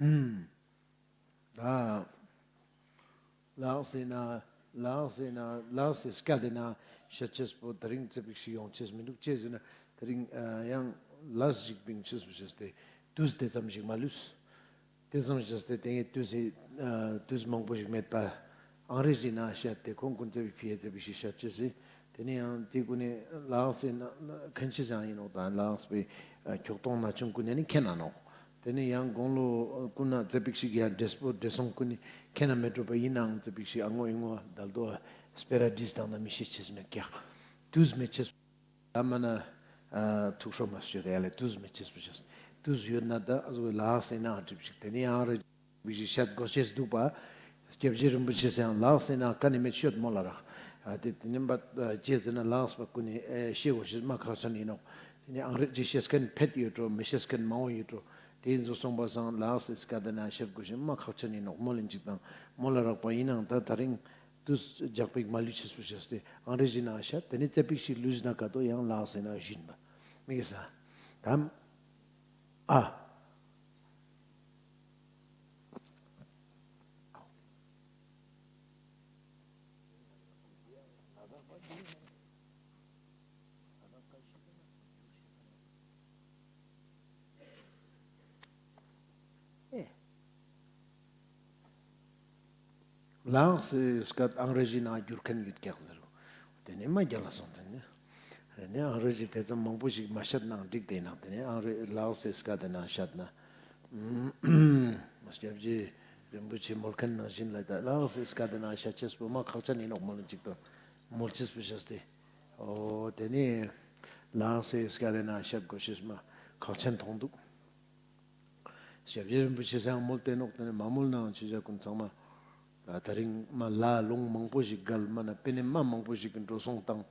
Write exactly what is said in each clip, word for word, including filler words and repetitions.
ད་ལགས་སེ་ན་ལགས་སེ་ན་ལགས་སེ་སྐད་དེ་ན་ཤད་ཅེས་པོ་དེ་རིང་ཙ་པིག་ཞིག་ཡོང་ཅེས་མི་འདུག་ཅི་ཟེར་ན་དེ་རིང་ཡང་ལས་ཞིག་བིང་ཅེས་པོ་ཤེས་ཏེ་དུས་དེ་ཙམ་ཞིག་མ་ལུས། དེ་ཙམ་ཞིག་སྟེ་དེ་ངས་དུས་སི་དུས་མང་པོ་ཞིག་མེད་པ། ཨང་རེ་ཇི་ན་ཤད་དེ་ཁོང་ཀུན་ཙ་པིག་ཕི་ཡ་ཙ་པིག་ཞིག་ཤད་ཅེས་སི། དེ་ནས་ཡང་དེ་ཀུན་ནས་ལགས་སེ་ན་ཁན་ཆི་ཟང་ཡིན་ནོག་དང་ལགས་པའི་ཁྱོག་ཐོང་ན་ཆུང་ཀུན་ནས་ནི་ཁེན་ན་ནོག་དེ་ནས་ཡང་དགུང་ལོ་ཀུན་ན་ཙ་པིག་ཞིག་ཡང་འདྲེས་པོ་འདྲེས་སོང་ཀུན་ནས་ཁེན་ན་མེད་འགྲོ་པ་ཡིན་ནའང་ཙ་པིག་ཞིག་ཨ་ངོ་ཨི་ངོ་དལ་དོ་སྤེ་ར་བྲིས་དང་ན་མི་ཤེས་ཅེས་མེད་ཀྱག་དུས་མེད་ཅེས། ད་མ་ན་ཐུགས་ཧྲོ་མ་ཤོད་ཡ་ལེ་དུས་མེད་ཅེས་པོ་ཤེས། དུས་ཡོད་ན་ད་ཨ་ཟུག་ལགས་སེ་ན་ཨ་གྲིབ་ཞིག་དེ་ནས་ཨང་རེ་ཇི་ཞིག་ཤད་དགོས་ཤེས་འདུག་པ། སྐྱབས་རྗེ་རིན་པོ་ཆེ་སེ་ཡང་ལགས་སེ་ན་ཀ་ནས་མེད་ཤོད་མོལ་ལ་རག་ཨ་དེ་དེ་ནས་འབད་ཅེས་ཟེར་ན་ལགས་པ་ཀུན་ནས་ཤེས་དགོས་ཤེས་མ་ཁག་ཆེན་ཡིན་ནོག་དེ་ནས་ཨང་རེ་ཇི་ཤེས་མཁན་ཕེད་ཡོད་འགྲོ་མི་ཤེས་མཁན་མང་བོ་ཡོད་འགྲོ། དེ་ཡིན་ཙང་སོང་པ་སང་ལགས་སེ་སྐད་དེ་ན་ཤད་དགོས་ཤེས་མ་ཁག་ཆེན་ཡིན་ནོག་མོལ་ལིན་ཅིག་དང་མོལ་ལ་རག་པ་ཡིན་ནའང་ད་དེ་རིང་དུས་རྒྱག་པིག་མ་ལུས་ཅེས་པོ་ཤེས་ཏེ་ཨང་རེ་ཇི་ན་ཤད་དེ་ནས་ཙ་པིག་ཞིག་ལུས་ན་ཀ་ཏོ་ཡང་ལགས་སེ་ན་ཞུན་པ་མི་གི་ས་དམ་ཨ། ལགས་སེ་སྐད་ཨང་རེ་ཇི་ནང་བསྒྱུར་མཁན་ཡོད་ཀྱག་ཟེར་རོ། དེ་ནས་མ་རྒྱལ་ལ་སོང་དེ་ནས། དེ་ནས་ཨང་རེ་ཇི་དེ་ཙམ་མང་པོ་ཞིག་མ་བཤད་ནའང་འགྲིག་དེ་ནང་དེ་ནས་ཨང་རེ་ལགས་སེ་སྐད་དེ་ནང་བཤད་ན། སྐྱབས་རྗེ་རིན་པོ་ཆེ་མོལ་མཁན་ནང་བཞིན་ལ་ད་ལགས་སེ་སྐད་དེ་ནང་བཤད་ཅེས་པོ་མ་ཁག་ཅན་ཡིན་ནོག་མོལ་ཅིག་དང་མོལ་ཅེས་པོ་བཤད་དེ། ཨོ་དེ་ནས་ལགས་སེ་སྐད་དེ་ནང་བཤད་དགོས་ཤེས་མ་ཁག་ཅན་མཐོང་འདུག་སྐྱབས་རྗེ་རིན་པོ་ཆེ་སེ་ཡང་མོལ་ཏེ་ནོག་དེ་ནས་མ་མོལ་ནའང་ཆོས་ཞག་ཀུན་ཚང་མ། ད་དེ་རིང་མ་ལ་ལུང་མང་པོ་ཞིག་བརྒལ་མ་ན་པེ་ནེ་མ་མང་པོ་ཞིག་གི་འགྲོ་སོང་བཏང་།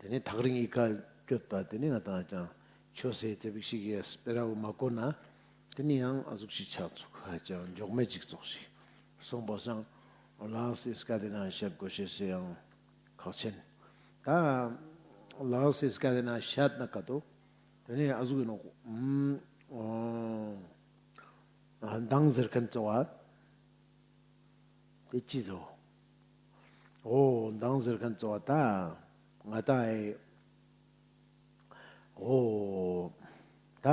དེ་ནས་ཐག་རིང་ཡི་ག་སྐྱོད་པ་དེ་ནས་ང་དང་ཅང་ཆོས་སེ་ཙ་པིག་ཞིག་གི་སྤེ་ར་བོ་མ་གོ་ན། དེ་ནས་ཡང་ཨ་ཟུག་ཞིག་ཆགས་ཚུགས་ཧ་ཅང་འཇོག་མེད་ཅིག་ཙོགས་ཤིག་སོང་པ་སང་། ལགས་སེ་སྐད་དེ་ནང་བཤད་དགོས་ཤེས་སེ་ཡང་ཁག་ཆེན། ད་ལགས་སེ་སྐད་དེ་ནང་བཤད་ན་ཀ་ཏོ། དེ་ནས་ཨ་ཟུག་ཡིན་ནོག་ཨུམ། ཨོ། མདང་ཟེར་མཁན་གཙོ་བོ། དེ་ཅི་ཟོ། ཨོ་མདང་ཟེར་མཁན་གཙོ་བོ་ད། ང་ད་ཨེ། ཨོ། ད།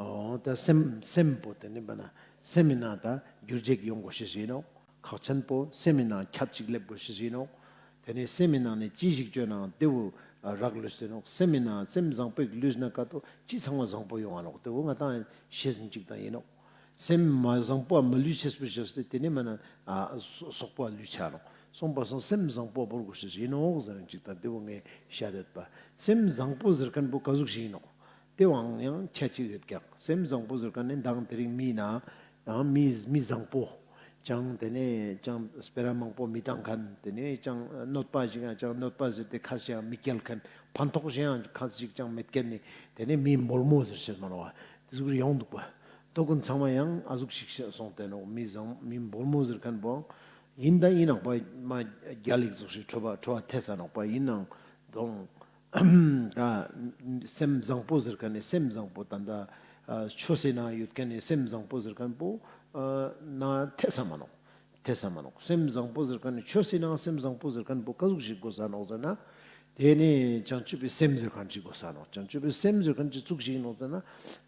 ཨོ་ད་སེམས་སེམས་པོ་དེ་ནི་བ་ན་སེམས་མི་ནང་ད་འགྱུར་བྱེད་ཡོང་དགོས་ཤེས་ཡིན་ནོག་ཁག་ཆེན་པོ་སེམས་མི་ནང་ཁྱད་ཅིག་སླེབས་དགོས་ཤེས་ཡིན་ནོག་དེ་ནས་སེམས་མི་ནང་ནས་ཅི་ཞིག་བཅོས་ནའང་དེ་བོ་རག་ལུས་ཏེ་ནོག་སེམས་མི་ནང་སེམས་བཟང་པོ་ཞིག་ལུས་ན་ཀ་ཏོ་ཅི་ཚང་མ་བཟང་པོ་ཡོང་ང་ནོག་དེ་བོ་ང་དང་ཤེས་ཟིན་ཅིག་དང་ཡིན་ནོག་སེམས་མ་བཟང་པོ་མ་ལུས་ཅེས་པོ་ཤེས་ཏེ་དེ་ནས་མ་ན་ཨ་སོ་སོག་པོ་ལུས་ཆ་ནོག་སོང་པ་སང་སེམས་བཟང་པོ་བོར་དགོས་ཤེས་ཡིན་ནོག་ཟེར་ཅིག་དང་དེ་བོ་ངས་བཤད་དེ་ཡོད་པ། སེམས་བཟང་པོ་ཟེར་མཁན་པོ་ག་ཟུག་ཞིག་ཡིན་ནོག་དེ་བོའང་ཡང་ཁྱད་ཅིག་ཡོད་ཀྱག་སེམས་བཟང་པོ་ཟེར་མཁན་ནི་མདང་དེ་རིང་མི་ན་ཡང་མི་མི་བཟང་པོ། ཅང་དེ་ནས་ཅང་སྤེ་ར་མང་པོ་མི་བཏང་མཁན། དེ་ནས་ཅང་གནོད་པ་ཞིག་ཡང་ཅང་གནོད་པ་ཟེར་ཏེ་ཁ་ཞིག་ཡང་མི་སྐྱེལ་མཁན། ཕན་ཐོགས་ཞིག་ཡང་ཁ་ཞིག་ཅང་མེད་མཁན་ནི་དེ་ནས་མི་འབོལ་མོ་ཟེར་ཤེས་མ་ནོག་པ། དེ་ཟུག་ཡོང་འདུག་པ། དོ་ཀུན་ཚང་མ་ཡང་ཨ་ཟུག་ཞིག་སོང་སྟེ་ནོག་མི་བཟང་མི་འབོལ་མོ་ཟེར་མཁན་པོའང་ཡིན་ད་ཡིན་ནོག་པ། མ་རྒྱལ་ལེགས་ཟུག་ཞིག་ཁྲོ་བ་ཁྲོ་བ་ཐེ་ས་ནོག་པ་ཡིན་ནའང་དོང་། ད་སེམས་བཟང་པོ་ཟེར་མཁན་ནི་སེམས་བཟང་པོ་ད་ལྟ་ཆོས་སི་ནང་ཡོད་མཁན་ནི་སེམས་བཟང་པོ་ཟེར་མཁན་པོ་ན་ཐེ་ས་མ་ནོག་ཐེ་ས་མ་ནོག་སེམས་བཟང་པོ་ཟེར་མཁན་ནི་ཆོས་སི་ནང་སེམས་བཟང་པོ་ཟེར་མཁན་པོ་ག་ཟུག་ཞིག་དགོས་ས་ནོག་ཟེར་ན། དེ་ནི་བྱང་ཆུབ་པའི་སེམས་ཟེར་མཁན་ཅིག་དགོས་ས་ནོག་བྱང་ཆུབ་པའི་སེམས་ཟེར་མཁན་ཅིག་ཙུག་ཞིག་ནོག་ཟེར་ན།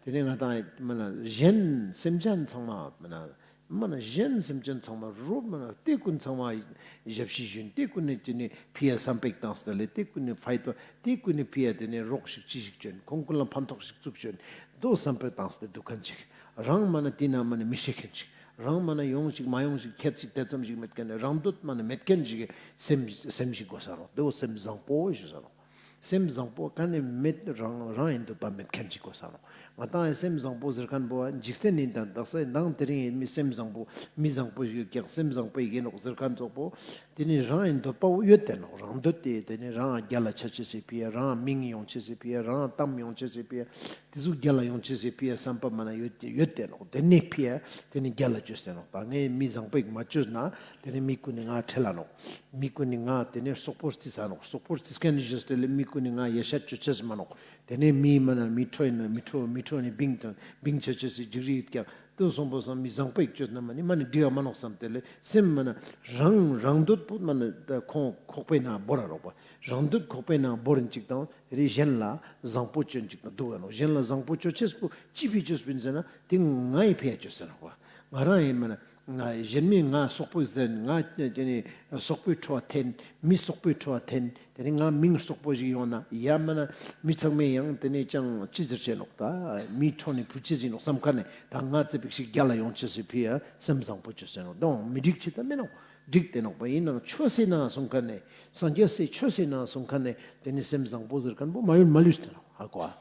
དེ་ནི་ང་དང་མ་ན་གཞན་སེམས་ཅན་ཚང་མ་མ་ན། མ་ན་གཞན་སེམས་ཅན་ཚང་མ་རོ་མ་ན་དེ་ཀུན་ཚང་མ་ཞབས་ཕྱི་ཞུན། དེ་ཀུན་ནི་དེ་ནི་ཕི་ཡ་བསམ་པ་ཞིག་བཏང་སྟེ་ལེ། དེ་ཀུན་ནི་ཕ་ཡ་དོ་དེ་ཀུན་ནི་ཕི་ཡ་དེ་ནི་རོགས་ཤིག་ཅི་ཞིག་བཅོན། ཁོང་ཀུན་ལ་ཕན་ཐོགས་ཤིག་ཙུག་བཅོན། དོ་བསམ་པ་བཏང་སྟེ་འདུག་མཁན་ཅིག་རང་མ་ན་དེ་ན་མ་ན་མི་ཤེས་མཁན་ཅིག་རང་མ་ན་ཡོང་ཞིག་མ་ཡོང་ཞིག་ཁྱད་ཅིག་དེ་ཙམ་ཞིག་མེད་མཁན་ནི་རང་འདོད་མ་ན་མེད་མཁན་ཅིག་གི་སེམས་སེམས་ཤིག་དགོས་ས་ནོག་དེ་བོ་སེམས་བཟང་པོ་ཞུ་ས་ནོག་སེམས་བཟང་པོ་ག་ནས་མེད། རང་རང་ཡིན་འདོད་པ་མེད་མཁན་ཅིག་དགོས་ས་ནོག་ང་དང་ཡང་སེམས་བཟང་པོ་ཟེར་མཁན་པོ་འཇིག་རྟེན་ནི་དང་དག་ས་མདང་དེ་རིང་ཡིན་མི་སེམས་བཟང་པོ་མི་བཟང་པོ་ཞིག་ཡོད་ཀྱག་སེམས་བཟང་པོ་ཡིན་ནོག་ཟེར་མཁན་ཙོགས་པོ། དེ་ནི་རང་ཡིན་འདོད་པ་བོ་ཡོད་དེ་ནོག་རང་འདོད་དེ་དེ་ནི་རང་རྒྱལ་ལ་ཆ་ཅེས་སི་ཕི་ཡ་རང་མིང་ཡོང་ཅེས་སི་ཕི་ཡ་རང་གཏམ་ཡོང་ཅེས་སི་ཕི་ཡ་དེ་ཟུག་རྒྱལ་ལ་ཡོང་ཅེས་སི་ཕི་ཡ་བསམ་པ་མ་ན་ཡོད་ཡོད་དེ་ནོག་དེ་ནི་ཕི་ཡ་དེ་ནི་རྒྱལ་ལ་བཅོས་ཏེ་ནོག་ད་ངས་མི་བཟང་པོ་ཞིག་མ་བཅོས་ན་དེ་ནི་མི་ཀུན་ནི་ང་ཁྲེལ་ལ་ནོག་མི་ཀུན་ནི་ང་དེ་ནས་སོག་པོ་རྩིས་ས་ནོག་སོག་པོ་རྩིས་མཁན་ཞིག་དེ་ལས་མི་ ཀུན་ནི་ང་ཡ་ཤ་ཅོ་ཅེས་མ་ནོག། དེ་ནས་མི་མ་ན་མི་ཁྲོ་ཡིན་ན་མི་ཁྲོ་མི་ཁྲོ་ནི་བིང་དང་བིང་ཆ་ཅེས་སི་འཇིགས་རི་ཡོད་ཀྱག། དེ་སོང་པོ་སང་མི་བཟང་པོ་ཞིག་ཅོས་ན་མ་ནི་མ་ནི་འགྲིག་ག་མ་ནོག་བསམ། དེ་ལས་སེམས་མ་ན་རང་རང་འདོད་པོ་མ་ན་ཁོང་ཁོག་པའི་ནང་བོར་ར་རོགས་པ། རང་འདོད་ཁོག་པའི་ནང་བོར་རིན་ཅིག་དང་། དེ་རིང་གཞན་ལ་བཟང་པོ་ཅོ་ཅིག་ན་འདུག་ག་ནོག། གཞན་ལ་བཟང་པོ་ཅོ་ཅེས་པོ་ཅི་ཕི་ཅོས་པིན་ཟེར་ན་དེ་ངའི་ཕི་ཡ་ཅོས་ཟེར་ནོག་པ། ང་རང་ཡིན་མ་ན་ང་གཞན་མི་ང་སོག་པོ་ཟེར་ང་དེ་ནི་སོག་པོའི་ཁྲོ་བ་འཐེན། མི་སོག་པོའི་ཁྲོ་བ་འཐེན། དེ་ནི་ང་མིང་སོག་པོ་ཞིག་ཡོང་ན་ཡ་མ་ན་མི་ཚང་མས་ཡང་དེ་ནི་ཅང་ཅི་ཟེར་ཆེ་ནོག། ད་མི་ཁྲོ་ནི་བུ་ཅི་ཟིན་ནོག་བསམ་ཁ་ནས་ད་ང་ཙེ་པིག་ཞིག་རྒྱལ་ལ་ཡོང་ཅེས་སི་ཕི་ཡ་སེམས་བཟང་པོ་ཅོས་ཟེར་ནོག། དོང་མི་འགྲིག་ཅི་ད་མེད་ནོག། འགྲིག་དེ་ནོག་པ། ཡིན་ནང་ཆོས་སེ་ན་གསུང་མཁན་ནས་སངས་རྒྱས་སེ་ཆོས་སེ་ན་གསུང་མཁན་ནས་དེ་ནི་སེམས་བཟང་པོ་ཟེར་མཁན་པོ་མ་ཡུལ་མ་ལུས་དེ་ནོག། ཧ་གོ་ཨ།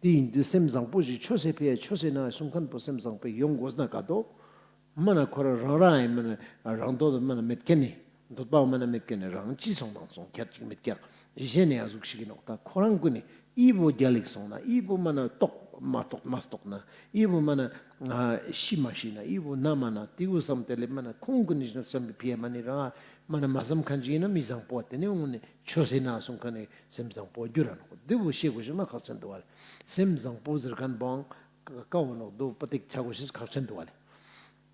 དེ་ཡིན་དུས་སེམས་བཟང་པོ་ཞིག་ཆོས་སེ་ཕི་ཡ་ཆོས་སེ་ན་གསུང་མཁན་པོ་སེམས་བཟང་པོ་ཡོང་དགོས་ན་ག་དོ། མ་ན་ཁོ་རང་རང་རང་ཡིན་མ་ན་རང་འདོད་མ་ན་མེད་མཁན་ནི་འདོད་པ་མ་ན་མེད་མཁན་ནི་རང་ཅི་སོང་དང་སོང་ཁྱད་ཅིག་མེད་ཀྱག། གཞན་ནས་ཨ་ཟུག་ཞིག་ཡིན་ནོག། ད་ཁོ་རང་ཀུན་ནི་ཨི་བོ་རྒྱལ་ལེགས་སོང་ན། ཨི་བོ་མ་ན་ལྟོགས་མ་ལྟོགས་མ་ལྟོགས་ན། ཨི་བོ་མ་ན་ཤི་མ་ཤི་ན། ཨི་བོ་ན་མ་ན། དེ་བོ་བསམ་དེ་ལས་མ་ན་ཁོང་ཀུན་ནི་བསམ་པའི་ཕི་ཡ་མ་ནི་རང་མ་ན་མ་བསམ་མཁན་ཅིག་ཡིན་ན་མི་བཟང་པོ་དེ་ནས་འོང་ནས་ཆོས་སེ་ན་གསུང་མཁན་ནི་སེམས་བཟང་པོ་འགྱུར་ར་ནོག། དེ་བོ་ཤེས་དགོས་ཤེས་མ་ཁག་ཅན་འདུག་བ་ལེ། སེམས་བཟང་པོ་ཟེར་མཁན་པོའང་ཀ་བོ་ནོག་དོ་པ་ཏིག་ཆ་དགོས་ཤེས་ཁག་ཅན་འདུག་བ་ལེ།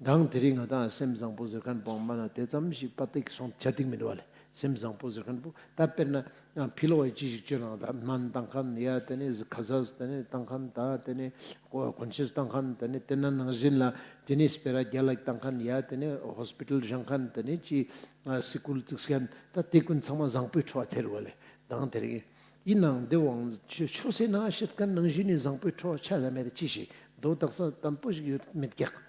དང་དེ་རིང་ང་དང་སེམས་བཟང་པོ་ཟེར་མཁན་པོ་མ་ན་དེ་ཙམ་ཞིག་པ་ཏིག་སོང་ཆ་ཏིག་མི་འདུག་བ་ལེ། སེམས་བཟང་པོ་ཟེར་མཁན་པོ་ད་དཔེར་ན་ཕི་ལོག་གི་ཅི་ཞིག་བཅོས་ན་ད་སྨན་བཏང་མཁན་ཡ་དེ་ནས་ཁ་ཟས་དེ་ནས་བཏང་མཁན་ད་དེ་ནས་གོན་ཆས་བཏང་མཁན་དེ་ནས་དེ་ན་ནང་བཞིན་ལ་དེ་ནས་སྤེ་ར་རྒྱལ་ལ་བཏང་མཁན་ཡ་དེ་ནས་ཧོ་སི་པི་ཊལ་བཞེངས་མཁན་དེ་ནས་ཅི་སི་ཀུལ་བཙུགས་མཁན་ད་དེ་ཀུན་ཚང་མ་བཟང་པོའི་ཁྲོ་བ་ཐེར་བ་ལེ། དང་དེ་རིང་ཡིན་ནང་དེ་བོའང་ཆོས་སེ་ན་བཤད་མཁན་ནང་བཞིན་ནི་བཟང་པོའི་ཁྲོ་བ་ཆ་ལ་མེད་དེ་ཅི་ཞིག་དོ་དག་ས་དམ་པོ་ཞིག་ཡོད་མེད་ཀྱག།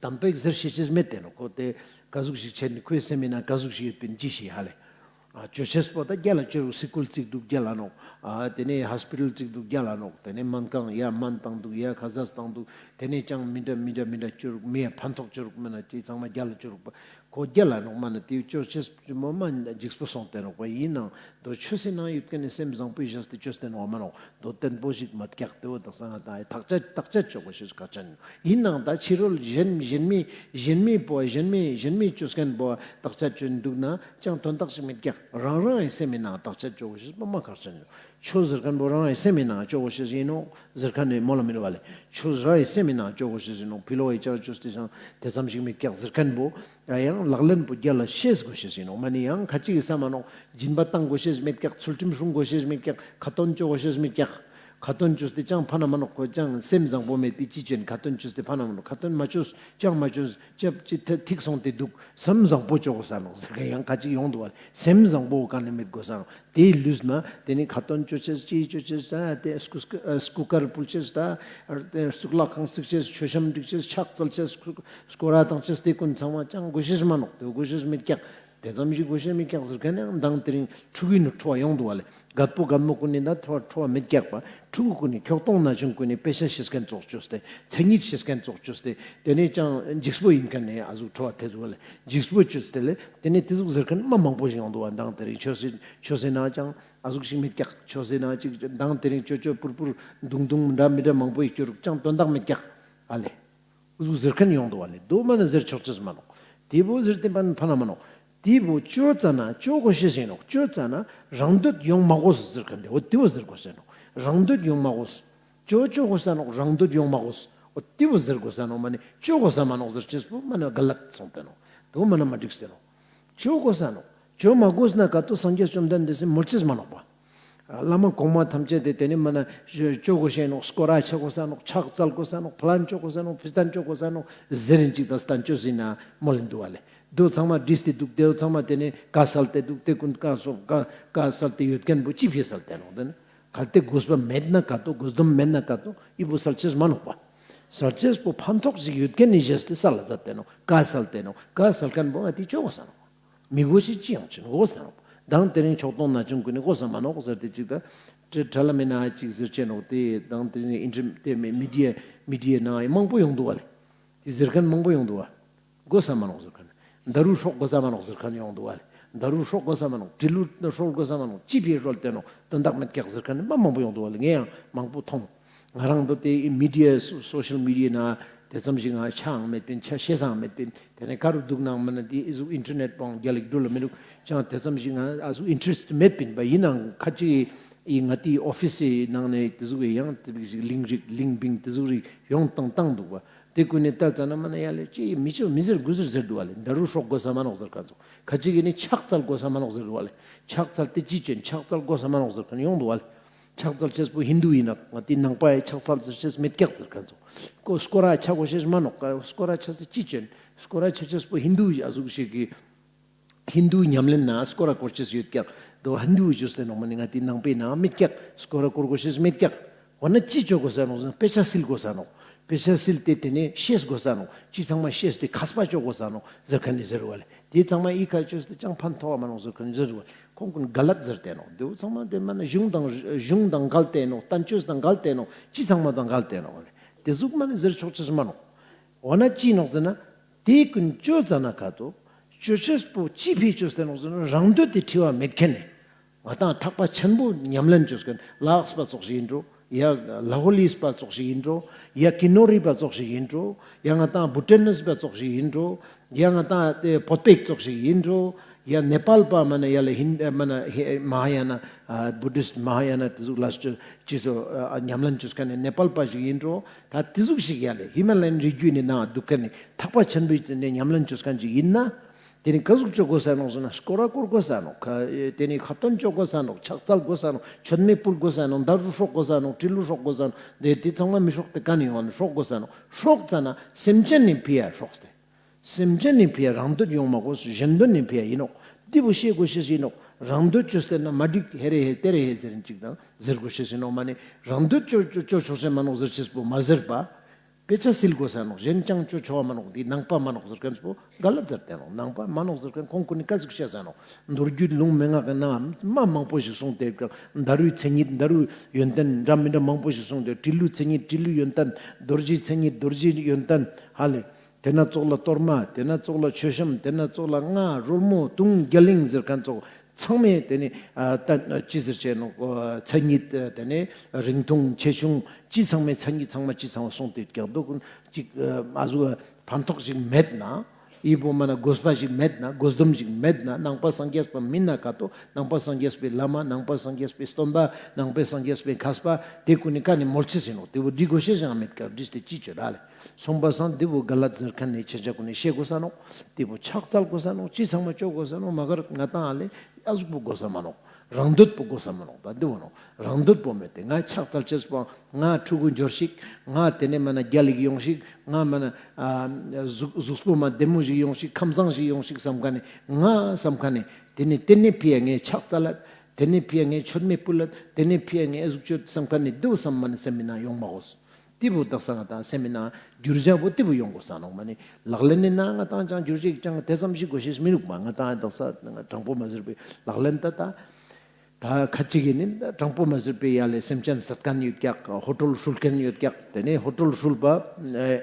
དམ་པའི་ཟེར་ཤེས་ཅེས་མེད་དེ་ནོག། ཁོ་དེ་ག་ཟུག་ཞིག་བྱས་ནས་ཁོའི་སེམས་མི་ནང་ག་ཟུག་ཞིག་ཡོད་པིན་ཅི་ཞིག་ཧ་ལེ། ཨ་ཅོ་ཤེས་པོ་ད་རྒྱལ་ལ་ཅོ་རུག། སི་ཀུལ་བཙུགས་འདུག་རྒྱལ་ལ་ནོག། ཨ་དེ་ནས་ཧོ་སི་པི་ཊལ་བཙུགས་འདུག་རྒྱལ་ལ་ནོག། དེ་ནས་སྨན་ཁང་ཡ་སྨན་བཏང་འདུག། ཡ་ཁ་ཟས་བཏང་འདུག། དེ་ནས་ཅང་མི་འདྲ་མི་འདྲ་མི་འདྲ་ཅོ་རུག། མི་ཡ་ཕན་ཐོགས་ཅོ་རུག་མི་ན་ཅི་ཚང་མ་རྒྱལ་ལ་ཅོ་རུག་པ། ཁོ་རྒྱལ་ལ་ནོག་མ་ན་དེ་ཅོ་ཤེས་མོ་མ་འཇིགས་པོ་སོང་སྟེ་ནོག་པ། ཡིན་ནང་དོ་ཆོས་སེ་ནང་ཡོད་མཁན་ནི་སེམས་བཟང་པོའི་ཞེས་ཏེ་ཅོས་ཏེ་ནོག་མ་ནོག། དོ་བརྟན་པོ་ཞིག་མ་ཀྱག། དེ་བོ་དག་ས་ང་དང་ཐག་ཆད་ཐག་ཆད་ཅོ་དགོས་ཤེས་ཁག་ཅན། ཡིན་ནང་ད་ཕྱི་རོལ་གཞན་གཞན་མི་གཞན་མི་པོ་གཞན་མི་གཞན་མི་ཅོ་མཁན་པོ་ཐག་ཆད་ཅོ་འདུག་ན་ཅང་དོན་དག་ཞིག་མེད་ཀྱག། རང་རང་ཡི་སེམས་མི་ནང་ཐག་ཆད་ཅོ་དགོས་ཤེས་པོ་མ་ཁག་ཅན། ཆོས་ཟེར་མཁན་པོ་རང་ཡི་སེམས་མི་ནང་ཅོ་དགོས་ཤེས་ཡིན་ནོག་ཟེར་མཁན་ནི་མོལ་ལ་མི་འདུག་བ་ལེ། ཆོས་རང་ཡི་སེམས་མི་ནང་ཅོ་དགོས་ཤེས་ཡིན་ནོག། ཕི་ལོག་གི་ཅང་ཅོས་ཏེ་ཅང་དེ་ཙམ་ཞིག་མེད་ཀྱག་ཟེར་མཁན་པོ། ཡང་ལག་ལེན་པོ་རྒྱལ་ལ་ཤེས་དགོས་ཤེས་ཡིན་ནོག། མ་ནི་ཡང་ཁ་ཅིག་གི་ས་མ་ནོག། སྦྱིན་པ་བཏང་དགོས་ཤེས་མེད་ཀྱག། ཚུལ་ཁྲིམས་སྲུང་དགོས་ཤེས་མེད་ཀྱག། ཁ་ཏོན་ཅོ་དགོས་ཤེས་མེད་ཀྱག། ཁ་ཏོན་ཅོས་ཏེ་ཅང་ཕན་མ་ནོག། ཁོ་ཅང་སེམས་བཟང་པོ་མེད་པའི་ཅི་ཅོ་ཨིན། ཁ་ཏོན་ཅོས་ཏེ་ཕན་མ་ནོག། ཁ་ཏོན་མ་ཅོས་ཅང་མ་ཅོས་ཅབ་ཅི་ཐིག་སོང་སྟེ་འདུག། སེམས་བཟང་པོ་ཅོ་དགོས་ས་ནོག་ཟེར་མཁན་ཡང་ཁ་ཅིག་ཡོང་འདུག་བ། སེམས་བཟང་པོ་ག་ནས་མེད་དགོས་ས་ནོག། དེའི་ལུས་ན་དེ་ནི་ཁ་ཏོན་ཅོ་ཅེས་ཅི་ཅོ་ཅེས་ད་དེ་སྐུ་སྐུ་སྐུ་དཀར་ཕུལ་ཅེས་ད་དེ་གཙུག་ལག་ཁང་བརྩིགས་ཅེས་མཆོད་བཤམས་སྒྲིག་ཅེས་ཕྱག་འཚལ་ཅེས་སྐོར་ར་བཏང་ཅེས་དེ་ཀུན་ཚང་མ་ཅང་དགོས་ཤེས་མ་ནོག། དེ་དགོས་ཤེས་མེད་ཀྱག། དེ་ཙམ་ཞིག་དགོས་ཤེས་མེད་ཀྱག་ཟེར་མཁན་ཡང་མདང་དེ་རིང་ཕྲུ་གུའི་ནུ་ཁྲོ་བ་ཡོང་འདུག་བ་ལེ། རྒད་པོ་རྒད་མོ་ཀུན་ནི་ད་ཁྲོ་ཁྲོ་བ་མེད་ཀྱག་པ། ཕྲུ་གུ་ཀུན་ནི་ཁྱོག་ཐོང་ན་ཆུང་ཀུན་ནི་དཔེ་ཆ་ཤེས་མཁན་ཙོགས་ཅོས་ཏེ་མཚན་ཉིད་ཤེས་མཁན་ཙོགས་ཅོས་ཏེ་དེ་ནས་ཅང་འཇིགས་པོ་ཡིན་མཁན་ནི་ཨ་ཟུག་ཁྲོ་བ་དེ་ཟུག་བ་ལེ། འཇིགས་པོ་ཅོས་ཏེ་ལེ། དེ་ནས་དེ་ཟུག་ཟེར་མཁན་མ་མང་པོ་ཞིག་ཡོང་འདུག་བ། མདང་དེ་རིང་ཆོས་སེ་ཆོས་སེ་ན་ཅང་ཨ་ཟུག་ཞིག་མེད་ཀྱག། ཆོས་སེ་ན་ཅིག་མདང་དེ་རིང་ཅོ་ཅོ་པུར་པུར་དུང་དུང་འདྲ་མི་འདྲ་མང་པོ་ཡིག་ཅོ་རུག་ཅང་དོན་དག་མེད་ཀྱག་ཨ་ལེ། འུ་ཟུག་ཟེར་མཁན་ཡོང་འདུག་བ་ལེ། དོ་མ་ན་ཟེར་ཆོག་ཅེས་མ་ནོག། དེ་བོ་ཟེར་ཏེ་ཕན་ཕན་མ་ནོག། དེ་བོ་ཅོ་ཙ་ན་ཅོ་དགོས་ཤེས་ཡིན་ནོག། ཅོ་ཙ་ན་རང་འདོད་ཡོང་མ་དགོས་ཟེར་མཁན་དེ་འོ་དེ་བོ་ཟེར་དགོས་ཟེར་ནོག། རང་འདོད་ཡོང་མ་དགོས། ཅོ་ཅོ་དགོས་ས་ནོག། རང་འདོད་ཡོང་མ་དགོས། འོ་དེ་བོ་ཟེར་དགོས་ས་ནོག། མ་ནི་ཅོ་དགོས་ས་མ་ནོག་ཟེར་ཅེས་པོ་མ་ན་ག་ལད་སོང་སྟེ་ནོག། དེ་བོ་མ་ན་མ་འགྲིག་སྟེ་ནོག། ཅོ་དགོས་ས་ནོག། ཅོ་མ་དགོས་ན་ག་ཏོ་སངས་རྒྱས་བཅོམ་ལྡན་འདས་སི་མོལ་ཅེས་མ་ནོག་པ། བླ་མ་གོང་མ་ཐམས་ཅད་དེ་དེ་ནི་མ་ན་ཅོ་དགོས་ཤེས་ནོག། སྐོར་ར་ཆ་དགོས་ས་ནོག། ཕྱག་འཚལ་དགོས་ས་ནོག། ཕ་ལན་ཅོ་དགོས་ས་ནོག། ཕི་སྟན་ཅོ་དགོས་ས་ནོག་ཟེར་རིན་ཅིག་དང་སྟན་ཅོ་ཟིན་ན་མོལ་ལིན་འདུག་བ་ལེ། དོ་ཚང་མ་བྲིས་ཏེ་འདུག། དེ་ཚང་མ་དེ་ནི་བཀའ་སལ་ཏེ་འདུག། དེ་ཀུན་བཀའ་སོགས་བཀའ་བཀའ་སལ་ཏེ་ཡོད་མཁན་པོ་ཅི་ཕི་སལ་ཏེ་ནོག། དེ་ནི་གལ་ཏེ་དགོས་པ་མེད་ན་ག་ཏོ་དགོས་དོན་མེད་ན་ག་ཏོ་ཨི་བོ་སལ་ཅེས་མ་ནོག་པ། སལ་ཅེས་པོ་ཕན་ཐོགས་ཤིག་ཡོད་མཁན་ནི་བཞེས་ཏེ་སལ་ལ་མཛད་དེ་ནོག། བཀའ་སལ་ཏེ་ནོག། བཀའ་སལ་མཁན་པོ་ང་དེ་ཅོ་དགོས་ས་ནོག། མི་དགོས་ཤེས་ཅི་ཡང་ཅི་དགོས་ས་ནོག། མདང་དེ་རིང་ཁྱོག་ཐོང་ན་ཆུང་ཀུན་ནི་དགོས་ས་མ་ནོག་ཟེར་ཏེ་ཅིག་ད་དྲ་དྲ་ལམ་མི་ནང་ཅིག་ཟེར་ཅེས་ནོག། དེ་མདང་དེ་རིང་ཨིན་ཊར་དེ་མི་མི་ཌི་ཡ་མི་ཌི་ཡ་ནང་མང་པོ་ཡོང་འདུག་བ་ལེ། དེ་ཟེར་མཁན་མང་པོ་ཡོང་འདུག་བ། དགོས་ས་མ་ནོག་ཟེར་མཁན། ད་རུ་ཧྲོག་དགོས་ས་མ་ནོག་ཟེར་མཁན་ཡོང་འདུག་བ་ལེ། ད་རུ་ཧྲོག་དགོས་ས་མ་ནོག། དྲིལ་ལུ་ཧྲོག་དགོས་ས་མ་ནོག། ཅི་ཕི་ཧྲོལ་ཏེ་ནོག། དོན་དག་མེད་ཀྱག་ཟེར་མཁན་མ་མང་པོ་ཡོང་འདུག་བ་ལེ། ངས་ཡང་མང་པོ་མཐོང་། ང་རང་ད་དེ་མི་ཌི་ཡ་སོ་ཤལ་མི་ཌི་ཡ་ནང་ དེ་ཙམ་ཞིག་ང་ཆའང་མེད་པིན། ཆ་ཤེས་སའང་མེད་པིན། དེ་ནས་ག་རུ་འདུག་ནའང་མ་ན་དེ་ཨི་ཟུག་ཨིན་ཊར་ནེཊ་པོའང་རྒྱལ་ལ་འགྲུལ་ལ་མི་འདུག་ཅང་། དེ་ཙམ་ཞིག་ང་ཨ་ཟུག་ཨིན་ཊ་རེ་སི་མེད་པིན་པ། ཡིན་ནའང་ཁ་ཅིག་ཨི་ང་དེའི་ཨོ་ཕིས་སི་ནང་ནས་དེ་ཟུག་གི་ཡང་དེ་ཟུག་ཞིག་གླིང་རིགས་གླིང་བིང་དེ་ཟུག་རིགས་ཡོང་བཏང་བཏང་འདུག་པ། དེ་ཀུན་ནས་ལྟ་ཙ་ན་མ་ན་ཡ་ལེ་ཅི་མི་ཆོ་མི་ཟེར་དགུ་ཟེར་ཟེར་འདུག་པ་ལེ། ད་རུ་སྲོག་དགོས་ས་མ་ནོག་ཟེར་ཁན་ཚོ། ཁ་ཅིག་གི་ནི་ཕྱག་འཚལ་དགོས་ས་མ་ནོག་ཟེར་འདུག་པ་ལེ། ཕྱག་འཚལ་དེ་ཅི་ཅོ་ཨིན། ཕྱག་འཚལ་དགོས་ས་མ་ནོག་ཟེར་ཁན་ཡོང་འདུག་པ་ལེ། ཕྱག་འཚལ་ཅེས་པོ་ཧིན་དུ་ཡིན་ན་ང་དེ་ནང་པ་ཡི་ཕྱག་འཚལ་ཟེར་ཅེས་མེད་ཀྱག་ཟེར་ཁན་ཚོ། ཀོ་སྐོར་ར་ཆ་དགོས་ཤེས་མ་ནོག། སྐོར་ར་ཆ་ཟེར་ཅི་ཅོ་ཨིན། སྐོར་ར་ཆ་ཅེས་པོ་ཧིན་དུ་ཨ་ཟུག་ཞིག་གི་ཧིན་དུ་ཉམས་ལེན་ན་སྐོར་ར་སྐོར་ཅེས་ཡོད་ཀྱག། དོ་ཧིན་དུ་ཅོས་ཏེ་ནོག་མ་ནི་ང་དེ་ནང་པའི་ནང་མེད་ཀྱག། སྐོར་ར་སྐོར་དགོས་ཤེས་མེད་ཀྱག། འོ་ན་ཅི་ཅོ་དགོས་ས་ནོག་ཟེར་ན་དཔེ་ཆ་སིལ་དགོས་ས་ནོག། དཔེ་ཆ་སིལ་ཏེ་དེ་ནས་ཤེས་དགོས་ས་ནོག། ཅི་ཚང་མ་ཤེས་ཏེ་མཁས་པ་ཅོ་དགོས་ས་ནོག་ཟེར་ཁན་ནི་ཟེར་བ་ལེ། དེ་ཚང་མ་ཨི་ཁ་ཅོས་ཏེ་ཅང་ཕན་ཐོགས་པ་མ་ནོག་ཟེར་ཁན་ནི་ཟེར་བ་ལེ། ཁོང་ཀུན་ག་ལད་ཟེར་ཏེ་ནོག། དེ་བོ་ཚང་མ་དེ་མ་ན་གཞུང་དང་གཞུང་དང་འགལ་ཏེ་ནོག། བསྟན་བཅོས་དང་འགལ་ཏེ་ནོག། ཅི་ཚང་མ་དང་འགལ་ཏེ་ནོག་ལེ། དེ་ཟུག་མ་ནི་ཟེར་ཆོག་ཅེས་མ་ནོག། འོ་ན་ཅི་ནོག་ཟེར་ན་དེ་ཀུན་ཅོ་ཙ་ན་ཁ་ཏོ་ཅོ་ཅེས་པོ་ཅི་ཕི་ཅོས་ཏེ་ནོག་ཟེར་ན་རང་འདོད་དེ་འཁྲི་བ་མེད་ཁན་ནི། ང་དང་ཐེག་པ་ཆེན་པོ་ཉམས་ལེན་ཅོས་ཁན་ལ་དྭགས་པ་ཙོགས་ཤིག་ཡིན་འགྲོ། ཡ་ལ་ཧོ་ལིས་པ་ཙོགས་ཤིག་ཡིན་འགྲོ། ཡ་ཀི་ནོ་རི་པ་ཙོགས་ཤིག་ཡིན་འགྲོ། ཡ་ང་དང་བྷུ་ཊན་ནིས་པ་ཙོགས་ཤིག་ཡིན་འགྲོ། ཡ་ང་དང་དེ་བོད་པ་ཙོགས་ཤིག་ཡིན་འགྲོ། ཡ་ནེ་པཱལ་པ་མ་ན་ཡ་ལེ་ཧིན་མ་ན་ཧེ་མ་ཧཱ་ཡ་ན་ཨ་བུ་དིསྟ་མ་ཧཱ་ཡ་ན་དེ་ཟུག་ལ་ཅི་ཅི་སོ་ཨ་ཉམས་ལེན་ཅོས་ཁན་ནི་ནེ་པཱལ་པ་ཞིག་ཡིན་འགྲོ། ད་དེ་ཟུག་ཞིག་ཡ་ལེ་ཧི་མ་ལ་ཡན་རི་རྒྱུད་ནི་ནང་འདུག་ཁན་ནི་ཐེག་པ་ཆེན་པོའི་ནི་ཉམས་ལེན་ཅོས་ཁན་ཅིག་ཡིན་ན། དེ་ནི་ག་ཟུག་ཅོ་དགོས་ས་ནོག་ཟེར་ན་སྐོར་ར་སྐོར་དགོས་ས་ནོག། ཁ་དེ་ནི་ཁ་ཏོན་ཅོ་དགོས་ས་ནོག། ཕྱག་འཚལ་དགོས་ས་ནོག། མཆོད་མེ་ཕུལ་དགོས་ས་ནོག། མདའ་རུ་སྲོག་དགོས་ས་ནོག། གྲི་ལུ་སྲོག་དགོས་ས་ནོག། དེ་དེ་ཚང་མ་མི་སྲོག་སྟེ་ག་ནི་ཡོང་ནི་སྲོག་དགོས་ས་ནོག། སྲོག་ཙ་ན་སེམས་ཅན་ནི་ཕི་ཡ་སྲོག་སྟེ། སེམས་ཅན་ནི་ཕི་ཡ་རང་འདོད་ཡོང་མ་དགོས། གཞན་འདོད་ནི་ཕི་ཡ་ཡིན་ནོག། དེ་བོ་ཤེས་དགོས་ཤེས་ཡིན་ནོག། རང་འདོད་ཅོས་ཏེ་ན་མ་འགྲིག་ཧེ་རེ་ཧེ་ཏེ་རེ་ཧེ་ཟེར་ཅིག་དང་ཟེར་དགོས་ཤེས་ཡིན་ནོག། མ་ནི་རང་འདོད་ཅོ་ཅོ་ཅོ་ཆོག་ཤེས་མ་ནོག་ཟེར་ཅེས་པོ་མ་ཟེར་པ། དཔེ་ཆ་སིལ་དགོས་ས་ནོག། གཞན་ཅང་ཅོ་ཆོག་མ་ནོག། དེ་ནང་པ་མ་ནོག་ཟེར་ཁན་པོ་ག་ལ་ཟེར་ཏེ་ནོག། ནང་པ་མ་ནོག་ཟེར་ཁན་ཁོང་ཀུན་ནི་ཀ་ཟུག་ཤེས་ས་ནོག། མདོ་རྒྱུད་ལུང་མན་ངག་གི་ནང་མ་མང་པོ་ཞིག་གསུངས་ཏེ་ཡོད་ཀྱག། མདའ་རུའི་མཚན་ཉིད་མདའ་རུའི་ཡོན་ཏན་འདྲ་མི་འདྲ་མང་པོ་ཞིག་གསུངས་ཏེ་ཡོད། གྲི་ལུའི་མཚན་ཉིད་གྲི་ལུའི་ཡོན་ཏན། རྡོ་རྗེའི་མཚན་ཉིད་རྡོ་རྗེའི་ཡོན་ཏན་ཧ་ལེ། དེ་ན་ཙོགས་ལ་གཏོར་མ། དེ་ན་ཙོགས་ལ་མཆོད་བཤམས། དེ་ན་ཙོགས་ལ་རྔ་རོལ་མོ་དུང་རྒྱ་གླིང་ཟེར་ཁན་ཙོགས་ཚང་མས་དེ་ནི་ཨ་ད་ཅི་ཟེར་ཅེས་ནོག། མཚན་ཉིད་དེ་ནི་རིང་ཐུང་ཆེ་ཆུང་ཅི་ཚང་མའི་མཚན་ཉིད་ཚང་མ་ཅི་ཚང་མ་གསུངས་ཏེ་ཡོད་ཀྱག། དོ་ཀུན་ཅིག་ཨ་ཟུག་ཕན་ཐོགས་ཤིག་མེད་ན། ཨི་བོ་མ་ན་དགོས་པ་ཞིག་མེད་ན། དགོས་དོན་ཞིག་མེད་ན། ནང་པ་སངས་རྒྱས་པ་མིན་ན་ཁ་ཏོ་ནང་པ་སངས་རྒྱས་པའི་བླ་མ། ནང་པ་སངས་རྒྱས་པའི་སྟོན་པ། ནང་པ་སངས་རྒྱས་པའི་མཁས་པ་དེ་ཀུན་ནི་ཀ་ནི་མོལ་ཅེས་ཡིན་ནོག། དེ་བོ་འདྲི་དགོས་ཤེས་ཡང་མེད་ཀྱག། འདྲིས་ཏེ་ཅི་ཅོ་ར་ལེ། སོང་པ་སང་དེ་བོ་ག་ལ་ཟེར་ཁན་ནི་ཁྱེད་ཅག་ཀུན་ནི་ཤེས་དགོས་ས་ནོག། དེ་བོ་ཕྱག་འཚལ་དགོས་ས་ནོག། ཅི་ཚང་མ་ཅོ་དགོས་ས་ནོག། མ་གར་ང་དང་ཨ་ལེ་ཨ་ཟུག་པོ་དགོས་ས་མ་ནོག། རང་འདོད་པོ་དགོས་ས་མ་ནོག། ད་དེ་བོ་ནོག། རང་འདོད་པོ་མེད་དེ་ང་ཕྱག་འཚལ་ཅེས་པོ་ང་ཕྲུ་གུ་འབྱོར་ཤིག། ང་དེ་ནས་མ་ན་རྒྱལ་ལ་ཡོང་ཤིག། ང་མ་ན་ཨ་གཟུགས་གཟུགས་པོ་མ་བདེ་མོ་ཞིག་ཡོང་ཤིག། ཁམས་བཟང་ཞིག་ཡོང་ཤིག་བསམ་ཁན་ནི་ང་བསམ་ཁན་ནི་དེ་ནས་དེ་ནས་ཕི་ཡ་ངས་ཕྱག་འཚལ་ལད། དེ་ནས་ཕི་ཡ་ངས་མཆོད་མེ་ཕུལ་ལད། དེ་ནས་ཕི་ཡ་ངས་ཨ་ཟུག་ཅོ་བསམ་ཁན་ནི་དེ་བོ་བསམ་མ་ནི་སེམས་མི་ནང་ཡོང་མ་དགོས། དེ་བོ་དག་ས་ང་དང་སེམས་མི་ནང་འགྱུར་བ་བོ་དེ་བོ་ཡོང་དགོས་ས་ནོག། མ་ནི་ལག་ལེན་ནི་ནང་ང་དང་ཅང་འགྱུར་བ་ཅང་དེ་ཙམ་ཞིག་དགོས་ཤེས་མི་འདུག་པ། ང་དང་དག་ས་དྲང་པོ་མ་ཟེར་བའི་ལག་ལེན་ད་ད་ད་ཁ་ཅིག་གི་ནི་དྲང་པོ་མ་ཟེར་བའི་ཡ་ལེ་སེམས་ཅན་བསད་ཁན་ཡོད་ཀྱག། ཧོ་ཊལ་ཧྲུལ་ཁན་ཡོད་ཀྱག། དེ་ནས་ཧོ་ཊལ་ཧྲུལ་པ་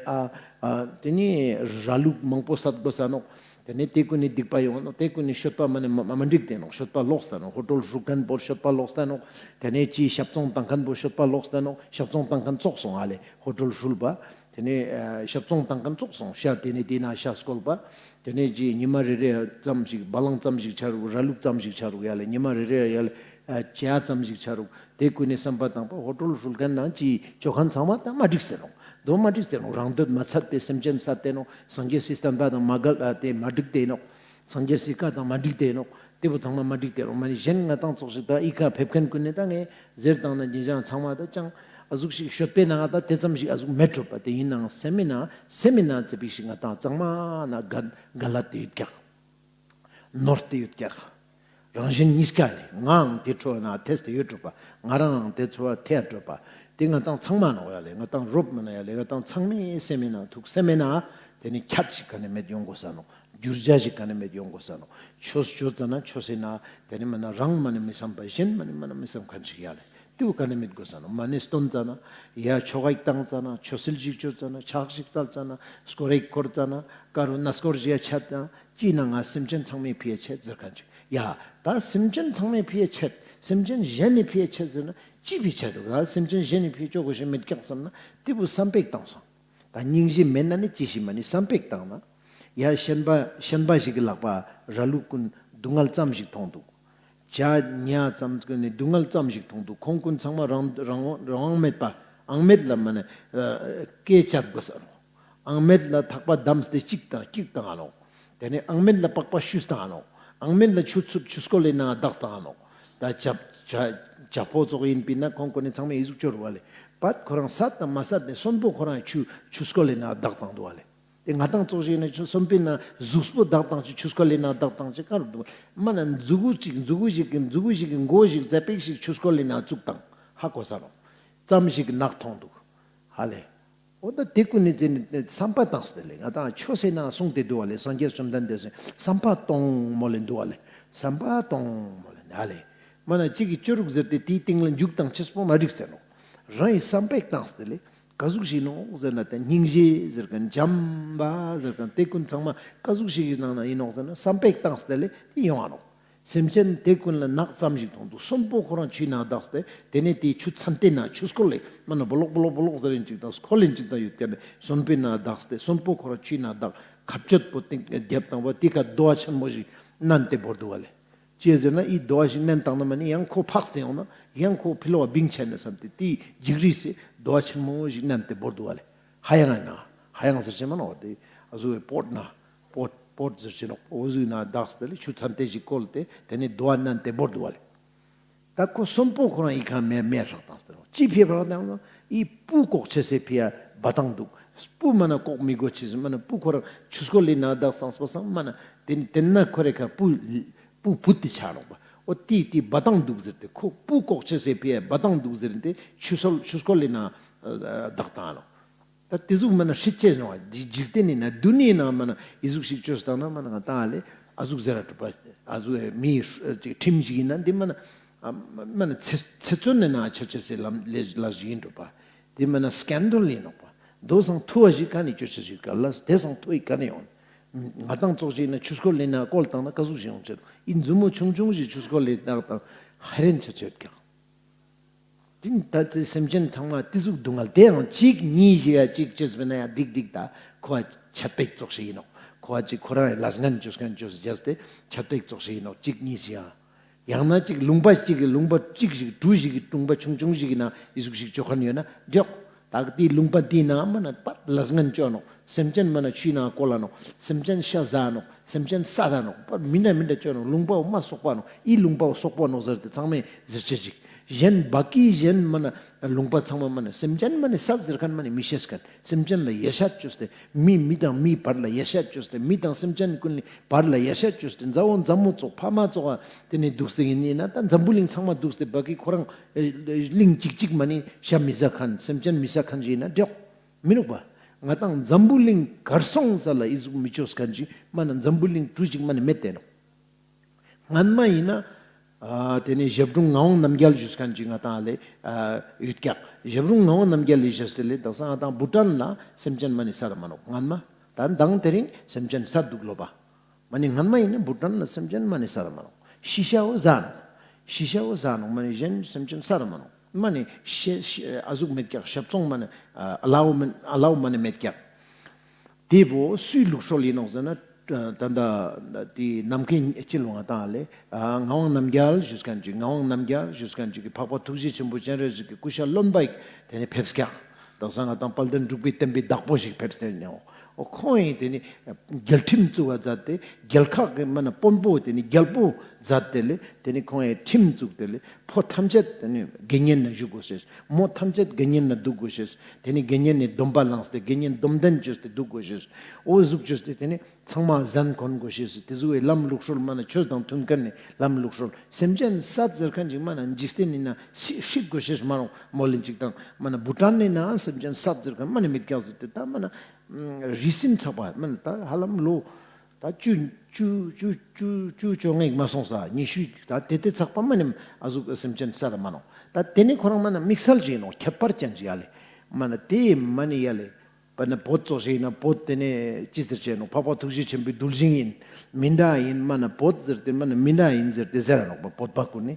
ཨ་ཨ་དེ་ནས་ར་ལུག་མང་པོ་བསད་དགོས་ས་ནོག། དེ་ནས་དེ་ཀུན་ནི་སྡིག་པ་ཡོང་ནོག། དེ་ཀུན་ནི་སྤྱོད་པ་མ་ནི་མ་མ་འགྲིག་སྟེ་ནོག། སྤྱོད་པ་ལོག་སྟེ་ནོག། ཧོ་ཊལ་ཧྲུལ་ཁན་པོ་སྤྱོད་པ་ལོག་སྟེ་ནོག། དེ་ནས་ཅི་ཞབས་བཙོང་བཏང་ཁན་པོ་སྤྱོད་པ་ལོག་སྟེ་ནོག། ཞབས་བཙོང་བཏང་ཁན་ཙོགས་སོང་ཨ་ལེ། ཧོ་ཊལ་ཧྲུལ་པ། དེ་ནས་ཨ་ཞབས་བཙོང་བཏང་ཁན་ཙོགས་སོང་། ཤ་དེ་ནས་དེ་ན་ཤ་སྐོལ་པ། དེ་ནས་ཅི་ཉི་མ་རེ་རེ་ཙམ་ཞིག་བ་ལང་ཙམ་ཞིག་ཆ་རུག། ར་ལུག་ཙམ་ཞིག་ཆ་རུག། ཡ་ལེ་ཉི་མ་རེ་རེ་ཡ་ལེ་ཨ་ཇ་ཙམ་ཞིག་ཆ་རུག། དེ་ཀུན་ནི་བསམ་པ་བཏང་པ་ཧོ་ཊལ་ཧྲུལ་ཁན་ནང་ཅི་ཅོ་ཁན་ཚང་མ་ད་མ་འགྲིག་སྟེ་ནོག། དོ་མ་འགྲིག་སྟེ་ནོག། རང་འདོད་མ་ཚད་པའི་སེམས་ཅན་བསད་དེ་ནོག། སངས་རྒྱས་སི་བསྟན་པ་དང་མ་འགལ་ཨ་དེ་མ་འགྲིག་སྟེ་ནོག། སངས་རྒྱས་སི་བཀའ་དང་མ་འགྲིག་སྟེ་ནོག། དེ་བོ་ཚང་མ་མ་འགྲིག་སྟེ་ནོག། མ་ནི་གཞན་ང་དང་ཙོགས་ཤིག་ད་ཨི་ཁ་ཕེབས་ཁན་ཀུན་ནི་ད་ངས་ཟེར་བཏང་ན་ཉེ་ཞང་ཚང་མ་ད་ཅང་ཨ་ཟུག་ཞིག་སྤྱོད་པའི་ནང་ད་དེ་ཙམ་ཞིག་ཨ་ཟུག་མེད་འགྲོ་པ། དེ་ཡིན་ནའང་སེམས་མི་ནང་སེམས་མི་ནང་ཙེ་པིག་ཞིག་ང་དང་གཙང་མ་ན་ག་ག་ལ་དེ་ཡོད་ཀྱག། ནོར་ཏེ་ཡོད་ཀྱག། རང་གཞན་གཉིས་ཀ་ལེ། ངའང་དེ་འཕྲོ་ན་ཐེས་ཏེ་ཡོད་འགྲོ་པ། ང་རང་ངའང་དེ་འཕྲོ་ཐེ་འགྲོ་པ། དེ་ང་དང་ཚང་མ་ནོག་ཡ་ལེ། ང་དང་རོབ་མ་ན་ཡ་ལེ། ང་དང་ཚང་མའི་སེམས་མི་ནང་ཐུགས་སེམས་མི་ནང་དེ་ནི་ཁྱད་ཞིག་ག་ནི་མེད་ཡོང་དགོས་ས་ནོག། འགྱུར་བ་ཞིག་ག་ནི་མེད་ཡོང་དགོས་ས་ནོག། ཆོས་ཅོ་ཙ་ན་ཆོས་སི་ནང་དེ་ནི་མ་ན་རང་མ་ནི་མི་བསམ་པ་གཞན་མ་ནི་མ་ན་མི་བསམ་ཁན་ཞིག་ཡ་ལེ། དེ་བོ་ག་ནི་མེད་དགོས་ས་ནོག། མ་ནི་སྟོན་ཙ་ན་ཡ་ཆོ་ག་ཞིག་བཏང་ཙ་ན་ཆོ་སིལ་ཞིག་ཅོ་ཙ་ན་ཕྱག་ཞིག་འཚལ་ཙ་ན་སྐོར་ར་ཞིག་སྐོར་ཙ་ན་ཀ་རུ་ན་སྐོར་ཞིག་ཡ་ཆད་ཙ་ན། ཅི་ན་ང་སེམས་ཅན་ཚང་མའི་ཕི་ཡ་ཆད་ཟེར་ཁན་ཅིག། ཡ་ད་སེམས་ཅན་ཚང་མའི་ཕི་ཡ་ཆད། སེམས་ཅན་གཞན་ནི་ཕི་ཡ་ཆད་ཟེར་ན་ཅི་ཕི་ཆད་འདུག། ད་སེམས་ཅན་གཞན་ནི་ཕི་ཡ་ཅོ་དགོས་ཤེས་མེད་ཀྱག་བསམ་ན་དེ་བོ་བསམ་པ་ཞིག་བཏང་སོང་། ད་སྙིང་རྗེ་མེད་ན་ནི་ཅི་ཞིག་མ་ནི་བསམ་པ་བཏང་ན། ཡ་ཤན་པ་ཤན་པ་ཞིག་གི་ལག་པ་ར་ལུག་ཀུན་སྡུག་བསྔལ་ཙམ་ཞིག་མཐོང་འདུག་ཇ་ཉ་ཙམ་ཀུན་ནི་སྡུག་བསྔལ་ཙམ་ཞིག་མཐོང་འདུག་ཁོང་ཀུན་ཚང་མ་རང་རང་རང་དབང་མེད་པ་ཨང་མེད་ལ་མ་ནི་ཨ་སྐེ་བཅད་དགོས་ས་ནོག་ཨང་མེད་ལ་ཐག་པ་བསྡམས་ཏེ་གཅིག་དང་གཅིག་དང་ཨ་ནོག་དེ་ནས་ཨང་མེད་ལ་པགས་པ་བཤུས་དང་ཨ་ནོག་ཨང་མེད་ལ་ཆུ་ཚུར་ཆུ་སྐོལ་ལེ་ནང་བདག་དང་ཨ་ནོག་ད་ཇ་ཇ་ཇ་ཕོ་ཙོགས་ཡིན་པིན་ན་ཁོང་ཀུན་ནི་ཚང་མས་ཨི་ཟུག་ཅོ་རུ་བ་ལེ། པད་ཁོ་རང་སད་དང་མ་སད་ནས་གསོན་པོ་ཁོ་རང་ཆུ་ཆུ་སྐོལ་ལེ་ནང་བདག་དང་འདུག་བ་ལེ། དེ་ང་དང་ཙོགས་ཞིག་ནས་ཆུ་གསོན་པོའི་ནང་གཟུགས་པོ་བདག་དང་ཅིག་ཆུ་སྐོལ་ལེ་ནང་བདག་དང་ཅིག་ག་རུ་འདུག་མ་ན་མཛུ་གུ་ཅིག་མཛུ་གུ་ཞིག་གི་མཛུ་གུ་ཞིག་གི་མགོ་ཞིག་རྩ་པེག་ཞིག་ཆུ་སྐོལ་ལེ་ནང་བཙུགས་དང་ཧ་གོ་ས་རུང་ཙམ་ཞིག་གི་ནག་མཐོང་འདུག་ཧ་ལེ། འོ་ད་དེ་ཀུན་ནི་དེ་ནི་བསམ་པ་བཏང་སྟེ་ལེ། ང་དང་ཆོས་སེ་ན་གསུངས་ཏེ་འདུག་བ་ལེ། སངས་རྒྱས་བཅོམ་ལྡན་འདས་སེ་བསམ་པ་གཏོང་མོ་ལེ་འདུག་བ་ལེ། བསམ་པ་གཏོང་མོ་ལེ་ཨ་ལེ། མ་ན་གཅིག་གི་ཅོ་རུག་ཟེར་ཏེ་དེའི་སྟེང་ལ་འཇུག་དང་ཅེས་པོ་མ་འགྲིག་ཟེར་ནོག་རང་ཡི་བསམ་པ་བཏང་སྟེ་ལེ། ག་ཟུག་ཞིག་ནོག་ཟེར་ན་དེ་སྙིང་རྗེ་ཟེར་མཁན་བྱམས་པ་ཟེར་མཁན་དེ་ཀུན་ཚང་མ་ག་ཟུག་ཞིག་གི་ནང་ན་ཡིན་ནོག་ཟེར་ན་བསམ་པ་བཏང་སྟེ་ལེ་དེ་ཡོང་ང་ནོག་སེམས་ཅན་དེ་ཀུན་ལ་ནག་ཙམ་ཞིག་མཐོང་འདུག་གསོན་པོ་ཁོ་རང་ཆུའི་ནང་བདག་སྟེ་དེ་ནས་དེའི་ཆུ་ཚན་ཏེ་ན་ཆུ་སྐོལ་ལེ་མ་ན་སྦོ་ལོག་སྦོ་ལོག་སྦོ་ལོག་ཟེར་རིན་ཅིག་དང་སྐོལ་ལེན་ཅིག་དང་ཡོད་ཀྱག་ནས་གསོན་པོའི་ནང་བདག་སྟེ་གསོན་པོ་ཁོ་རང་ཆུའི་ནང་བདག་ཁ་གཅོད་པོ་ཏིང་རྒྱབ་དང་བ་དེ་ཁ་རྡོ་བ་ཆེན་མོ་ཞིག་མནན་ཏེ་བོར་འདུག་བ་ལེ། ཅི་ཟེར་ན་ཨི་རྡོ་བ་ཞིག་མནན་བཏང་ན་མ་ནི་ཡང་ཁོ་ཕག་སྟེ་ཡོང་ན་ཡང་ཁོ་ཕི་ལོག་བ་བིང་ཆེན་ནས་བསམ་སྟེ་དེའི་འཇིགས་རིས་སེ་རྡོ་བ་ཆེན་མོ་ཞིག་མནན་ཏེ་བོར་འདུག་བ་ལེ། ཧ་ཡང་ཡང་ཧ་ཡང་ཟེར་ཆེན་མ་ནོག་དེ་ཨ་ཟུ་བའི་པོད་ན་པོད་པོད་ཟེར་ཆེན་ནོག་འོ་ཟུ་ན་བདག་སྟེ་ལེ་ཆུ་ཚན་ཏེ་ཞིག་བཀོལ་ཏེ་དེ་ནས་རྡོ་བ་མནན་ཏེ་བོར་འདུག་བ་ལེ། ད་ཁོ་གསོན་པོ་ཁོ་རང་ཨི་ཁ་མེ་མེ་རག་བཏང་སྟེ་ནོག་ཅི་ཕི་རག་བཏང་ནོག་ཨི་སྤུ་ལྐོག་ཆེ་སེ་ཕི་ཡ་བ་བཏང་འདུག་སྤུ་མ་ན་ལྐོག་མི་དགོས་ཆེ་སེ་མ་ན་སྤུ་ཁོ་རང་ཆུ་སྐོལ་ལེ་ནང་བདག་སྟེ་སོང་སང་མ་ན་དེ་ནི་དེ་ན་ཁོ་རེ་ཁ་སྤུ་སྤུ་བུད་དེ་ཆ་རོགས་པ། འོ་དེ་དེ་བ་བཏང་འདུག་ཟེར་ཏེ་ཁོ་སྤུ་ལྐོག་ཆེ་སེ་ཕི་ཡ་བ་བཏང་འདུག་ཟེར་ཏེ་ཆུ་སོལ་ཆུ་སྐོལ་ལེ་ནང་བདག་བཏང་ནོག་ད་དེ་ཟུག་མ་ན་ཧྲིད་ཅེས་ནོག་འཇིག་རྟེན་ནི་ན་དུ་ནི་ན་མ་ན་ཨི་ཟུག་ཞིག་ཅོས་བཏང་ན་མ་ན་ང་དང་ཨ་ལེ་ཨ་ཟུག་ཟེར་ར་གྲུབ་པ་ཨ་ཟུག་མི་ཁྲིམས་ཞིག་ཡིན་ན་འདི་མ་ན་མ་ན་ཚེ་ཚེ་བཙོན་ནི་ན་ཆ་ཅེས་སི་ལམ་ལས་ལ་ཞིག་ཡིན་གྲུབ་པ། དེ་མ་ན་སྐན་ཌལ་ཡིན་ནོག་པ། དོ་སང་ཐུ་བ་ཞིག་ག་ནི་ཅོ་ཅེས་ཞིག་ག་ལ་དེ་སང་ཐུ་བ་ག་ནི་ཡོང་། ང་དང་ཙོགས་ཞིག་ན་ཆུ་སྐོལ་ལེ་ན་བཀོལ་བཏང་ན་ག་ཟུག་ཞིག་ཡོང་ཅེས་ཨི་མཛུབ་མོ་ཆུང་ཆུང་ཞིག་ཆུ་སྐོལ་ལེ་ན་བཏང་ཧ་རན་ཆ་ཅེས་ཀྱང་། དེ་ད་ཚེ་སེམས་ཅན་ཚང་མ་དེ་ཟུག་སྡུག་བསྔལ་དེའང་གཅིག་གཉིས་ཞིག་ཡ་གཅིག་ཅེས་པ་ན་ཡ་འགྲིག་འགྲིག་ད་ཁོ་བ་ཆད་པ་ཙོགས་ཞིག་ཡིན་ནོག་ཁོ་བ་གཅིག་ཁོ་རང་ལས་ངན་ཅོས་མཁན་ཅོས་རྒྱས་ཏེ་ཆད་པ་ཙོགས་ཞིག་ཡིན་ནོག་གཅིག་གཉིས་ཞིག་ཡ། ཡང་ན་གཅིག་ལུང་པ་གཅིག་གི་ལུང་པ་གཅིག་ཞིག་གྲུ་ཞིག་གི་ལུང་པ་ཆུང་ཆུང་ཞིག་གི་ནང་ཨི་ཟུག་ཞིག་ཅོ་མཁན་ཡོད་ན་འགྲིག་ད་དེའི་ལུང་པ་དེའི་ནང་མ་ན་པད་ལས་ངན་ཅོ་ནོག་སེམས་ཅན་མ་ན་ཆུའི་ནང་བཀོལ་ལ་ནོག་སེམས་ཅན་ཤ་ཟ་ནོག་སེམས་ཅན་ས་ད་ནོག་པ་མི་འདྲ་མི་འདྲ་ཅོ་ནོག་ལུང་པ་བོ་མ་སོག་པ་ནོག་ཨི་ལུང་པ་བོ་སོག་པ་ནོག་ཟེར་ཏེ་ཚང་མས་ཟེར་ཅེས་ཅིག་གཞན་བ་ཀི་གཞན་མ་ན་ལུང་པ་ཚང་མ་མ་ན་སེམས་ཅན་མ་ནི་སད་ཟེར་མཁན་མ་ནི་མི་ཤེས་མཁན། སེམས་ཅན་ལ་ཡ་ཤ་ཅོས་ཏེ་མི་མི་དང་མིའི་བར་ལ་ཡ་ཤ་ཅོས་ཏེ་མི་དང་སེམས་ཅན་ཀུན་ནི་བར་ལ་ཡ་ཤ་ཅོས་ཏེ་མཛའ་བོ་མཛའ་མོ་ཙོགས་ཕ་མ་ཙོགས་དེ་ནི་འདུག་སྟེ་ཡིན་ན་ད་འཛམ་བུ་གླིང་ཚང་མ་འདུག་སྟེ་བ་ཀི་ཁོ་རང་གླིང་གཅིག་གཅིག་མ་ནི་ཤ་མི་ཟ་མཁན་སེམས་ཅན་མི་ཟ་མཁན་ཞིག་ཡིན་ན་འགྲིག་མི་ནུག་པ། ང་དང་འཛམ་བུ་གླིང་གར་སོང་ས་ལ་ཨི་ཟུག་མི་ཅོས་མཁན་ཞིག་མ་ན་འཛམ་བུ་གླིང་གྲུ་གཅིག་མ་ནི་མེད་དེ་ནོག་སྔན་མ་ཡིན་ན། ཨ་དེ་ནས་ཞབས་དྲུང་ངག་དབང་རྣམ་རྒྱལ་ཞུས་མཁན་ཅིག་ང་དང་ལེ་ཨ་ཡོད་ཀྱག་ཞབས་དྲུང་ངག་དབང་རྣམ་རྒྱལ་ལེ་ཞེས་ཏེ་ལེ་དག་ས་ང་དང་བྷུ་ཊན་ལ་སེམས་ཅན་མ་ནི་ས་ར་མ་ནོག་སྔན་མ། ད་མདང་དེ་རིང་སེམས་ཅན་ས་འདུག་ལོ་པ། མ་ནི་སྔན་མ་ཡིན་ན་བྷུ་ཊན་ལ་སེམས་ཅན་མ་ནི་ས་ར་མ་ནོག་ཤི་ཤ་བོ་ཟ་ནོག་ཤི་ཤ་བོ་ཟ་ནོག་མ་ནི་གཞན་སེམས་ཅན་ས་ར་མ་ནོག་མ་ནི་ཤེ་ཤེ་ཨ་ཟུག་མེད་ཀྱག་ཞབས་བཙོང་མ་ནི་ཨ་ལའོ་མ་ནི་ཨ་ལའོ་མ་ནི་མེད་ཀྱག་དེ་བོ་སུའི་ལུགས་སྲོལ་ཡིན་ནོག་ཟེར་ན། ད་ལྟ་དེ་ནམ་མཁའི་སྤྱི་ལོ་ང་དང་ལེ་ཨ་ངག་དབང་རྣམ་རྒྱལ་ཞུས་མཁན་ཅིག་ངག་དབང་རྣམ་རྒྱལ་ཞུས་མཁན་ཅིག་གི་འཕགས་པ་ཐུགས་རྗེ་ཆེན་པོ་སྤྱན་རས་གཟིགས་ཀྱི་སྐུ་ཤ་རློན་པ་ཡིག་དེ་ནས་ཕེབས་ཀྱག་དག་ས་ང་དང་དཔལ་ལྡན་འབྲུག་པའི་བསྟན་པའི་བདག་པོ་ཞིག་ཕེབས་ཏེ་ནས་འོ་ཁོང་ཡིན་དེ་ནི་རྒྱལ་ཁྲིམས་བཙུགས་པ་མཛད་དེ་རྒྱལ་ཁག་གི་མ་ན་དཔོན་པོ་དེ་ནི་རྒྱལ་པོ་མཛད་དེ་ལེ་དེ་ནི་ཁོང་ཡིན་ཁྲིམས་བཙུགས་ཏེ་ལེ། ཕོ་ཐམས་ཅད་དེ་ནི་དགེ་བསྙེན་ན་བཞུགས་དགོས་ཤེས། མོ་ཐམས་ཅད་དགེ་བསྙེན་ན་འདུག་དགོས་ཤེས། དེ་ནི་དགེ་བསྙེན་ནི་སྡོམ་པ་བླངས་ཏེ་དགེ་བསྙེན་སྡོམ་ལྡན་བཅོས་ཏེ་འདུག་དགོས་ཤེས། འོ་ཟུག་བཅོས་ཏེ་དེ་ནི་ཚང་མ་ཟན་གོན་དགོས་ཤེས། དེ་ཟུག་གི་ལམ་ལུགས་སྲོལ་མ་ན་ཆོས་དང་མཐུན་མཁན་ནི་ལམ་ལུགས་སྲོལ། སེམས་ཅན་སད་ཟེར་མཁན་ཅིག་མ་ན་འཇིག་རྟེན་ནི་ན་སྲིད་ཁོ་ཤེས་མ་རུང་མོ་ལེན་ཅིག་དང་མ་ན་བྷུ་ཊན་ནི་ན་སེམས་ཅན་སད་ཟེར་མཁན་མ་ནི་མེད་ཀྱག་ཟེར་ཏེ་ད་མ་ན་རི་སིམ་ཚག་པ་མ་ན་ད་ཧ་ལམ་ལོ། ད་བཅུ་བཅུ་བཅུ་བཅུ་བཅུ་བཅོ་ལྔ་ཞིག་མ་སོང་ས་ཉི་ཤུ་ད་དེ་དེ་ཚག་པ་མ་ནེམ་ཨ་ཟུག་སེམས་ཅན་ས་ར་མ་ནོག་ད་དེ་ནི་ཁོ་རང་མ་ན་དམིགས་བསལ་ཞིག་ཡིན་ནོག་ཁྱད་པར་ཅན་ཞིག་ཡ་ལེ། མ་ན་དེ་མ་ནི་ཡ་ལེ། པ་ན་བོད་ཙོགས་ཞིག་ཡིན་ན་བོད་དེ་ནི་ཅི་ཟེར་ཆེ་ནོག་འཕགས་པ་ཐུགས་རྗེ་ཆེན་པོའི་གདུལ་ཞིང་ཡིན། མི་འདྲ་ཡིན་མ་ན་བོད་ཟེར་ཏེ་མ་ན་མི་འདྲ་ཡིན་ཟེར་ཏེ་ཟེར་ར་ནོག་པ་བོད་པ་ཀུན་ནི།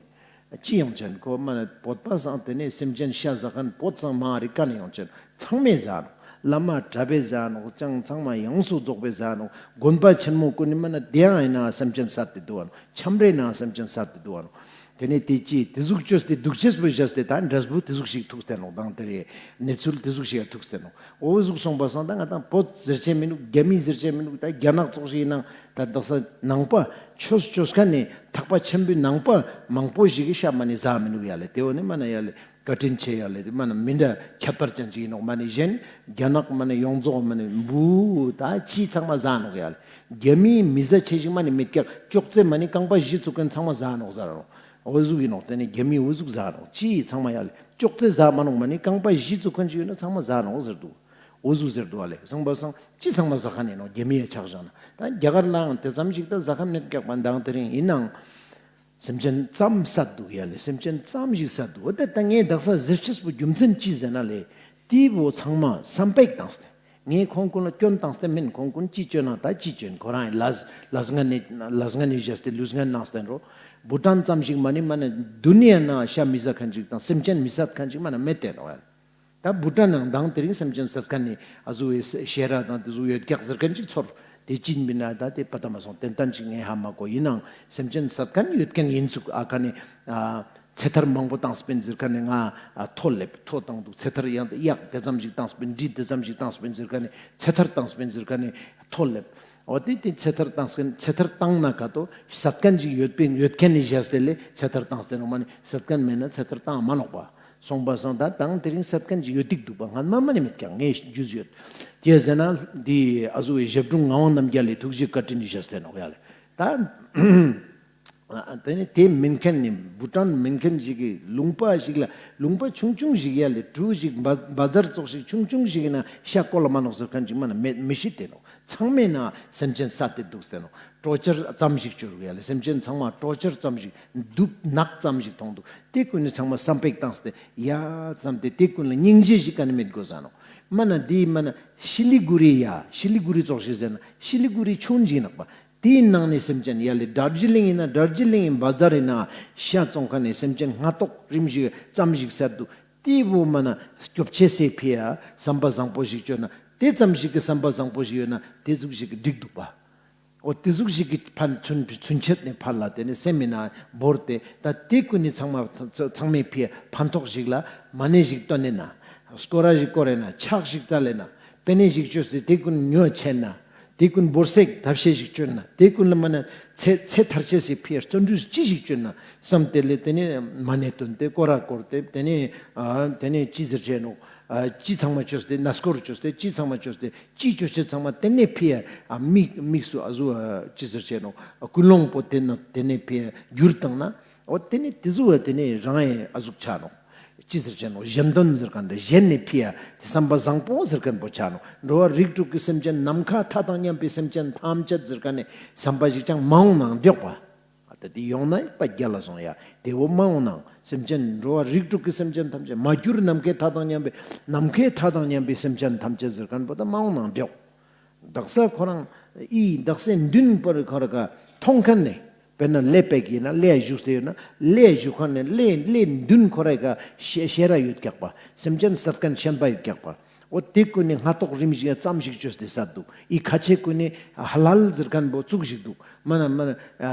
ཅི་ཡོང་ཆེན་ཁོ་མ་ན་བོད་པ་སང་དེ་ནི་སེམས་ཅན་ཤ་ཟ་མཁན་བོད་སང་མ་རིག་ག་ནི་ཡོང་ཆེན་ཚང་མས་ཟ་ནོག་བླ་མ་གྲྭ་པའི་ཟ་ནོག་ཅང་ཚང་མ་ཡོངས་སུ་རྫོགས་པའི་ཟ་ནོག་དགོན་པ་ཆེན་མོ་ཀུན་ནི་མ་ན་དེ་ཡང་ཡིན་ན་སེམས་ཅན་བསད་དེ་འདུག་བ་ནོག་ཁྱམས་རའི་ནང་སེམས་ཅན་བསད་དེ་འདུག་བ་ནོག་དེ་ནས་དེ་ཅི་དེ་ཟུག་བཅོས་ཏེ་སྡུག་ཅེས་པོ་བཞག་སྟེ་ད་འབྲས་བུ་དེ་ཟུག་ཞིག་ཐུག་སྟེ་ནོག་དང་དེ་རེ་གནས་ཚུལ་དེ་ཟུག་ཞིག་ཐུག་སྟེ་ནོག་འོ་ཟུག་སོང་པ་སང་ད་ང་དང་བོད་ཟེར་ཅེས་མི་འདུག་རྒྱ་མི་ཟེར་ཅེས་མི་འདུག་ད་རྒྱ་ནག་ཙོགས་ཞིག་ཡིན་ནང་ད་དག་ས་ནང་པ་ཆོས་ཆོས་ཁན་ནི་ཐག་པ་ཆེན་པོའི་ནང་པ་མང་པོ་ཞིག་གི་ཤ་མ་ནི་ཟ་མི་འདུག་ཡ་ལེ། དེ་འོ་ནི་མ་ན་ཡ་ལེ་བཀའ་དྲིན་ཆེ་ཡ་ལེ། དེ་མ་ན་མི་འདྲ་ཁྱད་པར་ཅན་ཅིག་ཡིན་ནོག་མ་ནི་གཞན་རྒྱ་ནག་མ་ནི་ཡོངས་རྫོགས་མ་ནི་འབུ་ད་ཅི་ཚང་མ་ཟ་ནོག་ཡ་ལེ། རྒྱ་མིའི་མི་ཟ་ཆེ་ཞིག་མ་ནི་མེད་ཀྱག་ཅོག་ཙེ་མ་ནི་རྐང་པ་བཞི་ཚུགས་ཁན་ཚང་མ་ཟ་ནོག་ཟེར་རོ། འོ་ཟུག་ཡིན་ནོག་དེ་ནི་རྒྱ་མིའི་འོ་ཟུག་ཟ་ནོག་ཅི་ཚང་མ་ཡ་ལེ། ཅོག་ཙེ་ཟ་མ་ནོག་མ་ནི་རྐང་པ་བཞི་ཚུགས་ཁན་ཅིག་ཡོད་ན་ཚང་མ་ཟ་ནོག་ཟེར་འདུག་འོ་ཟུག་ཟེར་འདུག་ཨ་ལེ། སོང་པ་སང་ཅི་ཚང་མ་ཟ་ཁན་ཡིན་ནོག་རྒྱ་མི་ཡ་ཆགས་བཞག་ན་ད་རྒྱ་གར་ལའང་དེ་ཙམ་ཞིག་ད་ཟ་ཁན་མེད་ཀྱག་པ་མདང་དེ་རིང་ཡིན་ནང་སེམས་ཅན་ཙམ་བསད་འདུག་ཡ་ལེ། སེམས་ཅན་ཙམ་ཞིག་བསད་འདུག་འོ་དེ་ད་ངས་དག་ས་ཟེར་ཅེས་པོ་རྒྱུ་མཚན་ཅི་ཟེར་ན་ལེ། དེ་བོ་ཚང་མ་བསམ་པ་ཞིག་བཏང་སྟེ། ངས་ཁོང་ཀུན་ལ་སྐྱོན་བཏང་སྟེ་མིན། ཁོང་ཀུན་ཅི་སྐྱོན་ན་ད་ཅི་སྐྱོན་ཁོ་རང་ལས་ལས་ངན་ནི་ལས་ངན་ནི་བཞག་སྟེ་ལུས་ངན་གནང་སྟེ་རོ། བུ་ཊན་ཙམ་ཞིག་མ་ནི་མ་ནི་དུ་ནི་ཡ་ན་ཤ་མི་ཟ་ཁན་ཅིག་དང་སེམས་ཅན་མི་བསད་ཁན་ཅིག་མ་ན་མེད་དེ་རོ། ད་བུ་ཊན་ནང་དང་དེ་རིང་སེམས་ཅན་བསད་ཁན་ནི་ཨ་ཟུ་བའི་ཤེ་ར་དང་དེ་ཟུ་ཡོད་ཀྱག་ཟེར་ཁན་ཅིག་ཚོར། དེ་ཅི་ཡིན་པ་ན་ད་དེ་པ་ད་མ་སོང་ཏན་ཏན་ཅིག་ངས་ཧ་མ་གོ། ཡིན་ནང་སེམས་ཅན་བསད་ཁན་ཡོད་ཁན་ཡིན་ཚུག་ཨ་ཁ་ནི་ཨ་ཚེ་ཐར་མང་པོ་བཏང་སྤེན་ཟེར་ཁན་ནི་ང་ཨ་ཐོ་ལེབ་ཐོ་བཏང་འདུག་ཚེ་ཐར་ཡང་གཡག་དེ་ཙམ་ཞིག་བཏང་སྤེན་འབྲི་དེ་ཙམ་ཞིག་བཏང་སྤེན་ཟེར་ཁན་ནི་ཚེ་ཐར་བཏང་སྤེན་ཟེར་ཁན་ནི་ཐོ་ལེབ། འོ་དེ་དེ་ཚེ་ཐར་བཏང་སྤེན་ཚེ་ཐར་བཏང་ན་ཁ་ཏོ་བསད་ཁན་ཅིག་ཡོད་པིན་ཡོད་ཁན་ནི་བཞག་སྟེ་ལེ་ཚེ་ཐར་བཏང་སྟེ་ནོ་མ་ནི་བསད་ཁན་མེད་ན་ཚེ་ཐར་བཏང་མ་ནོག་པ། སོང་པ་སང་ད་དང་དེ་རིང་བསད་ཁན་ཅིག་ཡོད་ཏིག་འདུག་པ་སྔན་མ་མ་ནི་མེད་ཀྱག་ངས་རྒྱུས་ཡོད། དེ་ཟེར་ན་འདི་ཨ་ཟུ་བའི་ཞབས་དྲུང་ངག་དབང་རྣམ་རྒྱལ་ལི་ཐུགས་རྗེ་བཀའ་དྲིན་ནི་བཞག་སྟེ་ནོག་ཡ་ལེ། ད་དེ་ནི་དེ་མིན་ཁན་ནི་བུ་ཊན་མིན་ཁན་ཞིག་གི་ལུང་པ་ཞིག་ལ་ལུང་པ་ཆུང་ཆུང་ཞིག་ཡ་ལེ་གྲུ་ཞིག་བ་བ་ཛར་ཙོགས་ཞིག་ཆུང་ཆུང་ཞིག་ཡིན་ན་ཤ་ཀོ་ལ་མ་ནོག་ཟེར་ཁན་ཅིག་མ་ན་མེད་མི་ཤི་དེ་ནོག་ཚང་མའི་ནང་སེམས་ཅན་བསད་དེ་འདུག་སྟེ་ནོག་གྲོ་ཆར་ཙམ་ཞིག་བཅོས་ཡ་ལེ། སེམས་ཅན་ཚང་མ་གྲོ་ཆར་ཙམ་ཞིག་དུབ་ནག་ཙམ་ཞིག་མཐོང་འདུག་དེ་ཀུན་ནི་ཚང་མ་བསམ་པ་ཞིག་བཏང་སྟེ་ཡ་ཙམ་དེ་དེ་ཀུན་ལ་སྙིང་རྗེ་ཞིག་ག་ནི་མེད་དགོས་ས་ནོག་མ་ན་དེ་མ་ན་ཤི་ལི་གུ་རི་ཡ་ཤི་ལི་གུ་རི་ཙོགས་ཞིག་ཟེར་ན་ཤི་ལི་གུ་རི་ཆུང་ཞིག་ནག་པ། དེའི་ནང་ནས་སེམས་ཅན་ཡ་ལེ་དར་ཇི་ལིང་ཡིན་ན་དར་ཇི་ལིང་ཡིན་བ་ཛར་ཡིན་ན་ཤ་བཙོང་ཁན་ནི་སེམས་ཅན་སྣ་ཐོག་རིམ་ཞིག་ཙམ་ཞིག་བསད་འདུག་དེ་བོ་མ་ན་སྐྱོབ་ཅེས་སི་ཕི་ཡ་བསམ་པ་བཟང་པོ་ཞིག་བཅོས་ན་དེ་ཙམ་ཞིག་གི་བསམ་པ་བཟང་པོ་ཞིག་ཡོད་ན་དེ་ཟུག་ཞིག་གི་འགྲིག་འདུག་པ། འོ་དེ་ཟུག་ཞིག་གི་ཕན་ཚུན་ཚུན་ཆད་ནས་ཕར་ལ་དེ་ནས་སེམས་མི་ན་བོར་ཏེ་ད་དེ་ཀུན་ནི་ཚང་མ་ཚང་མའི་ཕི་ཕན་ཐོགས་ཞིག་ལ་མ་ཎི་ཞིག་བཏོན་ནས་ན་སྐོར་ར་ཞིག་བསྐོར་རེ་ན་ཕྱག་ཞིག་བཙལ་ལེ་ན་པེ་ནེ་ཞིག་བཅོས་ཏེ་དེ་ཀུན་ཉོ་ཆེན་ན་དེ་ཀུན་བོར་སེག་ཐབས་ཤེས་ཞིག་བཅོས་ན་དེ་ཀུན་ལ་མ་ན་ཚེ་ཚེ་ཐར་ཅེས་སི་ཕི་བརྩོན་འགྲུས་ཅི་ཞིག་བཅོས་ན་བསམ་དེ་ལས་དེ་ནས་མ་ཎི་བཏོན་ཏེ་སྐོར་ར་བསྐོར་ཏེ་དེ་ནས་ཨ་དེ་ནས་ཅི་ཟེར་ཆེ་ནོག་ཨ་ཅི་ཚང་མ་བཅོས་ཏེ་གནས་སྐོར་བཅོས་ཏེ་ཅི་ཚང་མ་བཅོས་ཏེ་ཅི་བཅོས་ཅེས་ཚང་མ་དེ་ནས་ཕི་ཡ་ཨ་དམིགས་དམིགས་སུ་ཨ་ཟུ་ཨ་ཅི་ཟེར་ཆེ་ནོག་ཀུན་སློང་པོ་དེ་ན་དེ་ནས་ཕི་ཡ་བསྒྱུར་བཏང་ན་འོ་དེ་ནས་དེ་ཟུ་ཨ་དེ་ནས་རང་ཡ་ཨ་ཟུག་ཆ་ནོག་ཅི་ཟེར་ཆེ་ནོག་གཞན་དོན་ཟེར་ཁན་དེ་གཞན་ནས་ཕི་ཡ་དེ་བསམ་པ་བཟང་པོ་ཟེར་ཁན་པོ་ཆ་ནོག་འགྲོ་བ་རིགས་དྲུག་གི་སེམས་ཅན་ནམ་མཁའ་མཐའ་དང་མཉམ་པའི་སེམས་ཅན་ཐམས་ཅད་ཟེར་ཁན་ནི་བསམ་པ་ཞིག་ཅང་མ་འོང་ནང་འགྲོགས་པ། ཨ་ད་དེ་ཡོང་ན་པ་རྒྱལ་ལ་སོང་ཡ། དེ་བོ་མ་འོང་ནང་སེམས་ཅན་འགྲོ་བ་རིགས་དྲུག་གི་སེམས་ཅན་ཐམས་ཅད་མ་གྱུར་ནམ་མཁའི་མཐའ་དང་མཉམ་པའི་ནམ་མཁའི་མཐའ་དང་མཉམ་པའི་སེམས་ཅན་ཐམས་ཅད་ཟེར་ཁན་པོ་ད་མ་འོང་ནང་འགྲོགས། དག་ས་ཁོ་རང་ཨི་དག་སའི་མདུན་པར་ཁོ་ར་ག་མཐོང་ཁན་ནི་དཔེར་ན་ལེ་པེག་ཡིན་ན་ལེ་བཞུགས་ཏེ་ཡོད་ན་ལེ་བཞུགས་ཁན་ནི་ལེ་ལེ་མདུན་ཁོ་ར་ག་ཤེ་ཤེ་ར་ཡོད་ཀྱག་པ། སེམས་ཅན་བསད་ཁན་ཤན་པ་ཡོད་ཀྱག་པ། འོ་དེ་ཀུན་ནི་སྣ་ཐོག་རིམ་བཞིན་ཙམ་ཞིག་བཅོས་ཏེ་བསད་འདུག་ཨི་ཁ་ཆེ་ཀུན་ནི་ཧ་ལ་ལ་ཟེར་ཁན་པོ་བཙུགས་ཤིག་འདུག་མ་ན་མ་ན་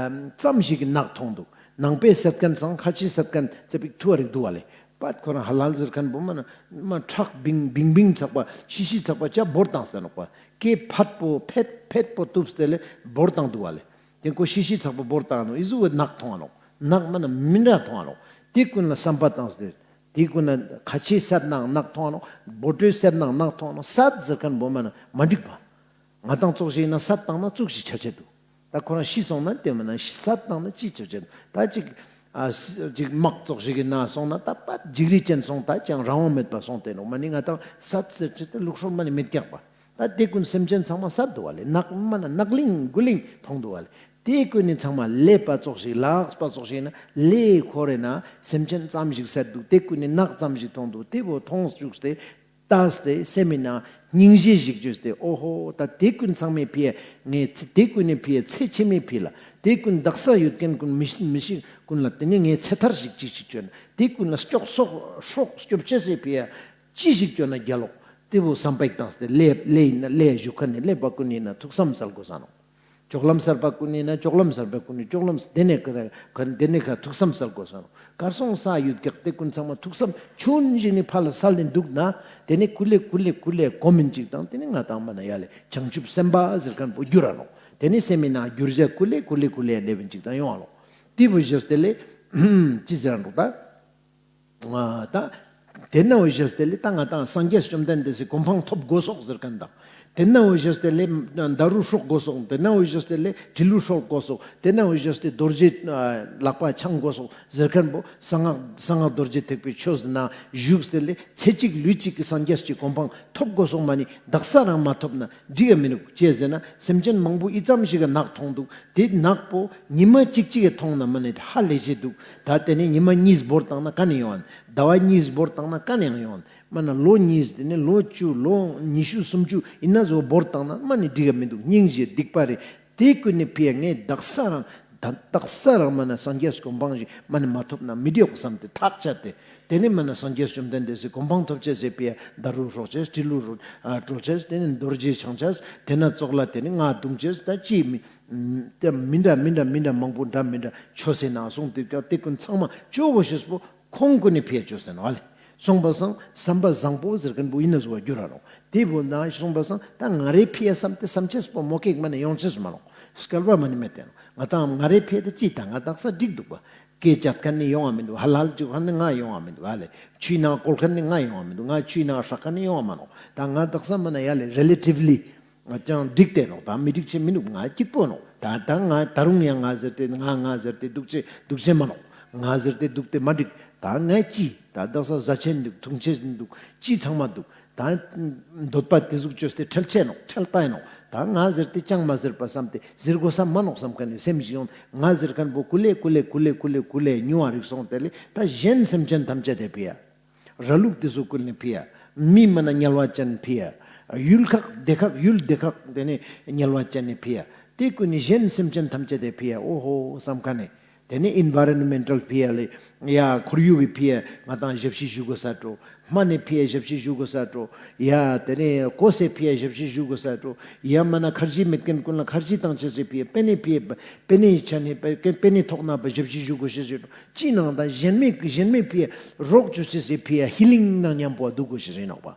ཙམ་ཞིག་གི་ནག་མཐོང་འདུག་ནང་པའི་བསད་ཁན་སང་ཁ་ཆེ་བསད་ཁན་ཙེ་པིག་ཐུ་བ་རིག་འདུག་བ་ལེ། པད་ཁོ་རང་ཧ་ལ་ལ་ཟེར་ཁན་པོ་མ་ན་མ་ཁྲག་བིང་བིང་བིང་ཚག་པ་ཤི་ཤི་ཚག་པ་ཅ་བོར་བཏང་སྟེ་ནོག་པ། སྐེ་ཕད་པོ་ཕད་ཕད་པོ་གཏུབས་ཏེ་ལེ་བོར་བཏང་འདུག་བ་ལེ། དེ་ཀོ་ཤི་ཤི་ཚག་པོ་བོར་བཏང་ནོག་ཨི་ཟུ་བའི་ནག་མཐོང་ང་ནོག་ནག་མ་ན་མི་འདྲ་མཐོང་ང་ནོག་དེ་ཀུན་ལ་བསམ་པ་བཏང་སྟེ། དེ་ཀུན་ན་ཁ་ཆེ་བསད་ནའང་ནག་མཐོང་ནོག་བོ་ཏོའི་བསད་ནའང་ནག་མཐོང་ནོག་བསད་ཟེར་ཁན་པོ་མ་ན་མ་འགྲིག་པ། ང་དང་ཙོགས་ཤིག་ཡིན་ན་བསད་བཏང་ན་ཙུག་ཞིག་ཆ་ཆེ་འདུག་ད་ཁོ་རང་ཤི་སོང་ན་དེ་མ་ན་བསད་བཏང་ན་ཅི་ཆ་ཆེ་འདུག་ད་ཅིག་ཨ་ཅིག་དམག་ཙོགས་ཤིག་ཡིན་ན་སོང་ན་ད་པ་འཇིགས་རི་ཅན་སོང་ད་ཅང་རང་དབང་མེད་པ་སོང་སྟེ་ནོག་མ་ནི་ང་དང་བསད་ཟེར་ཆེ་ད་ལུགས་སྲོལ་མ་ནི་མེད་ཀྱག་པ། ད་དེ་ཀུན་སེམས་ཅན་ཚང་མ་བསད་འདུག་བ་ལེ། ནག་མ་ན་ནག་ལིང་གུ་ལིང་མཐོང་འདུག་བ་ལེ། དེ་ཀུན་ནི་ཚང་མ་ལེ་པ་ཙོགས་ཤིག་ལགས་པ་ཙོགས་ཤིག་ན་ལེ་ཁོ་རེ་ན་སེམས་ཅན་ཙམ་ཞིག་བསད་འདུག་དེ་ཀུན་ནི་ནག་ཙམ་ཞིག་མཐོང་འདུག་དེ་བོ་མཐོང་བཅུག་སྟེ་ལྟས་ཏེ་སེམས་མི་ན་སྙིང་རྗེ་ཞིག་བཅོས་ཏེ་ཨོ་ཧོ་ད་དེ་ཀུན་ཚང་མའི་ཕི་ཡ་ངས་དེ་ཀུན་ནི་ཕི་ཡ་ཚེ་ཕྱི་མའི་ཕི་ལ་དེ་ཀུན་དག་ས་ཡོད་ཁན་ཀུན་མི་ཤི་མི་ཤི་ཀུན་ལ་དེ་ནི་ངས་ཚེ་ཐར་ཞིག་ཅི་ཞིག་བཅོས་ན་དེ་ཀུན་ལ་སྐྱོབ་སོག་སྲོག་སྐྱོབ་ཅེས་སི་ཕི་ཡ་ཅི་ཞིག་བཅོས་ན་རྒྱལ་ལོག་ཏེ་བོ་བསམ་པ་ཞིག་བཏང་སྟེ་ལེ་ལེ་ཡིན་ན་ལེ་བཞུགས་ཁན་ནི་ལེ་བ་ཀུན་ཡིན་ན་ཐུགས་བསམ་སལ་དགོས་ས་ནོག། ཅོག་ལམ་སལ་བ་ཀུན་ཡིན་ན་ཅོག་ལམ་སལ་བ་ཀུན་ནི་ཅོག་ལམ་ཏེ་ནེ་ཁ་ཏེ་ནེ་ཁ་ཐུགས་བསམ་སལ་དགོས་ས་ནོག། གར་སོང་ས་ཡོད་ཀྱག་ཏེ་ཀུན་ཚང་མ་ཐུགས་བསམ་ཆུན་ཞིག་ནི་ཕ་ལ་སལ་ཏེ་དུག་ན་ཏེ་ནེ་ཀུ་ལེ་ཀུ་ལེ་ཀུ་ལེ་གོ་མིན་ཅིག་དང་ཏེ་ནེ་ང་དང་མ་ན་ཡ་ལེ་བྱང་ཆུབ་སེམས་དཔའ་ཟེར་ཁན་བོ་འགྱུར་ར་ནོག། ཏེ་ནེ་སེམས་མི་ནང་འགྱུར་བྱ་ཀུ་ལེ་ཀུ་ལེ་ཀུ་ལེ་ལེབ་ཅིག་དང་ཡོང་བ་ནོག། ཏེ་བོ་ཞེས་ཏེ་ལེ་ཅི་ཟེར་ར་འདུག་ད། ད་ཏེ་ན་བོ་ཞེས་ཏེ་ལེ་ད་ང་དང་སངས་རྒྱས་བཅོམ་ལྡན་འདས་སི་གོ་འཕང་ཐོབ་དགོས་སོག་ཟེར་ཁན་དང་། ཏེ་ན་བོ་ཞེས་ཏེ་ལེ་ད་རུ་སྲོག་དགོས་སོག། ཏེ་ན་བོ་ཞེས་ཏེ་ལེ་དྲིལ་བུ་སྲོག་དགོས་སོག། ཏེ་ན་བོ་ཞེས་ཏེ་རྡོ་རྗེ་ལག་པ་འཆང་དགོས་སོག་ཟེར་ཁན་བོ་གསང་སྔགས་གསང་སྔགས་རྡོ་རྗེ་ཐེག་པའི་ཆོས་ནང་བཞུགས་ཏེ་ལེ་ཚེ་གཅིག་ལུས་གཅིག་གི་སངས་རྒྱས་ཀྱི་གོ་འཕང་ཐོབ་དགོས་སོག་མ་ནི་དག་ས་རང་མ་ཐོབ་ན་འགྲིག་ག་མི་ནུག། ཅི་ཟེར་ན་སེམས་ཅན་མང་པོ་ཨི་ཙམ་ཞིག་ག་ནག་ཐོང་དུག། ཏེ་ནག་པོ་ཉི་མ་གཅིག་གཅིག་གི་ཐོང་ན་མ་ནི་ཧ་ལས་ཤེས་དུག། ད་ཏེ་ནེ་ཉི་མ་གཉིས་བོར་བཏང་ན་ག་ནེ་ཡོང་ཨན། ཟླ་བ་གཉིས་བོར་བཏང་ན་ག་ནེ་ཡང་ཡོང་ཨན། མ་ན་ལོ་གཉིས་ཏེ་ནེ་ལོ་བཅུ་ལོ་ཉི་ཤུ་སུམ་ཅུ་ཨིན་ན་ཟོ་བོར་བཏང་ན་མ་ནི་འགྲིག་ག་མི་དུག། སྙིང་རྗེ་སྡིག་པ་རེ། ཏེ་ཀུན་ནི་ཕི་ཡ་ངས་དག་ས་རང་ད་དག་ས་རང་མ་ན་སངས་རྒྱས་གོ་འཕང་ཞིག་མ་ནི་མ་ཐོབ་ན་མི་འགྲིག་བསམ་སྟེ་ཐག་བཅད་དེ། ཏེ་ནེ་མ་ན་སངས་རྒྱས་བཅོམ་ལྡན་འདས་སི་གོ་འཕང་ཐོབ་ཅེས་སི་ཕི་ཡ་ད་རུ་སྲོག་ཅེས་དྲིལ་བུ་རུ་ཨ་དཀྲོལ་ཅེས་ཏེ་ནེ་རྡོ་རྗེ་འཆང་ཅེས་ཏེ་ན་ཙོགས་ལ་ཏེ་ནེ་ང་རྡུང་ཅེས་ད་ཅི་མི་ཏེ་མི་འདྲ་མི་འདྲ་མི་འདྲ་མང་པོ་འདྲ་མི་འདྲ་ཆོས་སེ་ན་སོང་ཏེ་ཀྱང་ཏེ་ཀུན་ཚང་མ་ཅོ་གོ་ཤེས་པོ་ཁོང་ཀུན་ནི་ཕི་ཡ་ཅོ་སེ་ན་ཨ་ལེ། སོང་པ་སང་བསམ་པ་བཟང་པོ་ཟེར་ཁན་བོ་ཨིན་ན་ཟོ་བ་འགྱུར་ར་ནོག། ཏེ་བོ་ན་སོང་པ་སང་ད་ང་རེ་ཕི་ཡ་བསམ་སྟེ་བསམ་ཅེས་པོ་མོ་ཀེག་མ་ནི་ཡོང་ཅེས་མ་ནོག། སྐལ་བ་མ་ནི་མེད་དེ་ནོག། ང་དང་ང་རེ་ཕི་ཡ་ཏེ་ཅི་ད་ང་དག་ས་འགྲིག་དུག་པ། སྐད་ཆ་ཁན་ནི་ཡོང་བ་མི་དུག། ཧ་ལ་ལ་ཅིག་ཁན་ནི་ང་ཡོང་བ་མི་དུག་ཨ་ལེ། ཆུའི་ནང་བཀོལ་ཁན་ནི་ང་ཡོང་བ་མི་དུག། ང་ཆུའི་ནང་སྲེག་ཁན་ནི་ཡོང་བ་མ་ནོག། ད་ང་དག་ས་མ་ན་ཡ་ལེ་རེ་ལེ་ཊིབ་ལི་ང་ཅང་འགྲིག་སྟེ་ནོག། ད་མི་འགྲིག་ཅེས་མི་ནུག། ང་སྐྱིད་པོ་ནོག། ད་ད་ང་ད་རུང་ཡང་ང་ཟེར་ཏེ་ང་ང་ཟེར་ཏེ་དུག་ཅེས་དུག་ཅེས་མ་ནོག། ང་ཟེར་ཏེ་དུག་སྟེ་མ་འགྲིག། ད་ང་ཅི་ད་དག་ས་ཟ་ཆེན་དུག། འཐུང་ཆེན་དུག། ཅི་ཚང་མ་དུག། ད་འདོད་པ་ཏེ་ཟུག་ཅོས་ཏེ་ཁྲེལ་ཆེ་ནོག། ཁྲེལ་པ་ཡིན་ནོག། ད་ང་ཟེར་ཏེ་ཅང་མ་ཟེར་པ་བསམ་སྟེ་ཟེར་གོས་ས་མ་ནོག་བསམ་ཁན་ནི་སེམས་ཤིག་ཡོང་། ང་ཟེར་ཁན་བོ་ཀུ་ལེ་ཀུ་ལེ་ཀུ་ལེ་ཀུ་ལེ་ཀུ་ལེ་ཉུང་བ་རིག་སོང་། ཏེ་ལེ་ད་གཞན་སེམས་ཅན་ཐམས་ཅད་དེ་ཕི་ཡ། ར་ལུག་ཏེ་ཟུག་ཀུན་ནི་ཕི་ཡ། མི་མ་ན་དམྱལ་བ་ཅན་ཕི་ཡ། ཡུལ་ཁག་སྡེ་ཁག་ཡུལ་སྡེ་ཁག་ཏེ་ནེ་དམྱལ་བ་ཅན་ནི་ཕི་ཡ། ཏེ་ཀུན་ནི་གཞན་སེམས་ཅན་ཐམས་ཅད་དེ་ཕི་ཡ་འོ་ཧོ་བསམ་ཁན་ནི། ཏེ་ནེ་ཨིན་ཝའི་རོན་མེན་ཊལ་ཕི་ཡ་ལེ་ཡ་ཁོར་ཡུག་གི་ཕི་ཡ་ང་དང་ཞབས་ཕྱི་ཞུ་གོས་ས་འགྲོ། མ་ནེ་ཕི་ཡ་ཞབས་ཕྱི་ཞུ་གོས་ས་འགྲོ། ཡ་ཏེ་ནེ་གོས་སེ་ཕི་ཡ་ཞབས་ཕྱི་ཞུ་གོས་ས་འགྲོ། ཡ་མ་ན་ཁར་ཇི་མེད་ཁན་ཀུན་ལ་ཁར་ཇི་བཏང་ཅེས་སི་ཕི་ཡ་པེ་ནེ་ཕི་ཡ་པེ་ནེ་ཆ་ནེ་པེ་ནེ་ཐོག་ན་པ་ཞབས་ཕྱི་ཞུ་གོས་ཤེས་ཞུ་འགྲོ། ཅི་ནང་ད་གཞན་མེད་གཞན་མེད་ཕི་ཡ་རོགས་ཅོ་ཅེས་སི་ཕི་ཡ་ཧི་ལིང་ནང་ཉམ་པོ་དུག་གོས་ཤེས་ཡིན་ནོག་པ།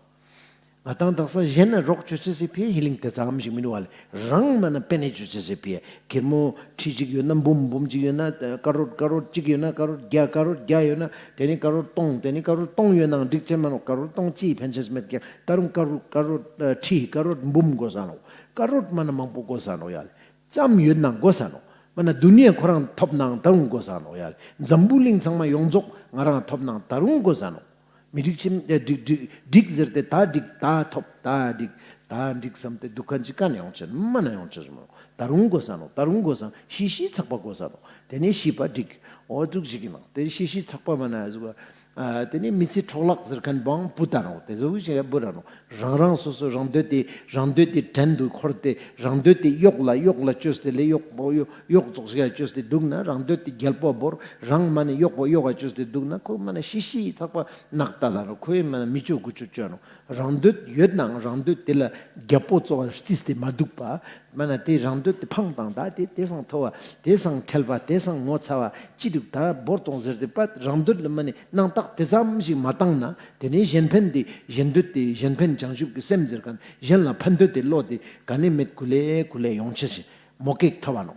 ང་དང་དག་ས་གཞན་ན་རོགས་ཅོ་ཅེས་སི་ཕི་ཡ་ཧི་ལིང་ཏེ་ཙམ་ཞིག་མི་ནུག་པ་ལེ། རང་མ་ན་པེ་ནེ་ཅོ་ཅེས་སི་ཕི་ཡ་ཁེར་མོ་ཁྲི་ཅིག་ཡོད་ན་འབུམ་འབུམ་ཅིག་ཡོད་ན་ཀ་རོར་ཀ་རོར་ཅིག་ཡོད་ན་ཀ་རོར་བརྒྱ་ཀ་རོར་བརྒྱ་ཡོད་ན་ཏེ་ནེ་ཀ་རོར་སྟོང་ཏེ་ནེ་ཀ་རོར་སྟོང་ཡོད་ནའང་འགྲིག་ཅེས་མ་ནོག། ཀ་རོར་སྟོང་ཅིའི་ཕན་ཅེས་མེད་ཀྱག། ད་རུང་ཀ་རོར་ཀ་རོར་ཁྲི་ཀ་རོར་འབུམ་གོས་ས་ནོག། ཀ་རོར་མ་ན་མང་པོ་གོས་ས་ནོག་ཡ་ལེ། ཙམ་ཡོད་ན་གོས་ས་ནོག། མ་ན་དུ་ནི་ཡ་ཁོ་རང་ཐོབ་ནའང་ད་རུང་གོས་ས་ནོག་ཡ་ལེ། འཛམ་བུ་གླིང་ཚང་མ་ཡོངས་རྫོགས་ང་རང་ཐོབ་ནའང་ད་རུང་གོས་ས་ནོག། མི་འགྲིག་ཅེས་འགྲིག་འགྲིག་འགྲིག་ཟེར་ཏེ་ད་འགྲིག་ད་ཐོབ་ད་འགྲིག་ད་འགྲིག་བསམ་སྟེ་དུག་ཁན་ཅིག་ག་ནེ་ཡོང་ཅེས་མ་ན་ཡོང་ཅེས་མ་ནོག། ད་རུང་གོས་ས་ནོག། ད་རུང་གོས་ས་ནོག། ཤི་ཤི་ཚག་པ་གོས་ས་ནོག། ཏེ་ནེ་ཤི་པ་འགྲིག་འོ་དུག་ཅིག་ཡིན་ནོག། ཏེ་ཤི་ཤི་ཚག་པ་མ་ན་ཟུག་པ། ཨ་ཏེ་ནེ་མི་ཚེ་འཕྲོ་བརླག་ཟེར་ཁན་བོའང་བུད་ད་ནོག། ཏེ་ཟུག་ཞིག་བུད་ད་ནོག། རང་རང་སོ་སོ་རང་འདོད་དེ་རང་འདོད་དེ་བྲན་དུ་འཁོར་ཏེ་རང་འདོད་དེ་གཡོག་ལ་གཡོག་ལ་ཅོས་ཏེ་ལེ་གཡོག་པོ་གཡོག་གཡོག་ཙོགས་ཤིག་ཅོས་ཏེ་དུག་ན་རང་འདོད་དེ་རྒྱལ་པོ་བོར་རང་མ་ནེ་གཡོག་པོ་གཡོག་ཅོས་ཏེ་དུག་ན་ཁོ་མ་ནེ་ཤི་ཤི་ཚག་པ་ནག་ད་ད་ནོག། ཁོའི་མ་ནེ་མི་ཅོ་དགུ་ཅོ་ཅོ་ནོག། རང་འདོད་ཡོད་ནའང་རང་འདོད་དེ་ལ་རྒྱལ་པོ་ཙོགས་རྩིས་ཏེ་མ་དུག་པ། མ་ན་ཏེ་རང་འདོད་དེ་ཕངས་དང་ད་ཏེ་ཏེ་སང་མཐོ་བ་ཏེ་སང་ཁྲེལ་བ་ཏེ་སང་ངོ་ཚ་བ་ཅི་དུག་ད་བོར་ཏོང་ཟེར་ཏེ་པ་རང་འདོད་ལ་མ་ནེ་སྣང་བཏགས་ཏེ་ཙམ་ཞིག་མ་བཏང་ན་ཏེ་ནེ་གཞན་ཕན་དེ་གཞན་འདོད་དེ་གཞན་ཕན་བྱང་ཆུབ་ཀྱི་སེམས་ཟེར་ཁན་གཞན་ལ་ཕན་འདོད་དེ་བློ་དེ་ག་ནེ་མེད་ཀུ་ལེ་ཀུ་ལེ་ཡོང་ཅེས་ཤིག་མོ་ཀེག་ཐོབ་བ་ནོག།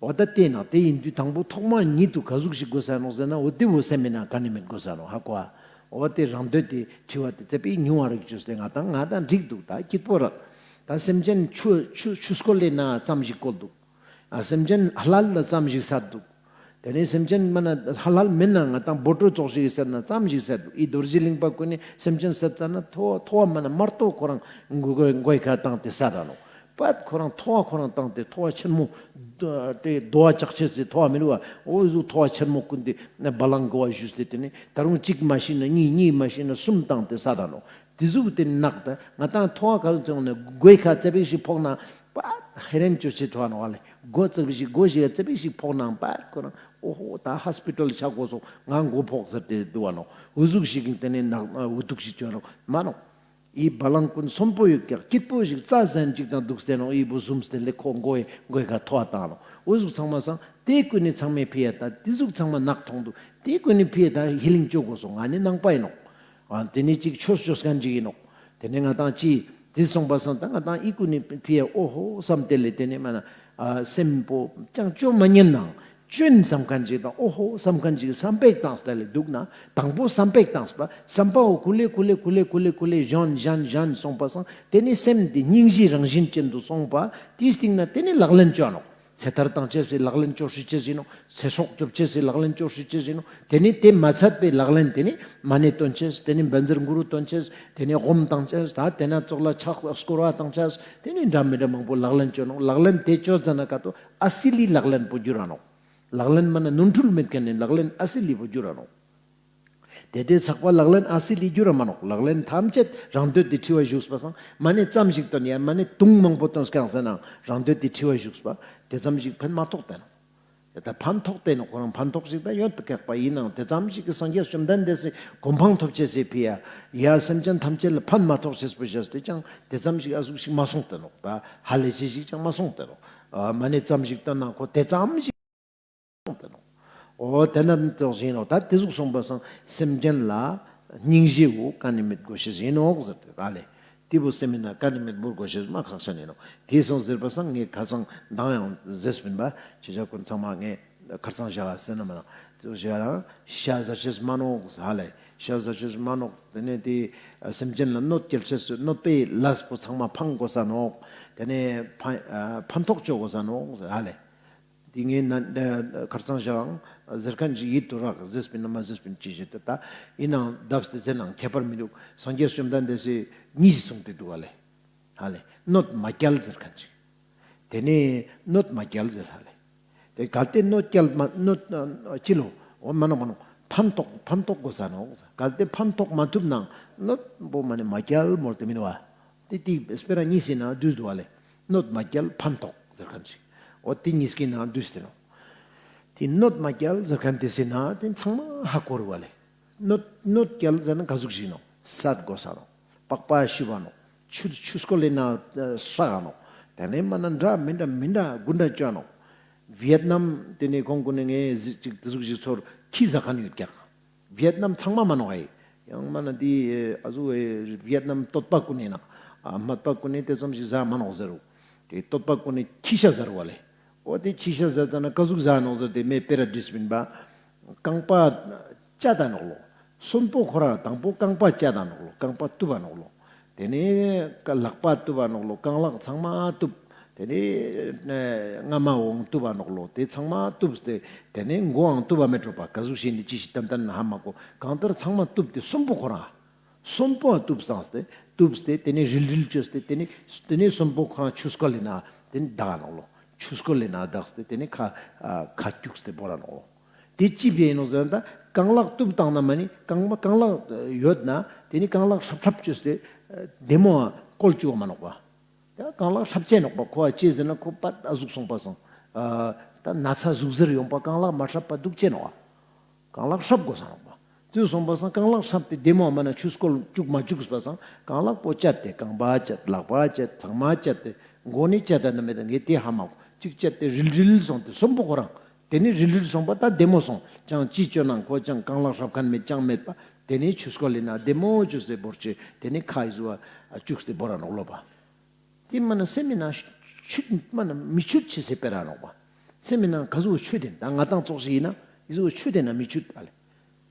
འོ་ད་ཏེ་ན་ཏེ་ཡིན་དུས་དང་པོ་ཐོག་མ་ཉིད་དུ་ག་ཟུག་ཞིག་གོས་ས་ནོག་ཟེར་ན་འོ་ཏེ་བོ་སེམས་མི་ནང་ག་ནེ་མེད་གོས་ས་ནོག་ཧ་གོ་ཨ། འོ་ཏེ་རང་འདོད་དེ་འཁྲི་བ་དེ་ཙ་པིག་ཉུང་བ་རིག་ཅོས་ཏེ་ང་དང་ང་དང་འགྲིག་དུག་ད་སྐྱིད་པོ་རག། ད་སེམས་ཅན་ཆུ་ཆུ་ཆུ་སྐོལ་ལེ་ན་ཙམ་ཞིག་སྐོལ་དུག། ཨ་སེམས་ཅན་ཧ་ལ་ལ་ཙམ་ཞིག་སད་དུག། ཏེ་ནེ་སེམས་ཅན་མ་ན་ཧ་ལ་ལ་མེན་ན་ང་དང་བོ་ཊོ་ཙོགས་ཤིག་སད་ན་ཙམ་ཞིག་སད་དུག། ཨི་རྡོ་རྗེ་གླིང་པ་ཀུན་ནི་སེམས་ཅན་སད་ཙ་ན་མཐོ་མཐོ་བ་མ་ན་མ་གཏོགས་ཁོ་རང་མགོ་མགོའི་ཁ་བཏང་སྟེ་སད་ད་ནོག། པད་ཁོ་རང་མཐོ་བ་ཁོ་རང་བཏང་སྟེ་མཐོ་བ་ཆེན་མོ་ཏེ་རྡོ་བ་ལྕགས་ཆེ་སི་མཐོ་བ་མི་རུ་བ་འོ་ཟུག་མཐོ་བ་ཆེན་མོ་ཀུན་ཏེ་བ་ལང་གོ་བ་ཞུས་ཏེ་ཏེ་ནེ་ད་རུང་གཅིག་མ་ཤི་ན་གཉིས་གཉིས་མ་ཤི་ན་གསུམ་བཏང་སྟེ་སད་ད་ནོག། ཏེ་ཟུག་ཏེ་ནག་ད་ང་དང་མཐོ་བ་ག་ཟུག་ཏེ་ནེ་མགོའི་ཁ་ཙ་པིག་ཞིག་ཕོག་ན་པད་ཧེ་རན་ཅོ་ཅེས་མཐོ་བ་ནོག་ཨ་ལེ། མགོ་ཙ་པིག་ཞིག་མགོ་ཞིག་ཙ་པིག་ཞིག་ཕོག་ན་པད་ཁོ་རང་འོ་ཧོ་ད་ཧོས་པི་ཊལ་ཆ་གོས་སོག་ང་མགོ་ཕོག་ཟེར་ཏེ་དུག་བ་ནོག། འུ་ཟུག་ཞིག་ཏེ་ནེ་ནག་འུ་ཐུག་ཞིག་ཅོ་ནོག་མ་ནོག། འི་བ་ལང་ཀུན་སོན་པོ་ཡོད་ཀྱག་སྐྱིད་པོ་ཞིག་རྩྭ་ཟན་ཅིག་དང་དུག་སྟེ་ནོག་འི་བོ་ཟུམ་སྟེ་ལེ་ཁོ་མགོའི་མགོའི་ཁ་ཐོ་བ་བཏང་ནོག་འོ་ཟུག་ཚང་མ་སང་ཏེ་ཀུན་ནི་ཚང་མའི་ཕི་ཡ་ད་ཏེ་ཟུག་ཚང་མ་ནག་ཐོང་དུག་ཏེ་ཀུན་ནི་ཕི་ཡ་ད་ཧི་ལིང་ཅོ་གོས་སོང་། ང་ནི་ནང་པ་ཨིན་ནོག་ཨ་ཏེ་ནི་ཅིག་ཆོས་ཅོ་ཁན་ཅིག་ཨིན་ནོག་ཏེ་ནེ་ང་དང་ཅི་ཏེ་སོང་པ་སང་ད་ང་དང་འི་ཀུན་ནི་ཕི་ཡ་ཨོ་ཧོ་སམ་སྟེ་ལེ་ཏེ་ནེ་མ་ན་ཨ་སེམས་པོ་ཅང་ཅོ་མ་ཉན་ནང་ཅོན་སམ་ཁན་ཅིག་དང་ཨོ་ཧོ་སམ་ཁན་ཅིག་སམ་པེག་བཏང་སྟེ་ལེ་དུག་ན་དང་པོ་སམ་པེག་བཏང་སྤ་སམ་པའོ་ཀུ་ལེ་ཀུ་ལེ་ཀུ་ལེ་ཀུ་ལེ་ཀུ་ལེ་ཞན་ཞན་ཞན་སོང་པ་སང་ཏེ་ནེ་སེམས་འདི་སྙིང་རྗེ་རང་བཞིན་ཅན་དུ་སོང་པ་ཏེའི་སྟིང་ན་ཏེ་ནེ་ལག་ལེན་ཅོ་ནོག་ཚེ་ཐར་བཏང་ཅེས་སི་ལག་ལེན་ཅོ་ཤེས་ཅེས་ཨིན་ནོག་ཚེ་སྲོག་སྐྱོབ་ཅེས་སི་ལག་ལེན་ཅོ་ཤེས་ཅེས་ཨིན་ནོག་ཏེ་ནེ་ཏེ་མ་ཚད་པའི་ལག་ལེན་ཏེ་ནེ་མ་ཎི་ཏོན་ཅེས་ཏེ་ནེ་བཛྲ་གུ་རུ་ཏོན་ཅེས་ཏེ་ནེ་ཧོམ་བཏང་ཅེས་ད་ཏེ་ན་ཙོགས་ལ་ཕྱག་སྐོར་བ་བཏང་ཅེས་ཏེ་ནེ་འདྲ་མི་འདྲ་མང་པོ་ལག་ལེན་ཅོ་ནོག་ལག་ལེན་ཏེ་ཅོ་ཟ་ན་ཀ་ཏོ་ཨ་སི་ལི་ལག་ལེན་པོ་གྱུར་ར་ནོག་ལག་ལེན་མ་ན་ནོར་འཁྲུལ་མེད་ཁན་ནི་ལག་ལེན་ཨ་སི་ལི་པོ་གྱུར་ར་ནོག་ཏེ་ཏེ་ཚག་པ་ལག་ལེན་ཨ་སི་ལི་གྱུར་ར་མ་ནོག་ལག་ལེན་ཐམས་ཅད་རང་འདོད་དེ་འཁྲི་བ་ཞུགས་པ་སང་མ་ཎི་ཙམ་ཞིག་ཏོན་ཡ་མ་ཎི་དུང་མང་པོ་ཏོན་སྐྱང་ཟེར་ནའང་རང་འདོད་དེ་འཁྲི་བ་ཞུགས་པ་ཏེ་ཙམ་ཞིག་ཕན་མ་ཐོགས་ཏེ་ནོག་ཏེ་ད་ཕན་ཐོགས་ཏེ་ནོག་ཁོ་རང་ཕན་ཐོགས་ཤིག་ད་ཡོད་ཏེ་ཀྱག་པ་ཨིན་ནའང་ཏེ་ཙམ་ཞིག་གི་སངས་རྒྱས་བཅོམ་ལྡན་འདས་སི་གོ་འཕང་ཐོབ་ཅེས་སི་ཕི་ཡ་ཡ་སེམས་ཅན་ཐམས་ཅད་ལ་ཕན་མ་ཐོགས་ཅེས་པོ་བྱས་ཏེ་ཅང་ཏེ་ཙམ་ཞིག་ཨ་ཟུག་ཞིག་མ་སོང་ཏེ་ནོག་ད་ཧ་ལས་ཅེས་ཞིག་ཅང་མ་སོང་ཏེ་ནོག་མ་ཎི་ཙམ་ཞིག་ཏོན་ན་ཁོ་ཏེ་ཙམ་ཞིག་ཏེ་ནོག་འོ་ཏེ་ན་ཙོགས་ཨིན་ནོག་ད་ཏེ་ཟུག་སོང་པ་སང་སེམས་ཅན་ལ་སྙིང་རྗེ་བོ་ཀ་ནེ་མེད་གོས་ཤེས་ཨིན་ནོག་ཟེར་ཏེ་ད་ལེ། ཏེ་བོ་སེམས་ཨིན་ན་ཀ་ནེ་མེད་བོར་གོས་ཤེས་མ་ཁག་ཅན་ཨིན་ནོག་ཏེ་སོང་ཟེར་པ་སང་ངས་ཁ་སང་མདང་ཡང་ཟེར་སྤིན་པ་ཅི་ཞག་ཀུན་ཚང་མ་ངས་ཁར་སང་ཞག་ཟེར་ན་མ་ན་ཙོགས་ཞག་ལ་ཤ་ཟ་ཤེས་མ་ནོག་ཧ་ལེ། ཤ་ཟ་ཤེས་མ་ནོག་ཏེ་ནེ་ཏེ་སེམས་ཅན་ལ་གནོད་སྐྱེལ་ཤེས་གནོད་པའི་ལས་པོ་ཚང་མ་ཕང་གོས་ས་ནོག་ཏེ་ནེ་ཕན་ཨ་ཕན་ཐོགས་ཅོ་གོས་ས་ནོག་ཧ་ལེ། ཏེ་ངས་ན་ཁར་སང་ཞག་ཟེར་ཁན་ཅིག་ཡིད་དུ་རག་ཟེར་སྤིན་ན་མ་ཟེར་སྤིན་ཅི་ཞིག་ཏེ་ད་ཨིན་ནའང་བརྡབས་ཏེ་ཟེར་ནའང་ཁྱད་པར་མི་དུག་སངས་རྒྱས་བཅོམ་ལྡན་འདས་སི་ཉིས་ཤིག་སོང་སྟེ་དུག་ཧ་ལེ། ཧ་ལེ། གནོད་མ་སྐྱལ་ཟེར་ཁན་ཅིག་ཏེ་ནེ་གནོད་མ་སྐྱལ་ཟེར་ཧ་ལེ། ཏེ་གལ་ཏེ་གནོད་སྐྱལ་མ་གནོད་ཅི་ལོ། འོ་མ་ནོག་མ་ནོག་ཕན་ཐོགས་ཕན་ཐོགས་གོས་ས་ནོག་གལ་ཏེ་ཕན་ཐོགས་མ་ཐུབ་ནའང་གནོད་པོ་མ་ནེ་མ་སྐྱལ་མོལ་ཏེ་མིན་བ། ཏེ་ཏེ་སྤེ་ར་ཉིས་ཨིན་ན་དུས་དུག་ཧ་ལེ། གནོད་མ་སྐྱལ་ཕན་ཐོགས་ཟེར་ཁན་ཅིག་འོ་ཏེ་ཉིས་ཀི་ནང་དུས་ཏེ་ནོག་ཏེ་གནོད་མ་སྐྱལ་ཟེར་ཁན་ཏེ་སེ་ན་ཏེ་ཚང་མ་ཧ་གོ་རུག་ཧ་ལེ། གནོད་གནོད་སྐྱལ་ཟེར་ན་ག་ཟུག་ཞིག་ནོག་སད་གོས་ས་ནོག་པགས་པ་བཤུ་བ་ནོག་ཆུ་ཆུ་སྐོལ་ལེ་ན་སྲག་ག་ནོག་ཏེ་ནེ་མ་ན་འདྲ་མི་འདྲ་མི་འདྲ་གུན་འདྲ་ཅོ་ནོག་ཝི་ཡེད་ནམ་ཏེ་ནེ་ཁོང་གུན་ནེ་ངས་ཟིག་ཅིག་ཏེ་ཟུག་ཞིག་ཚོར་ཁྱི་ཟ་ཁན་ཡོད་ཀྱག་ཝི་ཡེད་ནམ་ཚང་མ་མ་ནོག་ཨེ། ཡང་མ་ན་ཏེ་ཨ་ཟུག་ཨེ་ཝི་ཡེད་ནམ་སྟོད་པ་གུན་ནེ་ན་ཨ་སྨད་པ་གུན་ནེ་ཏེ་ཙམ་ཞིག་ཟ་མ་ནོག་ཟེར་རུག་ཏེ་སྟོད་པ་གུན་ནེ་ཁྱི་ཤ་ཟ་རུག་ཧ་ལེ། འོ་ཏེ་ཁྱི་ཤ་ཟ་ཙ་ན་ག་ཟུག་ཟ་ནོག་ཟེར་ཏེ་མེ་སྤེ་ར་དྲིས་པིན་པ། རྐང་པ་བཅད་ད་ནོག་ལོ། སོན་པོ་ཁོ་རང་དང་པོ་རྐང་པ་བཅད་ད་ནོག་ལོ། རྐང་པ་གཏུབ་པ་ནོག་ལོ། ཏེ་ནེ་ལག་པ་གཏུབ་པ་ནོག་ལོ། རྐང་ལག་ཚང་མ་གཏུབ། ཏེ་ནེ་རྔ་མའང་གཏུབ་པ་ནོག་ལོ། ཏེ་ཚང་མ་གཏུབ་སྟེ་ཏེ་ནེ་མགོའང་གཏུབ་པ་མེད་འགྲོ་པ་ག་ཟུག་ཞིག་ནི་ཅི་ཞིག་ཏན་ཏན་ཧ་མ་གོ། གང་ལྟར་ཚང་མ་གཏུབ་སྟེ་སོན་པོ་ཁོ་རང་སོན་པོ་གཏུབ་སྟེ་གཏུབ་སྟེ་ཏེ་ནེ་རིལ་རིལ་ཅོས་ཏེ་ཏེ་ནེ་ཏེ་ནེ་སོན་པོ་ཁོ་རང་ཆུ་སྐོལ་ལེ་ན་ཏེ་ནེ་དག་ནོག་ལོ། ཆུ་སྐོལ་ལེ་ན་དག་སྟེ་ཏེ་ནེ་ཁ་ཨ་ཁ་སྐྱུགས་ཏེ་བོར་ར་ནོག་ལོ། ཏེ་ཅི་ཕི་ཨིན་ནོག་ཟེར་ན་ད་རྐང་ལག་གཏུབ་བཏང་ན་མ་ནི་རྐང་པ་རྐང་ལག་ཡོད་ན་ཏེ་ནེ་རྐང་ལག་ཧྲབ་ཧྲབ་ཅོས་ཏེ་བདེ་མོ་བཀོལ་ཅུག་མ་ནོག་པ། ཡ་རྐང་ལག་ཧྲབ་ཅེ་ནོག་པ། ཁོ་ཨ་ཅི་ཟེར་ན་ཁོ་པད་ཨ་ཟུག་སོང་པ་སང་ཨ་ད་ན་ཚ་ཟུག་གཟེར་ཡོང་པ་རྐང་ལག་མ་ཧྲབ་པ་དུག་ཅེ་ནོག་པ། རྐང་ལག་ཧྲབ་གོས་ས་ནོག་པ། ཏེ་སོང་པ་སང་རྐང་ལག་ཧྲབ་སྟེ་བདེ་མོ་མ་ན་ཆུ་སྐོལ་ཅུག་མ་ཅུག་པ་སང་རྐང་ལག་པོ་བཅད་དེ་རྐང་པ་བཅད་ལག་པ་བཅད་ཚང་མ་བཅད་དེ་མགོ་ནེ་བཅད་ད་ན་མེད་ད་ངས་ཏེ་ཧ་མ་གོ། ཅིག་བཅད་དེ་རིལ་རིལ་སོང་སྟེ་སོན་པོ་ཁོ་རང་ཏེ་ནེ་རིལ་རིལ་སོང་པ་ད་བདེ་མོ་སོང་ཅང་ཅི་ཅོ་ནའང་ཁོ་ཅང་རྐང་ལག་ཧྲབ་ཁན་མེད་ཅང་མེད་པ། ཏེ་ནེ་ཆུ་སྐོལ་ལེ་ན་བདེ་མོ་ཅོས་ཏེ་བོར་ཅེས་ཏེ་ནེ་ཁ་ཨི་ཟུག་ཨ་ཅུགས་ཏེ་བོར་ར་ནོག་ལོ་པ། ཏེ་མ་ན་སེམས་མི་ནང་ཆུད་མ་ན་མི་ཆུད་ཅེས་སི་སྤེ་ར་ནོག་པ། སེམས་མི་ནང་ག་ཟུག་ཆུད་དེ་ད་ང་དང་ཙོགས་ཤིག་ཨིན་ན་ཨི་ཟུག་ཆུད་དེ་ན་མི་ཆུད་ཨ་ལེ།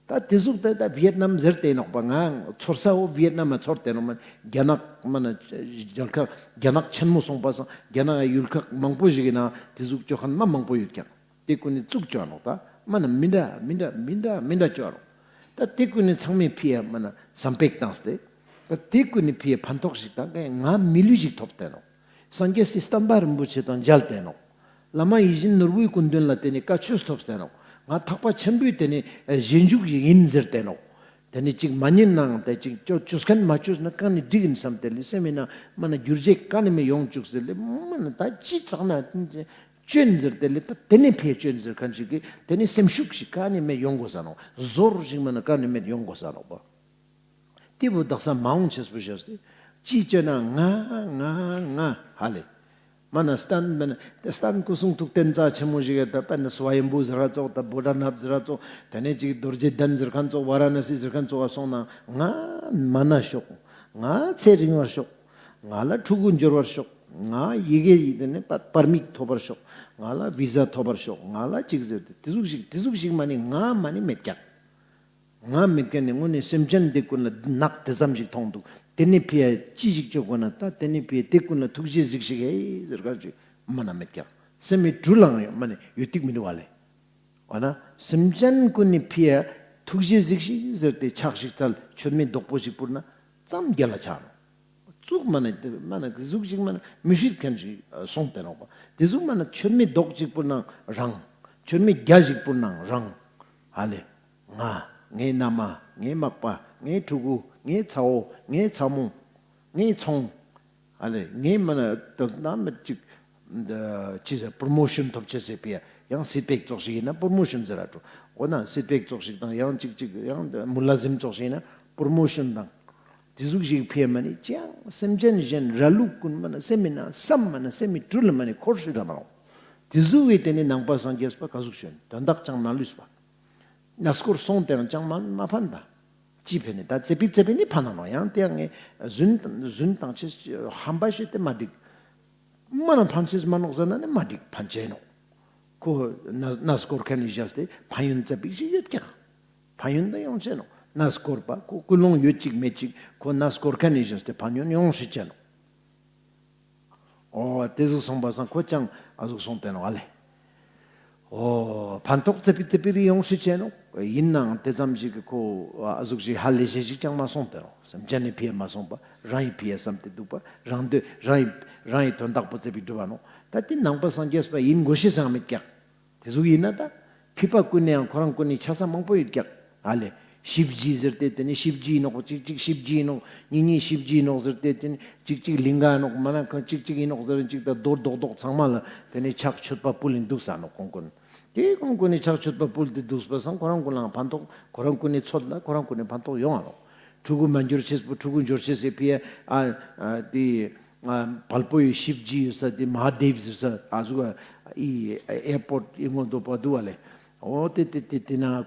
ད་ཏེ་ཟུག་ད་ད་ཝི་ཡེད་ནམ་ཟེར་ཏེ་ནོག་པ། ང་ཚོར་ས་བོ་ཝི་ཡེད་ནམ་མ་ཚོར་ཏེ་ནོག་མ། རྒྱ་ནག་མ་ན་རྒྱལ་ཁབ་རྒྱ་ནག་ཆེན་མོ་སོང་པ་སང་རྒྱ་ནག་ཡུལ་ཁག་མང་པོ་ཞིག་གི་ནང་ཏེ་ཟུག་ཅོ་ཁན་མ་མང་པོ་ཡོད་ཀྱག་ཏེ་ཀུན་ནི་ཙུག་ཅོ་ནོག་ད་མ་ན་མི་འདྲ་མི་འདྲ་མི་འདྲ་མི་འདྲ་ཅོ་ནོག་ད་ཏེ་ཀུན་ནི་ཚང་མའི་ཕི་ཡ་མ་ན་སམ་པེག་བཏང་སྟེ་ད་ཏེ་ཀུན་ནི་ཕི་ཡ་ཕན་ཐོགས་ཤིག་དང་ང་མི་ལུས་ཤིག་ཐོབ་སྟེ་ནོག་སངས་རྒྱས་སི་བསྟན་པ་རིན་པོ་ཆེ་དང་མཇལ་ཏེ་ནོག་བླ་མ་ཡིད་བཞིན་ནོར་བུའི་སྐུ་མདུན་ལ་ཏེ་ནེ་བཀའ་ཆོས་ཐོབ་སྟེ་ནོག་ང་ཐེག་པ་ཆེན་པོའི་ཏེ་ནེ་རྗེས་འཇུག་ཞིག་ཨིན་ཟེར་ཏེ་ནོག་ཏེ་ནེ་ཅིག་མ་ཉན་ནའང་ཏེ་ཅིག་ཅོ་ཅོ་ཁན་མ་ཅོས་ན་ཀ་ནེ་འགྲིག་ཨིན་སམ་སྟེ་ལེ་སེམས་མི་ནང་མ་ན་འགྱུར་བྱེད་ཀ་ནེ་མེད་ཡོང་ཅུག་སྟེ་ལེ་མ་ན་ད་ཅི་དྲག་ན་ཅོན་ཟེར་ཏེ་ལེ་ད་ཏེ་ནེ་ཕི་ཡ་ཅོན་ཟེར་ཁན་ཞིག་གི་ཏེ་ནེ་སེམས་ཤུགས་ཤིག་ཀ་ནེ་མེད་ཡོང་གོས་ས་ནོག་ཟོར་ཞིག་མ་ན་ཀ་ནེ་མེད་ཡོང་གོས་ས་ནོག་པ། ཏེ་བོ་དག་ས་མ་འོང་ཅེས་པོ་ཞེས་ཏེ་ ཅི་ཅོ་ན་ང་ང་ང་ཧ་ལེ། མ་ན་སྟན་མ་ན་སྟན་སྐུ་གསུང་ཐུགས་རྟེན་རྩ་ཆེན་མོ་ཞིག་ཡོད་ད། པ་ན་སུ་བ་ཡན་བུ་ཟེར་ར་ཙོགས་ད་བོ་ཌ་ནབ་ཟེར་ར་ཙོགས་ད་ནེ་ཅིག་རྡོ་རྗེ་གདན་ཟེར་ཁན་ཙོགས་ཝ་ར་ཎ་སི་ཟེར་ཁན་ཙོགས་སོང་ན་ང་མ་ན་ཤོག། ང་ཚེ་རིང་བར་ཤོག། ང་ལ་ཕྲུ་གུ་འབྱོར་བར་ཤོག། ང་ཡི་གེ་ཡི་དེ་ནེ་པ་པར་མིག་ཐོབ་པར་ཤོག། ང་ལ་བི་ཟ་ཐོབ་པར་ཤོག། ང་ལ་ཅིག་ཟེར་ཏེ་དེ་ཟུག་ཞིག་དེ་ཟུག་ཞིག་མ་ནེ་ང་མ་ནེ་མེད་ཀྱག། ང་མེད་ཁན་ནི་དངོས་ནེ་སེམས་ཅན་དེ་ཀུན་ལ་ནག་དེ་ཙམ་ཞིག་མཐོང་འདུག། དེ་ནེ་ཕི་ཡ་ཅི་ཞིག་ཅོ་དགོས་ན་ད་དེ་ནེ་ཕི་ཡ་དེ་ཀུན་ལ་ཐུགས་རྗེ་གཟིགས་ཤིག་ཧེ་ཟེར་ཁན་ཞིག་མ་ན་མེད་ཀྱག། སེམས་མི་དྲུལ་ལང་ཡོད་མ་ནེ་ཡོད་ཏིག་མི་འདུག་བ་ལེ། འོ་ན་སེམས་ཅན་ཀུན་ནི་ཕི་ཡ་ཐུགས་རྗེ་གཟིགས་ཤིག་ཟེར་ཏེ་ཕྱག་ཞིག་བཙལ་མཆོད་མེ་རྡོག་པོ་ཞིག་ཕུལ་ན་ཙམ་རྒྱལ་ལ་ཆགས་ནོག། ཙུག་མ་ན་མ་ན་ཟུག་ཞིག་མ་ན་མི་ཤེས་ཁན་ཞིག་སོང་སྟེ་ནོག་པ། དེ་ཟུག་མ་ན་མཆོད་མེ་རྡོག་ཅིག་ཕུལ་ན་རང་། མཆོད་མེ་བརྒྱ་ཞིག་ཕུལ་ན་རང་། ཧ་ལེ། ང་། ངའི་མནའ་མ། ངའི་མག་པ། ངའི་ཕྲུ་གུ། ངའི་ཚ་བོ། ངའི་ཚ་མོ། ངའི་ཚོང་། ཨ་ལེ་ངའི་མ་ན་ད་ན་མི་ཅིག་ཅི་ཟེར་པྲོ་མོ་ཤན་ཐོབ་ཅེས་ཟེར་པི་ཡ་ཡང་སིད་བེག་ཙོགས་ཤིག་ཡིན་ན་པྲོ་མོ་ཤན་ཟེར་ར་འགྲོ། འོ་ན་སིད་བེག་ཙོགས་ཤིག་དང་ཡང་ཅིག་ཅིག་ཡང་མུ་ལ་ཟིམ་ཙོགས་ཤིག་ཡིན་ན་པྲོ་མོ་ཤན་དང་། དེ་ཟུག་ཞིག་ཕི་ཡ་མ་ནེ་ཅང་སེམས་ཅན་གཞན་ར་ལུག་ཀུན་མ་ན་སེམས་མི་ན་བསམ་མ་ན་སེམས་མི་དྲུལ་མ་ནེ་འཁོར་ཧྲི་ད་མ་རུང་། དེ་ཟུག་གི་དེ་ནེ་ནང་པ་སངས་རྒྱས་པ་ག་ཟུག་ཞིག་དོན་དག་ཅང་མ་ལུས་པ། གནས་སྐོར་སོང་སྟེ་ཡང་ཅང་མ་མ་ཕན་ད། ཅི་ཕན་ནི་ད་ཙེ་པི་ཙེ་པི་ནི་ཕན་ན་ནོག། ཡང་དེ་ཡང་ངས་རྫུན་རྫུན་བཏང་ཅེས་ཧམ་པ་བཤད་དེ་མ་འགྲིག། མ་ན་ཕན་ཅེས་མ་ནོག་ཟེར་ན་ནི་མ་འགྲིག། ཕན་ཅེས་ནོག། ཁོ་གནས་གནས་སྐོར་མཁན་ནི་བཞག་སྟེ་ཕན་ཡོན་ཙ་པིག་ཞིག་ཡོད་ཀྱག། ཕན་ཡོན་ད་ཡོང་ཅེས་ནོག། གནས་སྐོར་པ་ཁོ་ཀུན་སློང་ཡོད་ཅིག་མེད་ཅིག་ཁོ་གནས་སྐོར་མཁན་ནི་བཞག་སྟེ་ཕན་ཡོན་ཡོང་ཤེས་ཅེས་ནོག། འོ་དེ་ཟུག་སོང་པ་སང་ཁོ་ཅང་ཨ་ཟུག་སོང་སྟེ་ནོག་ཨ་ལེ། འོ་ཕན་ཐོགས་ཙ་པིག་ཙ་པིག་རེ་ཡོང་ཤེས་ཅེས་ནོག། ཡིན་ནའང་དེ་ཙམ་ཞིག་གི་ཁོ་ཨ་ཟུག་ཞིག་ཧ་ལས་ཤེས་ཞིག་ཅང་མ་སོང་སྟེ་ནོག། སེམས་ཅན་ནི་ཕི་ཡ་མ་སོང་པ་རང་ཡི་ཕི་ཡ་བསམ་སྟེ་འདུག་པ། རང་འདོད་རང་ཡི་རང་ཡི་དོན་དག་པོ་ཙ་པིག་སྒྲུབ་པ་ནོག། ད་དེ་ནང་པ་སངས་རྒྱས་པ་ཡིན་དགོས་ཤེས་སང་མེད་ཀྱག། དེ་ཟུག་ཡིན་ན་ད་ཕི་པ་ཀུན་ནི་ཡང་ཁོ་རང་ཀུན་ནི་ཆ་ས་མང་པོ་ཡོད་ཀྱག་ཨ་ལེ། ཤིབ་ཇི་ཟེར་ཏེ་དེ་ནི་ཤིབ་ཇི་ཡིན་ནོག། གཅིག་གཅིག་ཤིབ་ཇི་ཡིན་ནོག། གཉིས་གཉིས་ཤིབ་ཇི་ཡིན་ནོག་ཟེར་ཏེ་དེ་ནི་གཅིག་གཅིག་ལིང་ག་ཡིན་ནོག། མ་ན་ཁོ་གཅིག་གཅིག་ཡིན་ནོག་ཟེར་གཅིག་ད་རྡོ་རྡོག་རྡོག་ཚང་མ་ལ་དེ་ནི་ཕྱག་མཆོད་པ་ཕུལ་ཡིན་འདུག་ས་ནོག་ཁོང་ཀུན། དེ་ཁོང་ཀུན་ནི་ཕྱག་མཆོད་པ་ཕུལ་ཏེ་འདུག་པ་སང་ཁོ་རང་ཀུན་ལའང་ཕན་ཐོགས། ཁོ་རང་ཀུན་ནི་ཚོད་ལ་ཁོ་རང་ཀུན་ནི་ཕན་ཐོགས་ཡོང་ང་ནོག། ཕྲུ་གུ་མ་འབྱོར་ཅེས་པོ་ཕྲུ་གུ་འབྱོར་ཅེས་སི་ཕི་ཡ་ཨ་ཨ་དེ། ང་བལ་པོ་ཡི་ཤིབ་ཇི་ཡོད་ས་དེ་མ་ཧཱ་དེབ་ཟེར་ས་ཨ་ཟུག་ཨི་ཨེར་པོར་ཊ་ཡི་ངོ་དོ་པ་འདུག་བ་ལེ། འོ་དེ་དེ་དེ་དེ་ན་ང་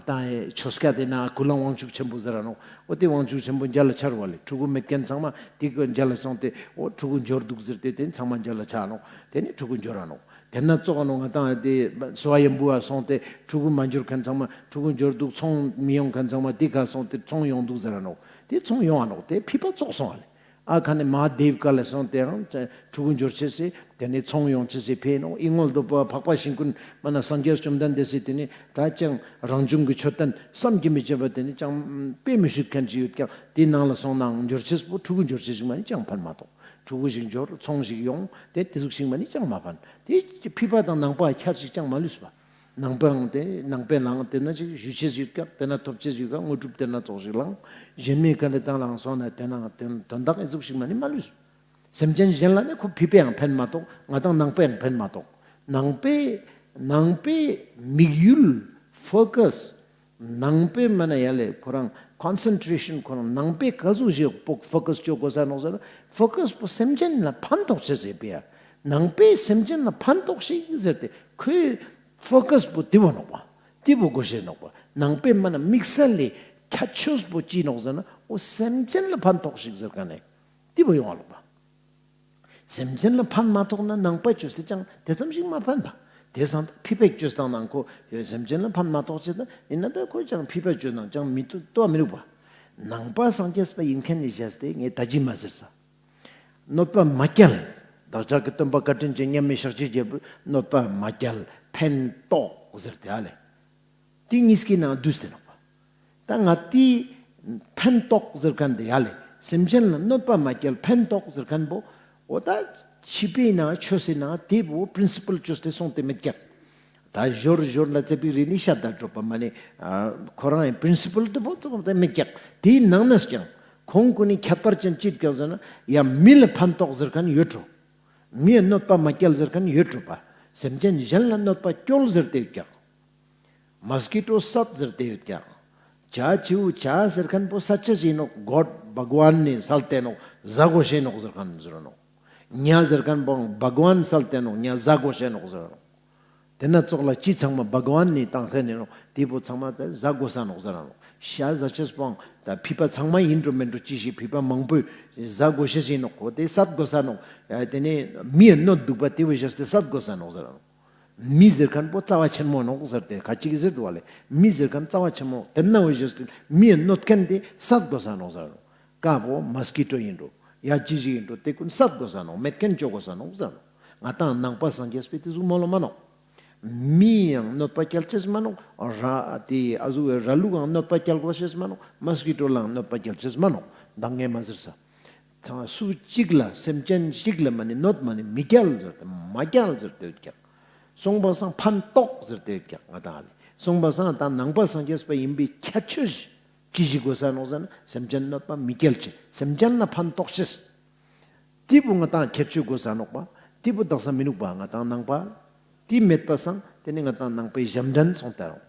ཏང་ཡི་ཆོས་སྐད་དེ་ན་ཀུན་ལ་དབང་ཕྱུག་ཆེན་པོ་ཟེར་ར་ནོག། འོ་དེ་དབང་ཕྱུག་ཆེན་པོ་མཇལ་ལ་ཆར་བ་ལེ། ཕྲུ་གུ་མེད་མཁན་ཚང་མ་དེ་ཀུན་མཇལ་ལ་སོང་སྟེ་འོ་ཕྲུ་གུ་འབྱོར་འདུག་ཟེར་ཏེ་དེ་ཚང་མ་མཇལ་ལ་ཆ་ནོག། དེ་ནི་ཕྲུ་གུ་འབྱོར་ར་ནོག། དེ་ན་ཙོགས་ནོག། ང་ཏང་དེ་སོ་བ་ཡན་བུ་བ་སོང་སྟེ་ཕྲུ་གུ་མ་འབྱོར་མཁན་ཚང་མ་ཕྲུ་གུ་འབྱོར་འདུག། ཚོང་མི་ཡོང་མཁན་ཚང་མ་དེ་ཁ་སོང་སྟེ་ཚོང་ཡོང་འདུག་ཟེར་ར་ནོག། དེ་ཚོང་ཡོང་ང་ནོག། དེ་ཕི་པ་ཙོགས་སོང་བ་ལེ། ཨ་ཁ་ནི་མ་ཧཱ་དེབ་ཀ་ལ་སོང་སྟེ་ཡང་ཕྲུ་གུ་འབྱོར་ཅེས་སི་དེ་ནི་ཚོང་ཡོང་ཅེས་སི་ཕི་ཡ་ནོག། ཨི་ངོ་དོ་པ་འཕགས་པ་ཞིང་ཀུན་མ་ན་སངས་རྒྱས་བཅོམ་ལྡན་འདས་སི་དེ་ནི་ད་ཅང་རང་བྱུང་གི་མཆོད་རྟེན་བསམ་གྱིས་མི་ཁྱབ་པ་དེ་ནི་ཅང་དཔེ་མི་སྲིད་མཁན་ཅིག་ཡོད་ཀྱག། དེ་ནང་ལ་སོང་ནའང་འབྱོར་ཅེས་པོ་ཕྲུ་གུ་འབྱོར་ཅེས་ཞིག་མ་ནི་ཅང་ཕན་མ་ཐོགས། ཕྲུ་གུ་ཞིག་འབྱོར་ཚོང་ཞིག་ཡོང་དེ་དེ་ཟུག་ཞིག་མ་ནི་ཅང་མ་ཕན། དེ་ཕི་པ་དང་ནང་པ་ཁྱད་ཞིག་ཅང་མ་ལུས་པ། ནང་པའང་དེ་ནང་པའི་ལའང་དེ་ན་ཅིག་ཞུ་ཅེས་ཡོད་ཀྱག། དེ་ན་ཐོབ་ཅེས་ཡོད་ཀྱག། དངོས་གྲུབ་དེ་ན་ཙོགས་ཤིག་ལའང་གཞན་མའི་ཁ་ལ་དང་ལའང་སོང་ན་དེ་ནའང་དེ་དོན་དག་ཨི་ཟུག་ཞིག་མ་ནི་མ་ལུས། སེམས་ཅན་གཞན་ལ་ནི་ཁོ་ཕི་པའང་ཕན་མ་ཐོགས། ང་ཏང་ནང་པའང་ཕན་མ་ཐོགས། ནང་པའི་ནང་པའི་དམིགས་ཡུལ་ཕོ་ཀས། ནང་པའི་མ་ན་ཡ་ལེ་ཁོ་རང་ཀོན་སེན་ཊྲེ་ཤན་ཁོ་རང་ནང་པའི་ག་ཟུག་ཞིག་ཕོ་ཕོ་ཀས་ཅོ་དགོས་ས་ནོག་ཟེར་ན་ཕོ་ཀས་པོ་སེམས་ཅན་ལ་ཕན་ཐོགས་ཅེས་ཟེར་པི་ཡ། ནང་པའི་སེམས་ཅན་ལ་ཕན་ཐོགས་ཤིག་ཟེར་ཏེ་ཁོའི་ཕོ་ཀས་པོ་དེ་བོ་ནོག་པ། དེ་བོ་དགོས་ཤེས་ནོག་པ། ནང་པའི་མ་ན་དམིགས་བསལ་ལས་ཁྱད་ཆོས་པོ་ཅི་ནོག་ཟེར་ན་འོ་སེམས་ཅན་ལ་ཕན་ཐོགས་ཤིག་ཟེར་མཁན་ནི་དེ་བོ་ཡོང་བ་ལོག་པ། སེམས་ཅན་ལ་ཕན་མ་ཐོགས་ན་ནང་པ་ཅོས་ཏེ་ཅང་དེ་ཙམ་ཞིག་མ་ཕན་པ། དེ་སང་ད་ཕི་པ་ཅོས་དང་ནང་ཁོ་སེམས་ཅན་ལ་ཕན་མ་ཐོགས་ཅེས་ད་ཡིན་ན་ད་ཁོ་ཅང་ཕི་པ་ཅོས་ནང་ཅང་མི་ཏོ་མི་རུག་པ། ནང་པ་སངས་རྒྱས་པ་ཡིན་མཁན་ནི་བཞག་སྟེ་ངས་ད་ཅི་མ་ཟེར་ས། གནོད་པ་མ་བསྐྱལ། བདག་ཅག་གི་སྟོན་པ་བཀའ་དྲིན་ཅན་མཉམ་མེད་ཤཱཀྱའི་རྒྱལ་པོས་གནོད་པ་མ་བསྐྱལ་ཕན་ཐོགས་ཟེར་ཏེ་ཨ་ལེ། དེ་གཉིས་ཀྱི་ནང་བསྡུས་ཏེ་ནོག་པ། ད་ང་དེ་ཕན་ཐོགས་ཟེར་མཁན་དེ་ཡ་ལེ་སེམས་ཅན་ལ་གནོད་པ་མ་བསྐྱལ་ཕན་ཐོགས་ཟེར་མཁན་པོ་འོ་ད་ཕྱི་པའི་ནང་ཆོས་སི་ནང་དེ་བོ་པྲིན་སི་པལ་ཅོས་ཏེ་སོང་སྟེ་མེད་ཀྱག། ད་ཞོར་ཞོར་ལ་ཙ་པིག་རེ་ནི་ཤད་ད་འགྲོ་པ་མ་ནི་ཨ་ཁོ་རང་ཡི་པྲིན་སི་པལ་དེ་བོ་ཙམ་དེ་མེད་ཀྱག། དེའི་ནང་ནས་ཀྱང་ཁོང་ཀུན་ནི་ཁྱད་པར་ཅན་ཅི་ཡོད་ཀྱག་ཟེར་ན་ཡ་མི་ལ་ཕན་ཐོགས་ཟེར་མཁན་ཡོད་འགྲོ། མི་ཡ་གནོད་པ་མ་བསྐྱལ་ཟེར་མཁན་ཡོད་འགྲོ་པ། སེམས་ཅན་གཞན་ལ་གནོད་པ་བསྐྱལ་ཟེར་ཏེ་ཡོད་ཀྱག། མོས་ཀི་ཊོ་བསད་ཟེར་ཏེ་ཡོད་ཀྱག། ཇ་ཆུ་ཇ་ཟེར་ཁན་པོ་སད་ཅེས་ཨིན་ནོག། གོཌ་བྷག་ཝན་ནི་སལ་ཏེ་ནོག་ཟ་གོས་ཤེས་ནོག་ཟེར་ཁན་ཟེར་ནོག། ཉ་ཟེར་ཁན་པོ་བྷག་ཝན་སལ་ཏེ་ནོག་ཉ་ཟ་གོས་ཤེས་ནོག་ཟེར་ནོག། ཏེ་ན་ཙོགས་ལ་ཅི་ཚང་མ་བྷག་ཝན་ནི་ཏང་ཁན་ཨིན་ནོག། ཏེ་བོ་ཚང་མ་ཏེ་ཟ་གོས་ས་ནོག་ཟེར་ནོག། ཤ་ཟ་ཅེས་པོའང་ཏ་ཕི་པ་ཚང་མ་ཨིན་འགྲོ་མེན་འགྲོ་ཅི་ཞིག་ཕི་པ་མང་པོས་ཟ་གོས་ཤེས་ཨིན་ནོག། ཁོ་ཏེ་སད་གོས་ས་ནོག། ཡ་ཏེ་ནེ་མི་ཡ་ནོད་དུག་པ་ཏེ་བོ་ཞེས་ཏེ་སད་གོས་ས་ནོག་ཟེར་ནོག། མི་ཟེར་ཁན་པོ་རྩ་བ་ཆེན་མོ་ནོག་ཟེར་ཏེ་ཁ་ཅིག་གི་ཟེར་དུག་པ་ལེ། མི་ཟེར་ཁན་རྩ་བ་ཆེན་མོ་ཏེ་ན་བོ་ཞེས་ཏེ་མི་ཡ་ནོད་ཁན་ཏེ་སད་གོས་ས་ནོག་ཟེར་ནོག། ཀ་བོ་མོས་ཀི་ཊོ་ཨིན་འགྲོ་ཡ་ཅི་ཞིག་ཨིན་འགྲོ་ཏེ་ཀུན་སད་གོས་ས་ནོག། མེད་ཁན་ཅོ་གོས་ས་ནོག་ཟེར་ནོག། ང་ཏང་ནང་པ་སངས་རྒྱས་པའི་ཏེ་ཟུག་མོལ་ལོ་མ་ནོག། མི་ཡང་གནོད་པ་སྐྱལ་ཅེས་མ་ནོག། ར་ཏེ་ཨ་ཟུག་ར་ལུག་ཡང་གནོད་པ་སྐྱལ་གོས་ཤེས་མ་ནོག། མོས་ཀི་ཊོ་ལའང་གནོད་པ་སྐྱལ་ཅེས་མ་ནོག། མདང་ངས་མ་ཟེར་ས། ཚང་སུ་ཅིག་ལ་སེམས་ཅན་ཅིག་ལ་མ་ནེ་གནོད་མ་ནེ་མི་སྐྱལ་ཟེར་ཏེ་མ་སྐྱལ་ཟེར་ཏེ་ཡོད་ཀྱག། སོང་པ་སང་ཕན་ཐོགས་ཟེར་ཏེ་ཡོད་ཀྱག་ང་ཏང་ལེ། སོང་པ་སང་ཏ་ནང་པ་སངས་རྒྱས་པ་ཨིན་པའི་ཁྱད་ཆོས་ཅི་ཞིག་གོས་ས་ནོག་ཟེར་ན་སེམས་ཅན་གནོད་པ་མི་སྐྱལ་ཅེས་སེམས་ཅན་ལ་ཕན་ཐོགས་ཅེས། ཏེ་བོ་ང་ཏང་ཁྱད་ཆོས་གོས་ས་ནོག་པ། ཏེ་བོ་དག་ས་མི་ནུག་པ་ང་ཏང་ནང་པ། ཏེ་མེད་པ་སང་ཏེ་ནེ་ང་ཏང་ནང་པའི་ཞབས་འདྲེན་སོང་སྟེ་རུང་།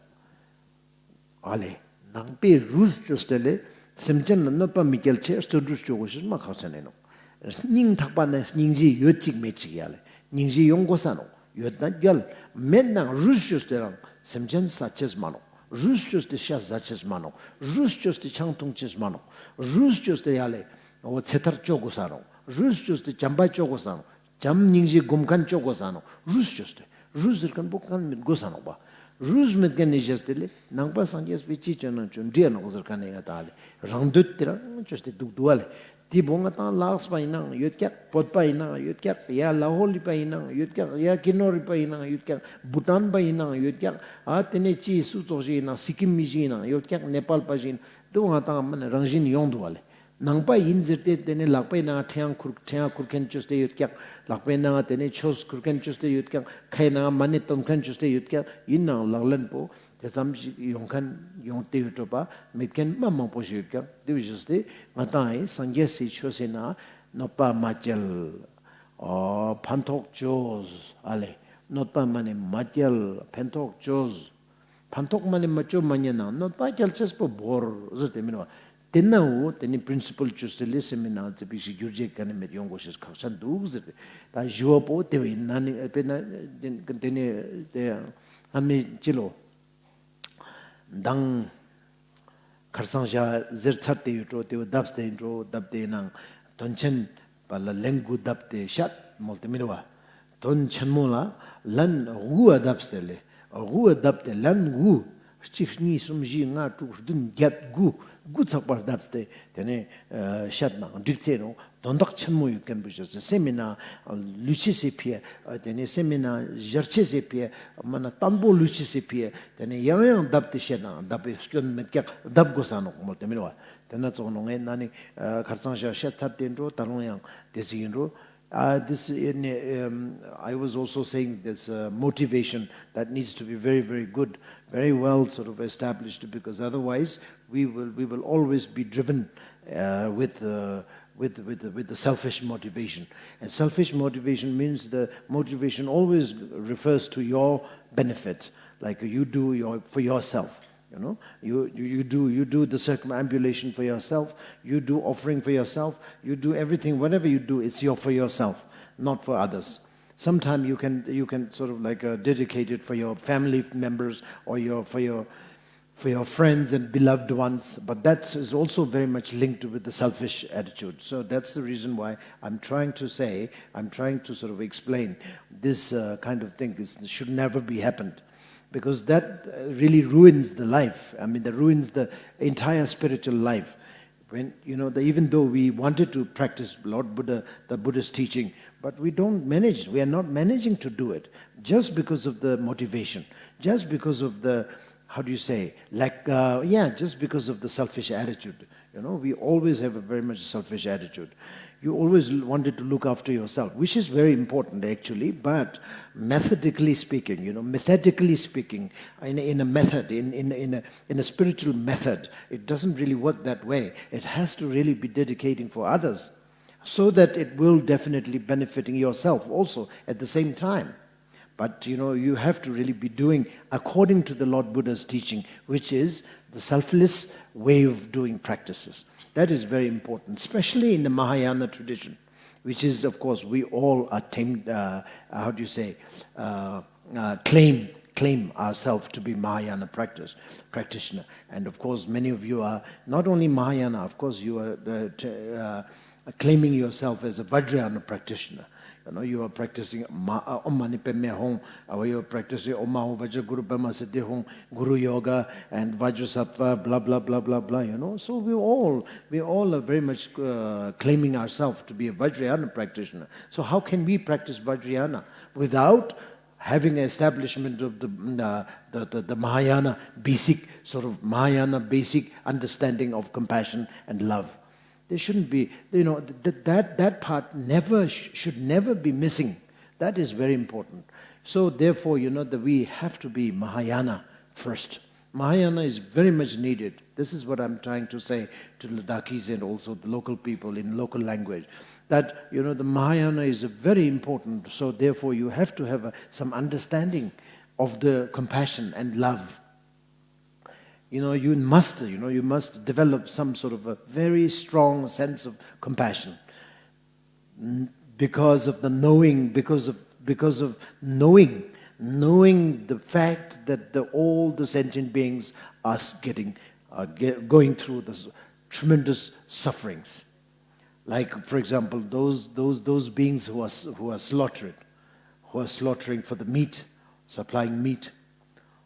ཨ་ལེ། ནང་པའི་རུས་ཅོས་ཏེ་ལེ། སེམས་ཅན་ལ་གནོད་པ་མི་སྐྱལ་ཅེས་རྩོད་རུས་ཅོ་གོས་ཤེས་མ་ཁག་ཆེན་ཨིན་ནོག། སྙིང་ཐག་པ་ནེ་སྙིང་རྗེ་ཡོད་ཅིག་མེད་ཅིག་ཡ་ལེ། སྙིང་རྗེ་ཡོང་གོས་ས་ནོག། ཡོད་ན་རྒྱལ། མེད་ན་རུས་ཅོས་ཏེ་རང་སེམས་ཅན་སད་ཅེས་མ་ནོག། རུས་ཅོས་ཏེ་ཤ་ཟ་ཅེས་མ་ནོག། རུས་ཅོས་ཏེ་ཆང་འཐུང་ཅེས་མ་ནོག། རུས་ཅོས་ཏེ་ཡ་ལེ། འོ་ཚེ་ཐར་ཅོ་གོས་ས་ནོག། རུས་ཅོས་ཏེ་བྱམས་པ་ཅོ་གོས་ས་ནོག། བྱམས་སྙིང་རྗེ་སྒོམ་ཁན་ཅོ་གོས་ས་ནོག། རུས་ཅོས་ཏེ། རུས་ཟེར་ཁན་པོ་ཁན་མེད་གོས་ས་ནོག་པ། རུས་མེད་ཁན་ནི་ཞེས་ཏེ་ལེ། ནང་པ་སངས་རྒྱས་པའི་ཅི་ཅོ་ན་ཅོ་འདྲེ་ནོག་ཟེར་ཁན་ནི་ང་ཏང་ལེ། རང་འདོད་ཏེ་རང་ཅོས་ཏེ་དུག་དུག་པ་ལེ། ཏེ་བོ་ང་ཏང་ལ་དྭགས་པ་ཨིན་ནའང་ཡོད་ཀྱག། བོད་པ་ཨིན་ནའང་ཡོད་ཀྱག། ཡ་ལ་ཧོ་ལི་པ་ཨིན་ནའང་ཡོད་ཀྱག། ཡ་ཀི་ནོར་པ་ཨིན་ནའང་ཡོད་ཀྱག། བུ་ཊན་པ་ཨིན་ནའང་ཡོད་ཀྱག། ཨ་ཏེ་ནེ་ཅི་སུ་ཙོགས་ཤིག་ཨིན་ནའང་སི་ཀིམ་མི་ཞིག་ཨིན་ནའང་ཡོད་ཀྱག། ནེ་པཱལ་པ་ཞིག་ཨིན་ནའང་། ཏེ་བོ་ང་ཏང་མ་ནེ་རང་བཞིན་ཡོང་དུག་པ་ལེ། ནང་པ་ཨིན་ཟེར་ཏེ་ཏེ་ནེ་ལག་པའི་ནང་ཕྲེང་ཁུར་ཕྲེང་ཁུར་ཁན་ཅོས་ཏེ་ཡོད་ཀྱག། ལག་པའི་ནང་ཏེ་ནེ་ཆོས་ཁུར་ཁན་ཅོས་ཏེ་ཡོད་ཀྱག། ཁའི་ནང་མ་ཎི་ཏོན་ཁན་ཅོས་ཏེ་ཡོད་ཀྱག། ཨིན་ནའང་ལག་ལེན་པོ་ཏེ་ཙམ་ཞིག་ཡོང་ཁན་ཡོང་སྟེ་ཡོད་འགྲོ་པ་མེད་ཁན་མ་མང་པོ་ཞིག་ཡོད་ཀྱག། ཏེ་བོ་ཞེས་ཏེ་ང་ཏང་ཨེ་སངས་རྒྱས་སི་ཆོས་སི་ནང་གནོད་པ་མ་སྐྱལ། ཨོ་ཕན་ཐོགས་ཅོས་ཨ་ལེ། གནོད་པ་མ་ནེ་མ་སྐྱལ་ཕན་ཐོགས་ཅོས། ཕན་ཐོགས་མ་ནེ་མ་ཅོ་མ་ཉན་ན་གནོད་པ་སྐྱལ་ཅེས་པོ་བོར་ཟེར་ཏེ་མེན་པ། ཏེ་ནའང་ཏེ་ནི་པྲིན་སི་པལ་ཅོས་ཏེ་ལེ་སེམས་སི་ནང་ཙི་པིག་ཞིག་འགྱུར་བཅོས་ཀ་ནེ་མེད་ཡོང་གོས་ཤེས་ཁག་ཆེན་དུག་ཟེར་ཏེ། ཏ་ཞུ་བ་པོ་ཏེ་བོ་ཨིན་ན་ནི་དཔེར་ན་ཏེ་ནེ་ཏེ་ཨ་མི་ཅི་ལོ། མདང་ཁར་སང་ཞག་ཟེར་ཚར་ཏེ་ཡོད་འགྲོ། ཏེ་བོ་དབས་ཏེ་ཡིན་འགྲོ། དབས་ཏེ་ནང་དོན་ཆེན་པ་ལ་ལན་དགུ་བརྡབས་ཏེ་བཤད་མོལ་ཏེ་མི་རུ་བ། དོན་ཆེན་མོ་ལ་ལན་དགུ་བ་བརྡབས་ཏེ་ལེ། དགུ་བ་བརྡབས་ཏེ་ལན་དགུ། གཅིག་གཉིས་གསུམ་བཞི་ལྔ་དྲུག་བདུན་བརྒྱད་དགུ། དགུ་ཚག་པར་བརྡབས་ཏེ་ཏེ་ནེ་ཨ་བཤད་ན་འགྲིག་ཚེ་ནོ། དོན་དག་ཆེན་མོ་ཡོད་ཁན་པོ་ཞིག་སེམས་སི་ནང་ལུས་ཅེས་སི་ཕི་ཡ། ཏེ་ནེ་སེམས་སི་ནང་ཞར་ཅེས་སི་ཕི་ཡ། མ་ན་བརྟན་པོ་ལུས་ཅེས་སི་ཕི་ཡ། ཏེ་ནེ་ཡང་ཡང་བརྡབས་ཏེ་བཤད་ན་བརྡབས་པའི་སྐྱོན་མེད་ཀྱག། བརྡབས་དགོས་ས་ནོག་མོལ་ཏེ་མི་རུ་བ། ཏེ་ན་ཙོགས་ནོ་ངས་ན་ནི་ཨ་ཁར་སང་ཞག་བཤད་ཚར་ཏེ་འགྲོ། ད་རུང་ཡང་ཏེ་ཟིག་ཡིན་འགྲོ། Uh, this in, um, I was also saying this uh, motivation that needs to be very, very good, very well sort of established, because otherwise we will we will always be driven uh, with, uh, with with with the selfish motivation. And selfish motivation means the motivation always refers to your benefit, like you do your for yourself. You know, you, you, you do you do the circumambulation for yourself. You do offering for yourself. You do everything, whatever you do, it's your for yourself, not for others. Sometimes you can you can sort of like uh, dedicate it for your family members or your for your for your friends and beloved ones, but that is also very much linked with the selfish attitude. So that's the reason why I'm trying to say, I'm trying to sort of explain this uh, kind of thing is, should never be happened. Because that uh, really ruins the life. I mean, that ruins the entire spiritual life. When, you know, the, even though we wanted to practice Lord Buddha, the Buddha's teaching, but we don't manage, we are not managing to do it just because of the motivation, just because of the, how do you say, like, uh, yeah, just because of the selfish attitude. You know, we always have a very much selfish attitude. You always l- wanted to look after yourself, which is very important actually, but methodically speaking, you know, methodically speaking, in, in a method, in, in, in, a, in a spiritual method, it doesn't really work that way. It has to really be dedicating for others so that it will definitely benefiting yourself also at the same time. But you know, you have to really be doing according to the Lord Buddha's teaching, which is the selfless way of doing practices. That is very important, especially in the Mahayana tradition, which is, of course, we all are tamed, uh, how do you say, uh, uh, claim claim ourselves to be Mahayana practice practitioner. And of course, many of you are not only Mahayana, of course, you are the, uh, claiming yourself as a Vajrayana practitioner. You know, you are practicing Ma- uh, Om Mani Padme Hum, or you are practicing Om Ahu Vajra Guru Brahma Siddhi Hum, Guru Yoga, and Vajrasattva, blah, blah, blah, blah, blah, you know. So we all, we all are very much uh, claiming ourselves to be a Vajrayana practitioner. So how can we practice Vajrayana without having an establishment of the, uh, the, the, the Mahayana basic, sort of Mahayana basic understanding of compassion and love? There shouldn't be, you know, th- that, that part never sh- should never be missing. That is very important. So therefore, you know, that we have to be Mahayana first. Mahayana is very much needed. This is what I'm trying to say to Ladakis and also the local people in local language. That, you know, the Mahayana is very important. So therefore, you have to have a, some understanding of the compassion and love. You know, you must, you know, you must develop some sort of a very strong sense of compassion. N- because of the knowing, because of, because of knowing, knowing the fact that the, all the sentient beings are s- getting, are ge- going through this tremendous sufferings. Like, for example, those, those, those beings who are, s- who are slaughtered, who are slaughtering for the meat, supplying meat,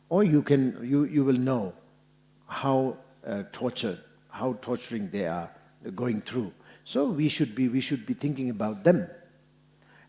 or you can, you, you will know how uh, tortured, how torturing they are going through. So we should be, we should be thinking about them.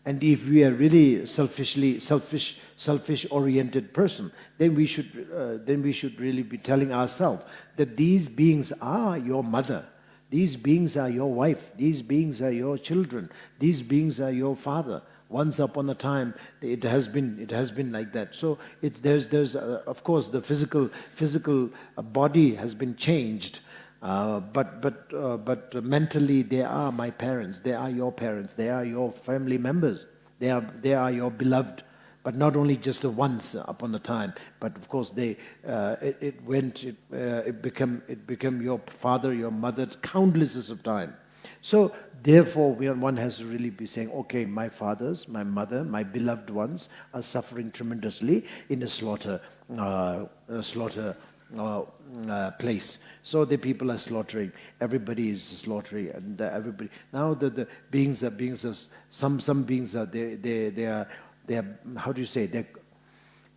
And if we are really selfishly, selfish, selfish oriented person, then we should, uh, then we should really be telling ourselves that these beings are your mother, these beings are your wife, these beings are your children, these beings are your father. Once upon a time, it has been, it has been like that. So it's, there's, there's, uh, of course, the physical, physical uh, body has been changed, uh, but, but, uh, but mentally, they are my parents. They are your parents. They are your family members. They are, they are your beloved. But not only just the once upon a time, but of course they, uh, it, it went, it, uh, it became, it became your father, your mother, countless of time. So therefore, we are, one has to really be saying, okay, my fathers, my mother, my beloved ones are suffering tremendously in a slaughter, uh, a slaughter uh, uh, place. So the people are slaughtering. Everybody is slaughtering, and uh, everybody. Now the, the beings are, beings are, some, some beings are, they, they, they are, they are, how do you say, they,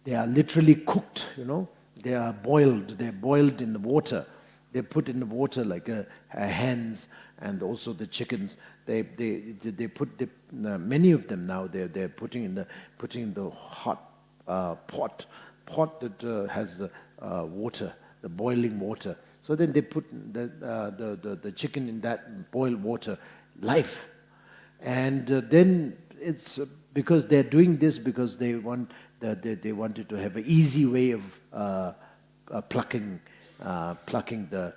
they are literally cooked, you know. They are boiled. They're boiled in the water. They put in the water like uh, uh, hens and also the chickens. They, they, they put the, uh, many of them now. They're, they're putting in the, putting in the hot uh, pot, pot that uh, has uh, uh, water, the boiling water. So then they put the, uh, the, the, the chicken in that boiled water, live. And uh, then it's uh, because they're doing this because they want, the, they, they wanted to have an easy way of uh, uh, plucking, uh, plucking the,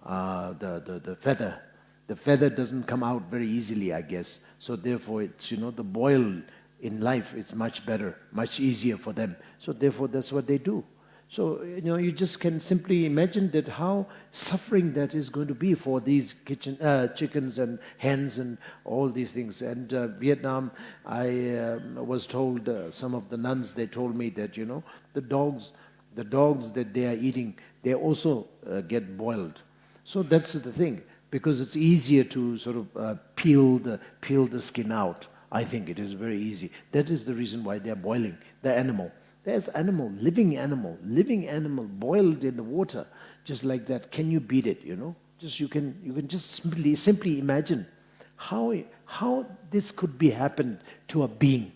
uh, the, the, the feather. The feather doesn't come out very easily, I guess. So therefore, it's, you know, the boil in life, it's much better, much easier for them. So therefore, that's what they do. So, you know, you just can simply imagine that how suffering that is going to be for these kitchen, uh, chickens and hens and all these things. And uh, Vietnam, I um was told, uh, some of the nuns, they told me that, you know, the dogs, the dogs that they are eating, they also uh, get boiled. So that's the thing, because it's easier to sort of uh, peel the, peel the skin out. I think it is very easy. That is the reason why they are boiling the animal. There's animal, living animal, living animal boiled in the water, just like that. Can you beat it? You know, just, you can, you can just simply, simply imagine how, how this could be happened to a being.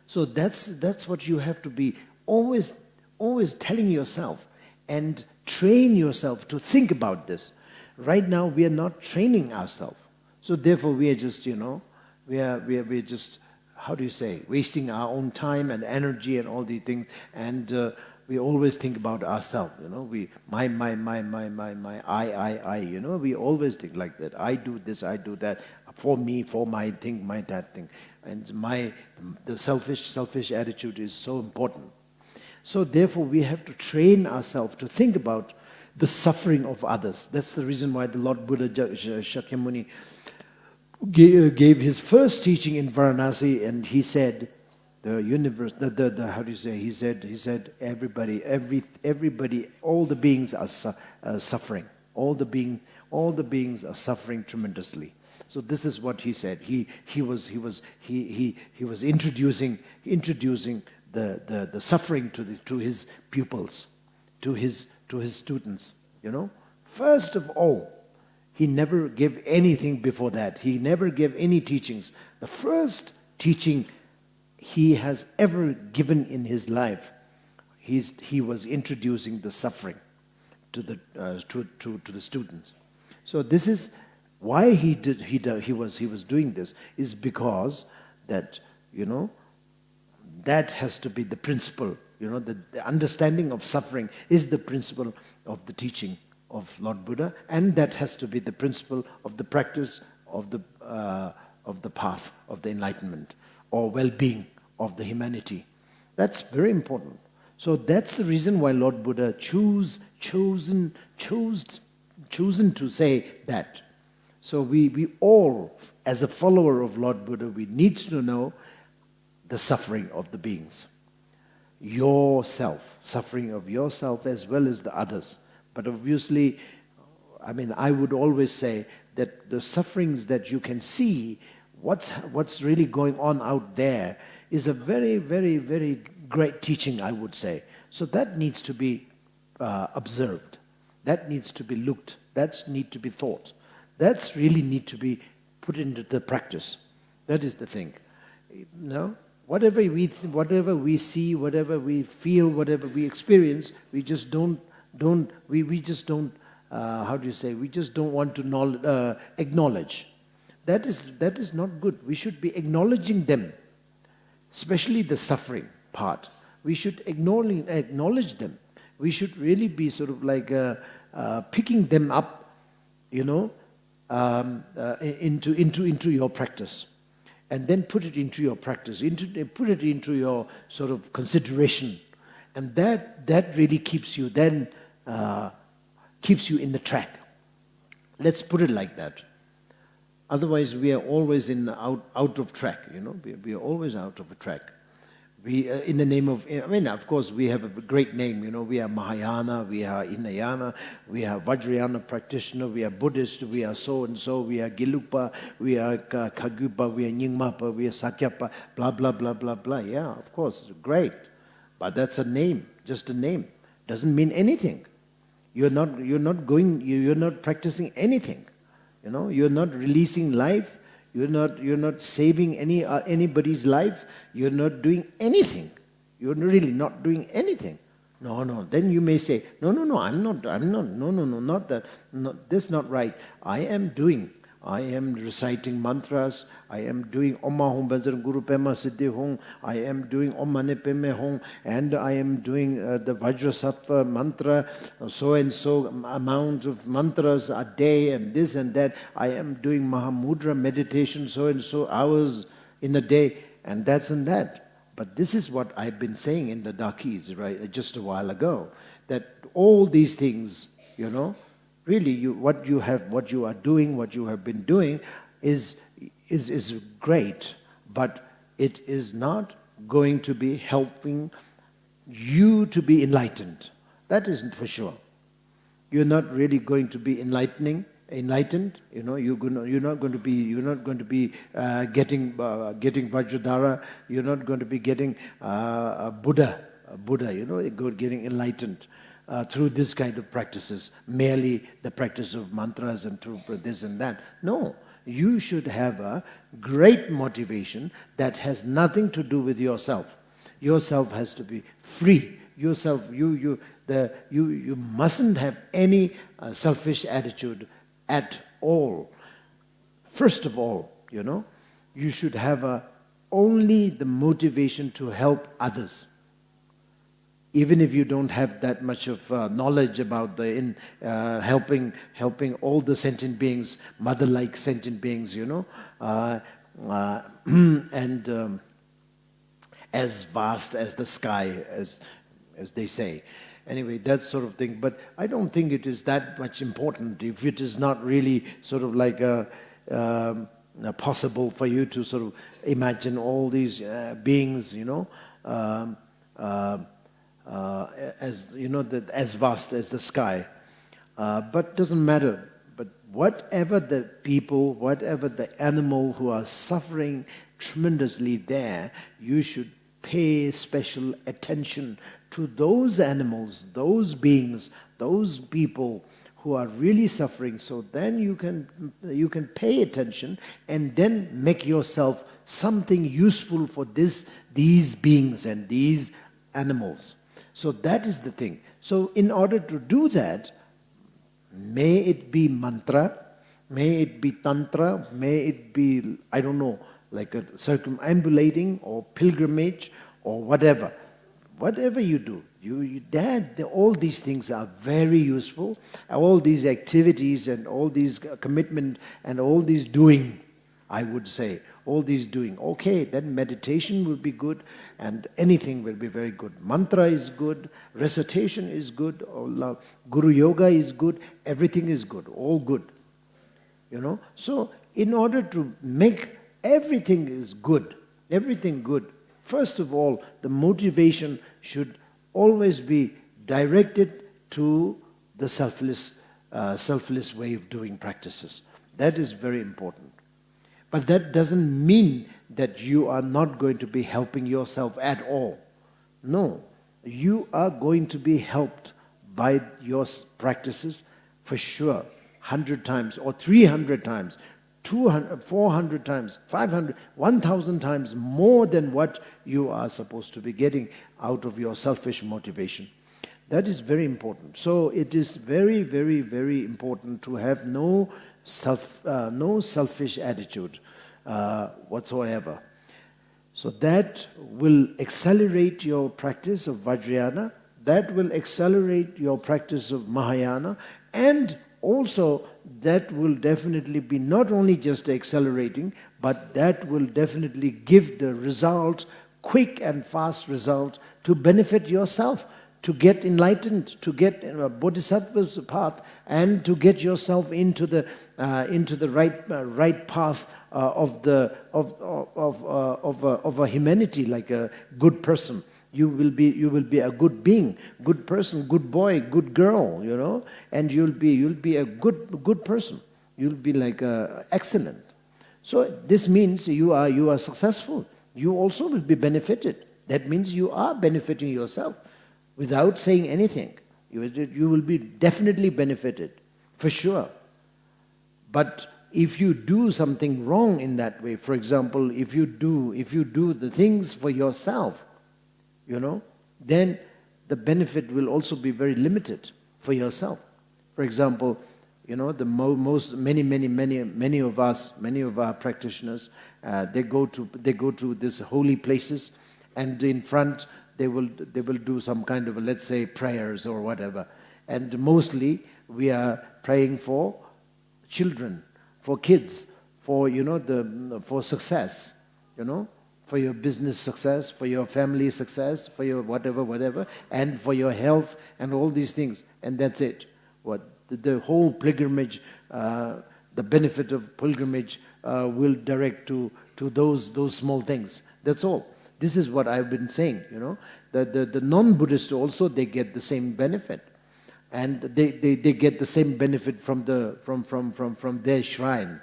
So that's, that's what you have to be always, always telling yourself and train yourself to think about this. Right now, we are not training ourselves. So therefore, we are just, you know, we are, we are, we are just, how do you say, wasting our own time and energy and all these things. And uh, we always think about ourselves, you know, we, my, my, my, my, my, my, I, I, I, you know, we always think like that. I do this, I do that, for me, for my thing, my that thing. And my, the selfish, selfish attitude is so important. So therefore, we have to train ourselves to think about the suffering of others. That's the reason why the Lord Buddha Ja-, Ja-, Shakyamuni ga-, gave his first teaching in Varanasi, and he said, the universe, the, the, the, how do you say? He said, he said, "Everybody, every, everybody, all the beings are su-, uh, suffering. All the being, all the beings are suffering tremendously." So this is what he said. He, he was, he was, he, he, he was introducing, introducing the, the, the suffering to the, to his pupils, to his, to his students. You know, first of all, he never gave anything before that. He never gave any teachings. The first teaching he has ever given in his life, he's, he was introducing the suffering to the, uh, to, to, to the students. So this is why he did, he do, he was, he was doing this, is because that, you know, that has to be the principle. You know, the, the understanding of suffering is the principle of the teaching of Lord Buddha, and that has to be the principle of the practice of the, uh, of the path of the enlightenment or well-being of the humanity. That's very important. So that's the reason why Lord Buddha chose, chosen, chose, chosen to say that. So we, we all, as a follower of Lord Buddha, we need to know the suffering of the beings. Yourself, suffering of yourself as well as the others. But obviously, I mean, I would always say that the sufferings that you can see, what's, what's really going on out there, is a very, very, very great teaching, I would say. So that needs to be, uh, observed. That needs to be looked. That's need to be thought. That's really need to be put into the practice. That is the thing. No? Whatever we th-, whatever we see, whatever we feel, whatever we experience, we just don't, don't, we, we just don't, uh, how do you say, we just don't want to knowl-, uh, acknowledge. That is, that is not good. We should be acknowledging them, especially the suffering part. We should acknowledge, acknowledge them. We should really be sort of like, uh, uh, picking them up, you know, um, uh, into, into, into your practice. And then put it into your practice, into, put it into your sort of consideration. And that, that really keeps you then, uh, keeps you in the track. Let's put it like that. Otherwise, we are always in the out, out of track, you know, we, we are always out of track. We, uh, in the name of, I mean, of course, we have a great name, you know, we are Mahayana, we are Hinayana, we are Vajrayana practitioner, we are Buddhist, we are so and so, we are Gelugpa, we are Ka-, Kagyupa, we are Nyingmapa, we are Sakyapa, blah, blah, blah, blah, blah. Yeah, of course, great. But that's a name, just a name. Doesn't mean anything. You're not, you're not going, you, you're not practicing anything. You know, you're not releasing life. You're not, you're not saving any, uh, anybody's life. You're not doing anything. You're really not doing anything. No, no. Then you may say, "No, no, no, I'm not, I'm not, no, no, no, not that. No, this not right. I am doing, I am reciting mantras. I am doing Om Ahum Benzar Guru Pema Siddhi Hung. I am doing Om Mani Padme Hung. And I am doing, uh, the Vajrasattva mantra, so and so amount of mantras a day, and this and that. I am doing Mahamudra meditation, so and so hours in a day, and that's and that." But this is what I've been saying in the Dakis, right, just a while ago, that all these things, you know, really, you, what you have, what you are doing, what you have been doing is, is, is great, but it is not going to be helping you to be enlightened. That is for sure. You're not really going to be enlightening, enlightened. You know, you're gonna, you're not going to be, you're not going to be, uh, getting, uh, getting Vajradhara. You're not going to be getting, uh, a Buddha, a Buddha. You know, go-, getting enlightened, uh, through this kind of practices. Merely the practice of mantras and through this and that. No, you should have a great motivation that has nothing to do with yourself. Yourself has to be free. Yourself, you, you, the, you, you mustn't have any, uh, selfish attitude at all. First of all, you know, you should have a, only the motivation to help others. Even if you don't have that much of, uh, knowledge about the, in, uh, helping, helping all the sentient beings, mother-like sentient beings, you know, uh, uh, and, um, as vast as the sky, as, as they say. Anyway, that sort of thing. But I don't think it is that much important if it is not really sort of like a, um, a possible for you to sort of imagine all these uh, beings, you know, um, uh, uh, as you know, that as vast as the sky. Uh, but doesn't matter. But whatever the people, whatever the animal who are suffering tremendously there, you should pay special attention to those animals, those beings, those people who are really suffering. So then you can you can pay attention and then make yourself something useful for this these beings and these animals. So that is the thing. So in order to do that, may it be mantra, may it be tantra, may it be, I don't know, like a circumambulating or pilgrimage or whatever. Whatever you do, you, you that the, all these things are very useful. All these activities and all these commitment and all these doing, I would say, all these doing. Okay, then meditation will be good, and anything will be very good. Mantra is good, recitation is good, or love, Guru Yoga is good, everything is good, all good. You know? So, in order to make everything is good, everything good, first of all, the motivation should always be directed to the selfless, uh, selfless way of doing practices. That is very important. But that doesn't mean that you are not going to be helping yourself at all. No, you are going to be helped by your s- practices for sure, hundred times or three hundred times, two hundred, four hundred times, five hundred, one thousand times more than what you are supposed to be getting out of your selfish motivation. That is very important. So it is very, very, very important to have no self, uh, no selfish attitude uh, whatsoever. So that will accelerate your practice of Vajrayana. That will accelerate your practice of Mahayana. And also, that will definitely be not only just accelerating, but that will definitely give the result, quick and fast result, to benefit yourself, to get enlightened, to get uh, bodhisattva's path, and to get yourself into the uh, into the right uh, right path uh, of the of of of, uh, of, uh, of a humanity, like a good person. You will be you will be a good being, good person, good boy, good girl, you know, and you'll be you'll be a good good person. You'll be like uh, excellent. So this means you are you are successful. You also will be benefited. That means you are benefiting yourself without saying anything. You, you will be definitely benefited, for sure. But if you do something wrong in that way, for example, if you do if you do the things for yourself, you know, then the benefit will also be very limited for yourself. For example, you know, the mo- most many many many many of us, many of our practitioners, uh, they go to they go to these holy places, and in front they will they will do some kind of, let's say, prayers or whatever, and mostly we are praying for children, for kids, for, you know, the for success, you know, for your business success, for your family success, for your whatever whatever, and for your health and all these things, and that's it. What the, the whole pilgrimage, uh, the benefit of pilgrimage uh, will direct to to those those small things. That's all. This is what I've been saying, you know, that the, the non-Buddhist also, they get the same benefit, and they, they, they get the same benefit from the from from from from their shrine,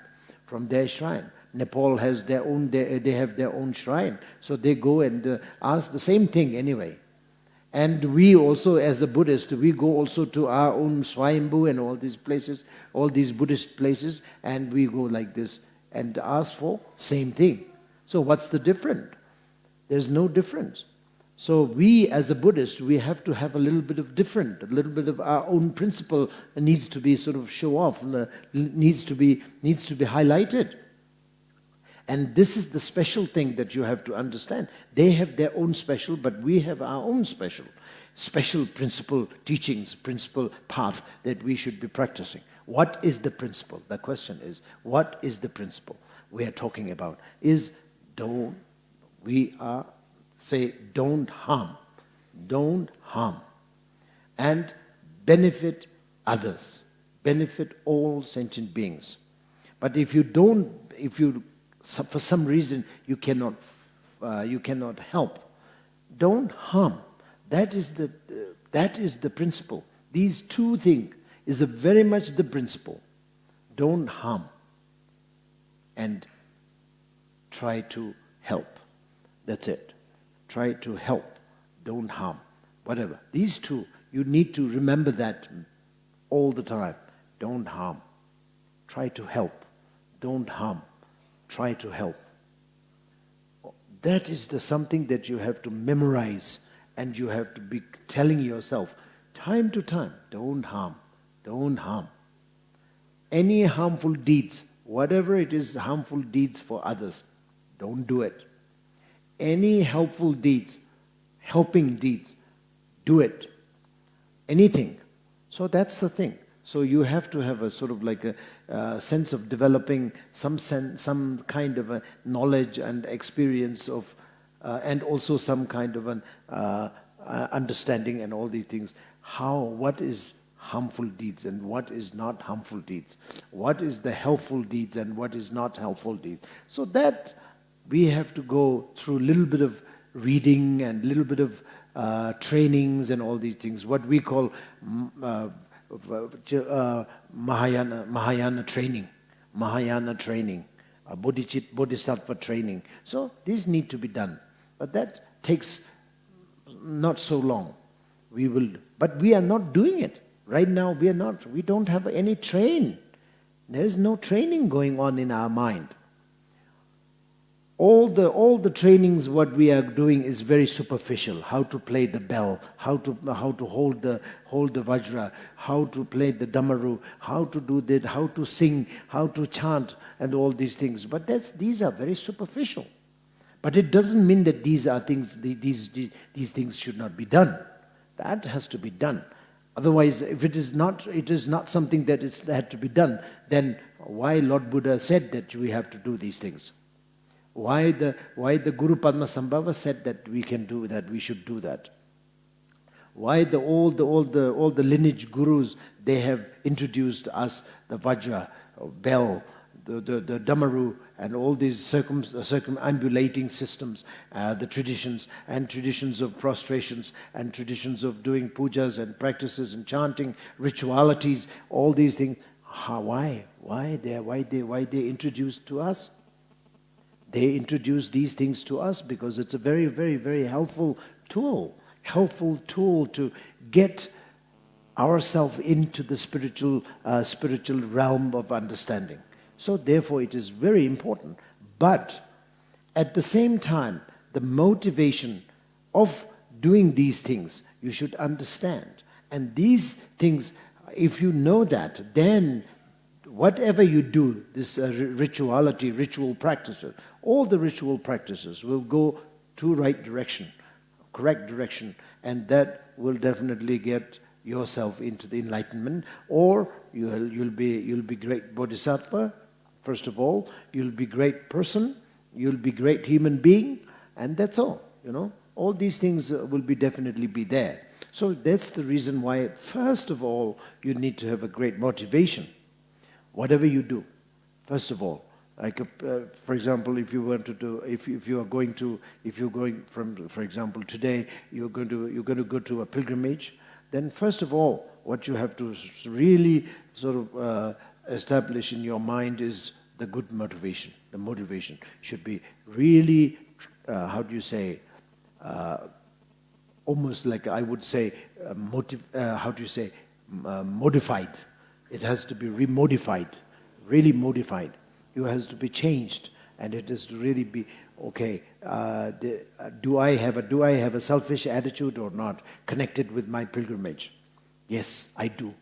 from their shrine. Nepal has their own they, they have their own shrine, so they go and uh, ask the same thing anyway. And we also, as a Buddhist, we go also to our own Swayambhu and all these places, all these Buddhist places, and we go like this and ask for same thing. So what's the difference? There's no difference. So we, as a Buddhist, we have to have a little bit of different, a little bit of our own principle needs to be sort of show off, uh, needs to be needs to be highlighted. And this is the special thing that you have to understand. They have their own special, but we have our own special, special principle teachings, principle path that we should be practicing. What is the principle? The question is, what is the principle we are talking about? Is don't we are say don't harm. Don't harm. And benefit others. Benefit all sentient beings. But if you don't, if you, for some reason, you cannot, uh, you cannot help, don't harm. That is the, that is the principle. These two things is a very much the principle. Don't harm. And try to help. That's it. Try to help. Don't harm. Whatever. These two, you need to remember that all the time. Don't harm. Try to help. Don't harm. Try to help. That is the something that you have to memorize, and you have to be telling yourself time to time, don't harm, don't harm. Any harmful deeds, whatever it is, harmful deeds for others, don't do it. Any helpful deeds, helping deeds, do it. Anything. So that's the thing. So you have to have a sort of like a, uh, sense of developing some sen- some kind of a knowledge and experience of, uh, and also some kind of an, uh, uh, understanding and all these things. How, what is harmful deeds and what is not harmful deeds? What is the helpful deeds and what is not helpful deeds? So that we have to go through a little bit of reading and little bit of, uh, trainings and all these things. What we call, mm, uh, uh, Mahayana, Mahayana training, Mahayana training, uh, Bodhichit-, Bodhisattva training. So these need to be done. But that takes not so long. We will, but we are not doing it. Right now, we are not, we don't have any train. There is no training going on in our mind. All the, all the trainings what we are doing is very superficial. How to play the bell, how to, how to hold the, hold the vajra, how to play the damaru, how to do that, how to sing, how to chant, and all these things. But that's, these are very superficial. But it doesn't mean that these are things, the- these, these, these things should not be done. That has to be done. Otherwise, if it is not, it is not something that is had to be done, then why Lord Buddha said that we have to do these things? Why the, why the Guru Padmasambhava said that we can do that, we should do that? Why the, all the, all the, all the lineage gurus, they have introduced us the vajra, uh, bell, the, the, the damaru, and all these circum- uh, circumambulating systems, uh, the traditions, and traditions of prostrations, and traditions of doing pujas and practices and chanting, ritualities, all these things. How, why? Why they, why they, why they introduced to us? They introduce these things to us because it's a very, very, very helpful tool, helpful tool to get ourselves into the spiritual, uh, spiritual realm of understanding. So therefore, it is very important. But at the same time, the motivation of doing these things, you should understand. And these things, if you know that, then whatever you do, this, uh, ri- rituality, ritual practices, all the ritual practices will go to right direction, correct direction, and that will definitely get yourself into the enlightenment, or you'll, you'll be, you'll be great bodhisattva, first of all, you'll be great person, you'll be great human being, and that's all, you know. All these things, uh, will be definitely be there. So that's the reason why, first of all, you need to have a great motivation. Whatever you do, first of all, like, uh, for example, if you want to do, if, if you are going to, if you're going from, for example, today, you're going to, you're going to go to a pilgrimage, then first of all, what you have to s- really sort of, uh, establish in your mind is the good motivation. The motivation should be really, uh, how do you say, uh, almost like, I would say, uh, motiv- uh, how do you say, m- uh, modified. It has to be remodified, really modified. It has to be changed, and it has to really be, okay, uh, the, uh, do I have a, do I have a selfish attitude or not connected with my pilgrimage? Yes, I do.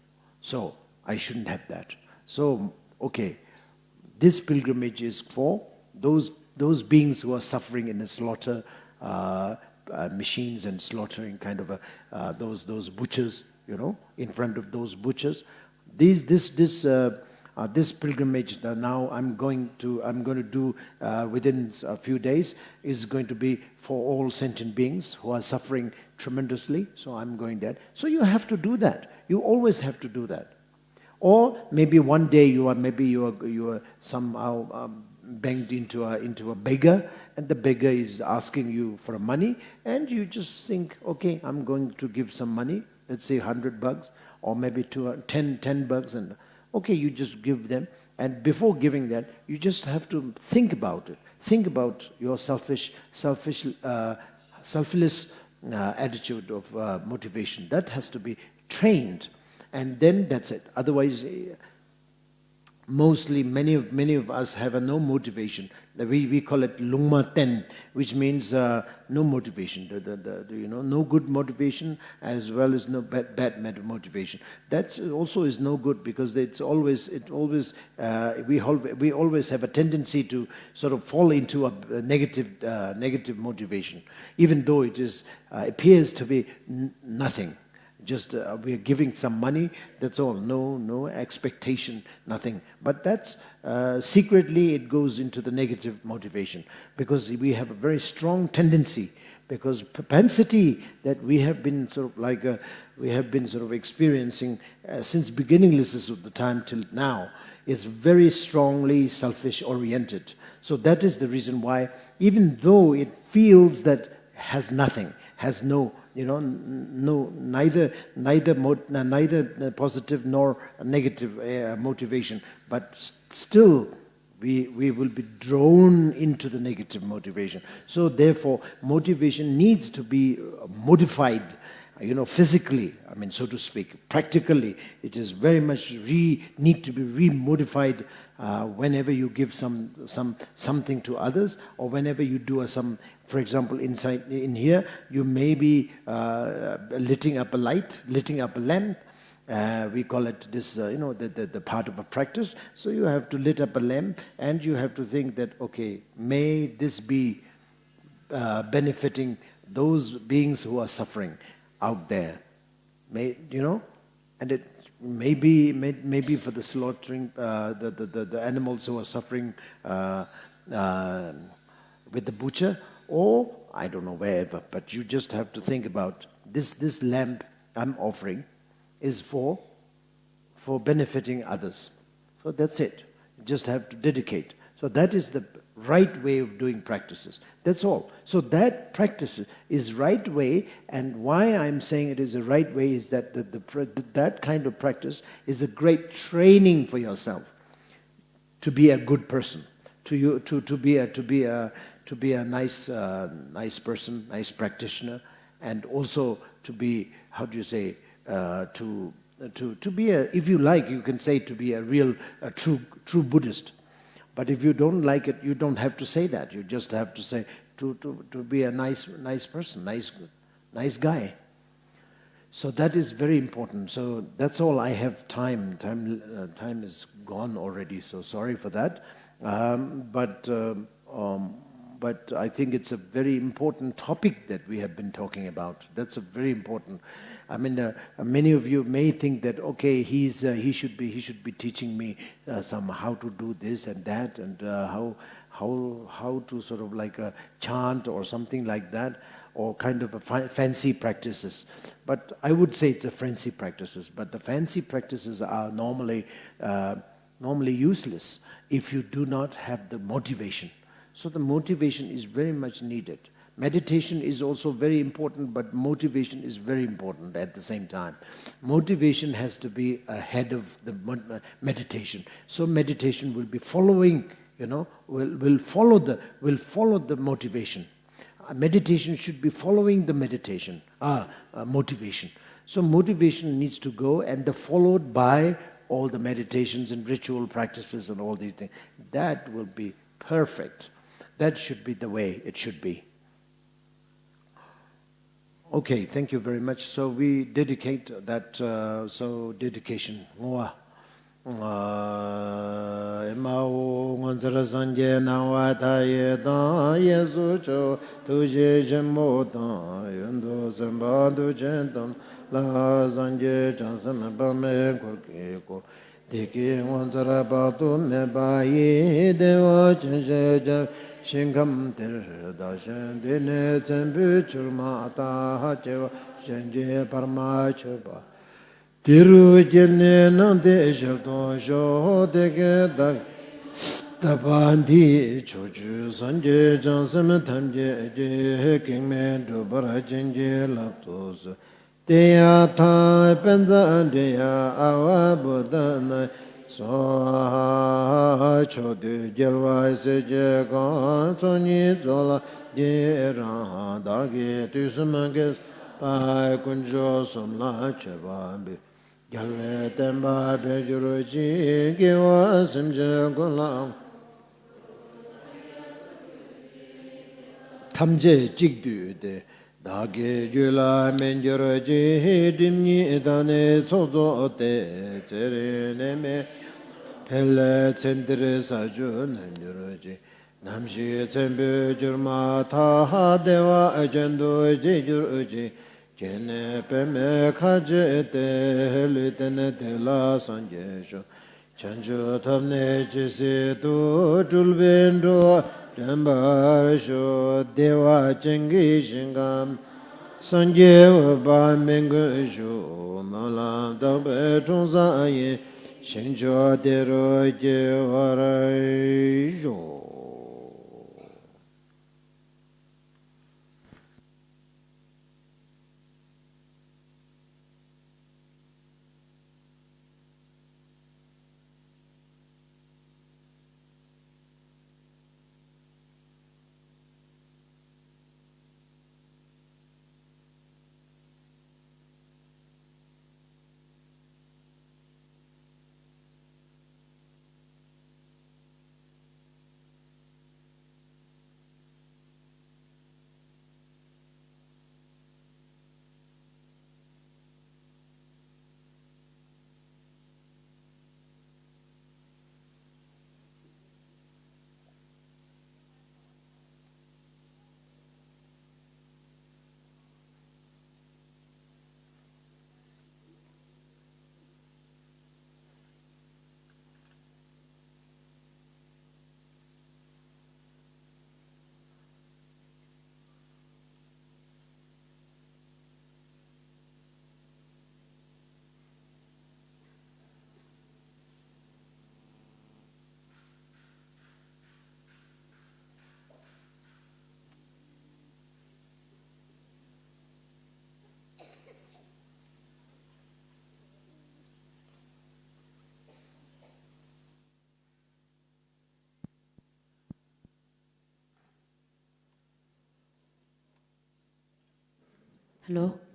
So I shouldn't have that. So, okay, this pilgrimage is for those, those beings who are suffering in the slaughter, uh, uh, machines and slaughtering kind of a, uh, those, those butchers, you know, in front of those butchers. These, this, this, uh, uh, this pilgrimage that now I'm going to, I'm going to do, uh, within a few days is going to be for all sentient beings who are suffering tremendously, so I'm going that. So you have to do that. You always have to do that. Or maybe one day you are, maybe you are, you are somehow, um, banged into a, into a beggar, and the beggar is asking you for money, and you just think, "Okay, I'm going to give some money, let's say hundred bucks, or maybe two, ten, ten bucks," and, okay, you just give them. And before giving that, you just have to think about it. Think about your selfish, selfish, uh, selfless, uh, attitude of, uh, motivation. That has to be trained. And then that's it. Otherwise, eh, mostly many of, many of us have a no motivation. The, we, we call it lungma ten, which means, uh, no motivation. The, the, the, the, you know, no good motivation as well as no bad, bad motivation. That also is no good, because it's always, it always, uh, we, hol- we always have a tendency to sort of fall into a, a negative, uh, negative motivation, even though it is, uh, appears to be n- nothing. Just, uh, we are giving some money, that's all. No, no expectation, nothing. But that's, uh, secretly it goes into the negative motivation, because we have a very strong tendency, because propensity that we have been sort of like, uh, we have been sort of experiencing, uh, since beginninglessness of the time till now is very strongly selfish oriented. So that is the reason why, even though it feels that has nothing, has no, you know, n- no, neither, neither, mo- n- neither, uh, positive nor negative, uh, motivation, but s- still we, we will be drawn into the negative motivation. So therefore, motivation needs to be, uh, modified, you know, physically, I mean, so to speak. Practically, it is very much re- need to be remodified, uh, whenever you give some, some, something to others, or whenever you do a, some, for example, inside in here, you may be, uh, lighting up a light, lighting up a lamp. Uh, we call it this, uh, you know, the, the, the part of a practice. So you have to lit up a lamp, and you have to think that, "Okay, may this be, uh, benefiting those beings who are suffering out there." May, you know, and it may be, may, maybe for the slaughtering, uh, the, the, the, the animals who are suffering, uh, uh, with the butcher, or I don't know, wherever. But you just have to think about this, this lamp I'm offering is for, for benefiting others. So that's it. You just have to dedicate. So that is the right way of doing practices. That's all. So that practice is right way, and why I'm saying it is the right way is that the, the, pr- that kind of practice is a great training for yourself to be a good person, to you, to, to be a, to be a, to be a nice, uh, nice person, nice practitioner, and also to be, how do you say, uh, to, to, to be a, if you like, you can say to be a real, a true, true Buddhist. But if you don't like it, you don't have to say that. You just have to say to, to, to be a nice, nice person, nice, nice guy. So that is very important. So that's all I have time. Time, uh, time is gone already, so sorry for that. Um, but, um, um, but I think it's a very important topic that we have been talking about. That's a very important. I mean, uh, many of you may think that, "Okay, he's, uh, he should be, he should be teaching me, uh, some how to do this and that, and, uh, how, how, how to sort of like, uh, chant or something like that, or kind of a fa- fancy practices." But I would say it's a fancy practices. But the fancy practices are normally, uh, normally useless if you do not have the motivation. So the motivation is very much needed. Meditation is also very important, but motivation is very important at the same time. Motivation has to be ahead of the mo- meditation. So meditation will be following, you know, will, will follow the, will follow the motivation. Uh, meditation should be following the meditation, uh, uh, motivation. So motivation needs to go, and the followed by all the meditations and ritual practices and all these things. That will be perfect. That should be the way it should be. Okay, thank you very much. So we dedicate that, uh, so dedication. ཨེ་མ་ཧོ། ངོ་མཚར་སངས་རྒྱས་སྣང་བ་མཐའ་ཡས་དང་། གཡས་སུ་ཕྱག་འཚལ་ཐུགས་རྗེ་ཆེན་པོ་དང་། གཡོན་དུ་སེམས་དཔའ་མཐུ་ཆེན་ཐོབ་ལ། སངས་རྒྱས་བྱང་སེམས་དཔག་མེད་འཁོར་གྱིས་བསྐོར། བདེ་སྐྱིད་ངོ་མཚར་དཔག་ཏུ་མེད་པ་ཡི། བདེ་བ་ཅན་ཞེས་བྱ་བའི་ ཞིང་ཁམས་དེར་བདག་གཞན་འདུས་ནས་ཚེ་འཕོས་གྱུར་མ་ཐག་སྐྱེ་བ་གཞན་གྱིས་བར་མ་ཆོད་པ། དེ་རུ་སྐྱེས་ནས་སྣང་མཐའི་ཞལ་མཐོང་ཤོག་དེ་སྐད་བདག་གིས་བཏབ་པ་འདི། ཕྱོགས་བཅུའི་སངས་རྒྱས་བྱང་སེམས་ཐམས་ཅད་ཀྱིས། གེགས་མེད་འགྲུབ་པར་བྱིན་གྱིས་བརླབ་ཏུ་གསོལ། དེ་ཡང་ཐང་པཎ་ཛ་འབྲི་ཡ་ཨ་ཝ་བུདྡྷ་ནཱ་ཡ་སྭཱ་ཧཱ། ཕྱོགས་དུས་རྒྱལ་བ་སྲས་བཅས་ཀུན། ཚོགས་གཉིས་རྫོགས་ལ་རྗེས་ཡི་རང་། བདག་གིས་དུས་གསུམ་དགེ་བསགས་པ། དཀོན་མཆོག་གསུམ་ལ་མཆོད་པ་འབུལ། རྒྱལ་བའི་བསྟན་པ་འཕེལ་གྱུར་ཅིག་དགེ་བ་སེམས་ཅན་ཀུན་ལ། ཐམས་ཅད་གཅིག་བསྡུས་ཏེ། བདག་གི་རྒྱུད་ལ་སྨིན་གྱུར་ཅིག་སྒྲིབ་གཉིས་དག་ནས་ཚོགས་རྫོགས་ཏེ། ཚེ་རིང་ནད་མེད་འཕེལ་ལ་ཚེ་འདིར་ས་བཅུ་ནོན་གྱུར་ཅིག་ནམ་ཞིག་ཚེ་འཕོས་གྱུར་མ་ཐག་བདེ་བ་ཅན་དུ་སྐྱེ་གྱུར་ཅིག་སྐྱེས་ནས་པདྨའི་ཁ་བྱེ་སྟེ། ལུས་རྟེན་དེ་ལ་སངས་རྒྱས་ཤོག་བྱང་ཆུབ་ཐོབ་ནས་ཇི་སྲིད་དུ། སྤྲུལ་པའི་འགྲོ་བ་འདྲེན་པར་ཤོག་བདེ་བ་ཅན་གྱི་ཞིང་ཁམས། སངས་རྒྱས་འོད་དཔག་མེད་ཀུན་བཞུགས། སྨོན་ལམ་དག་པའི་འཁྲུངས་ས་ཡིན། ཞིང་མཆོག་དེ་རུ་སྐྱེ་བར་ཤོག་ཧ་ལོ།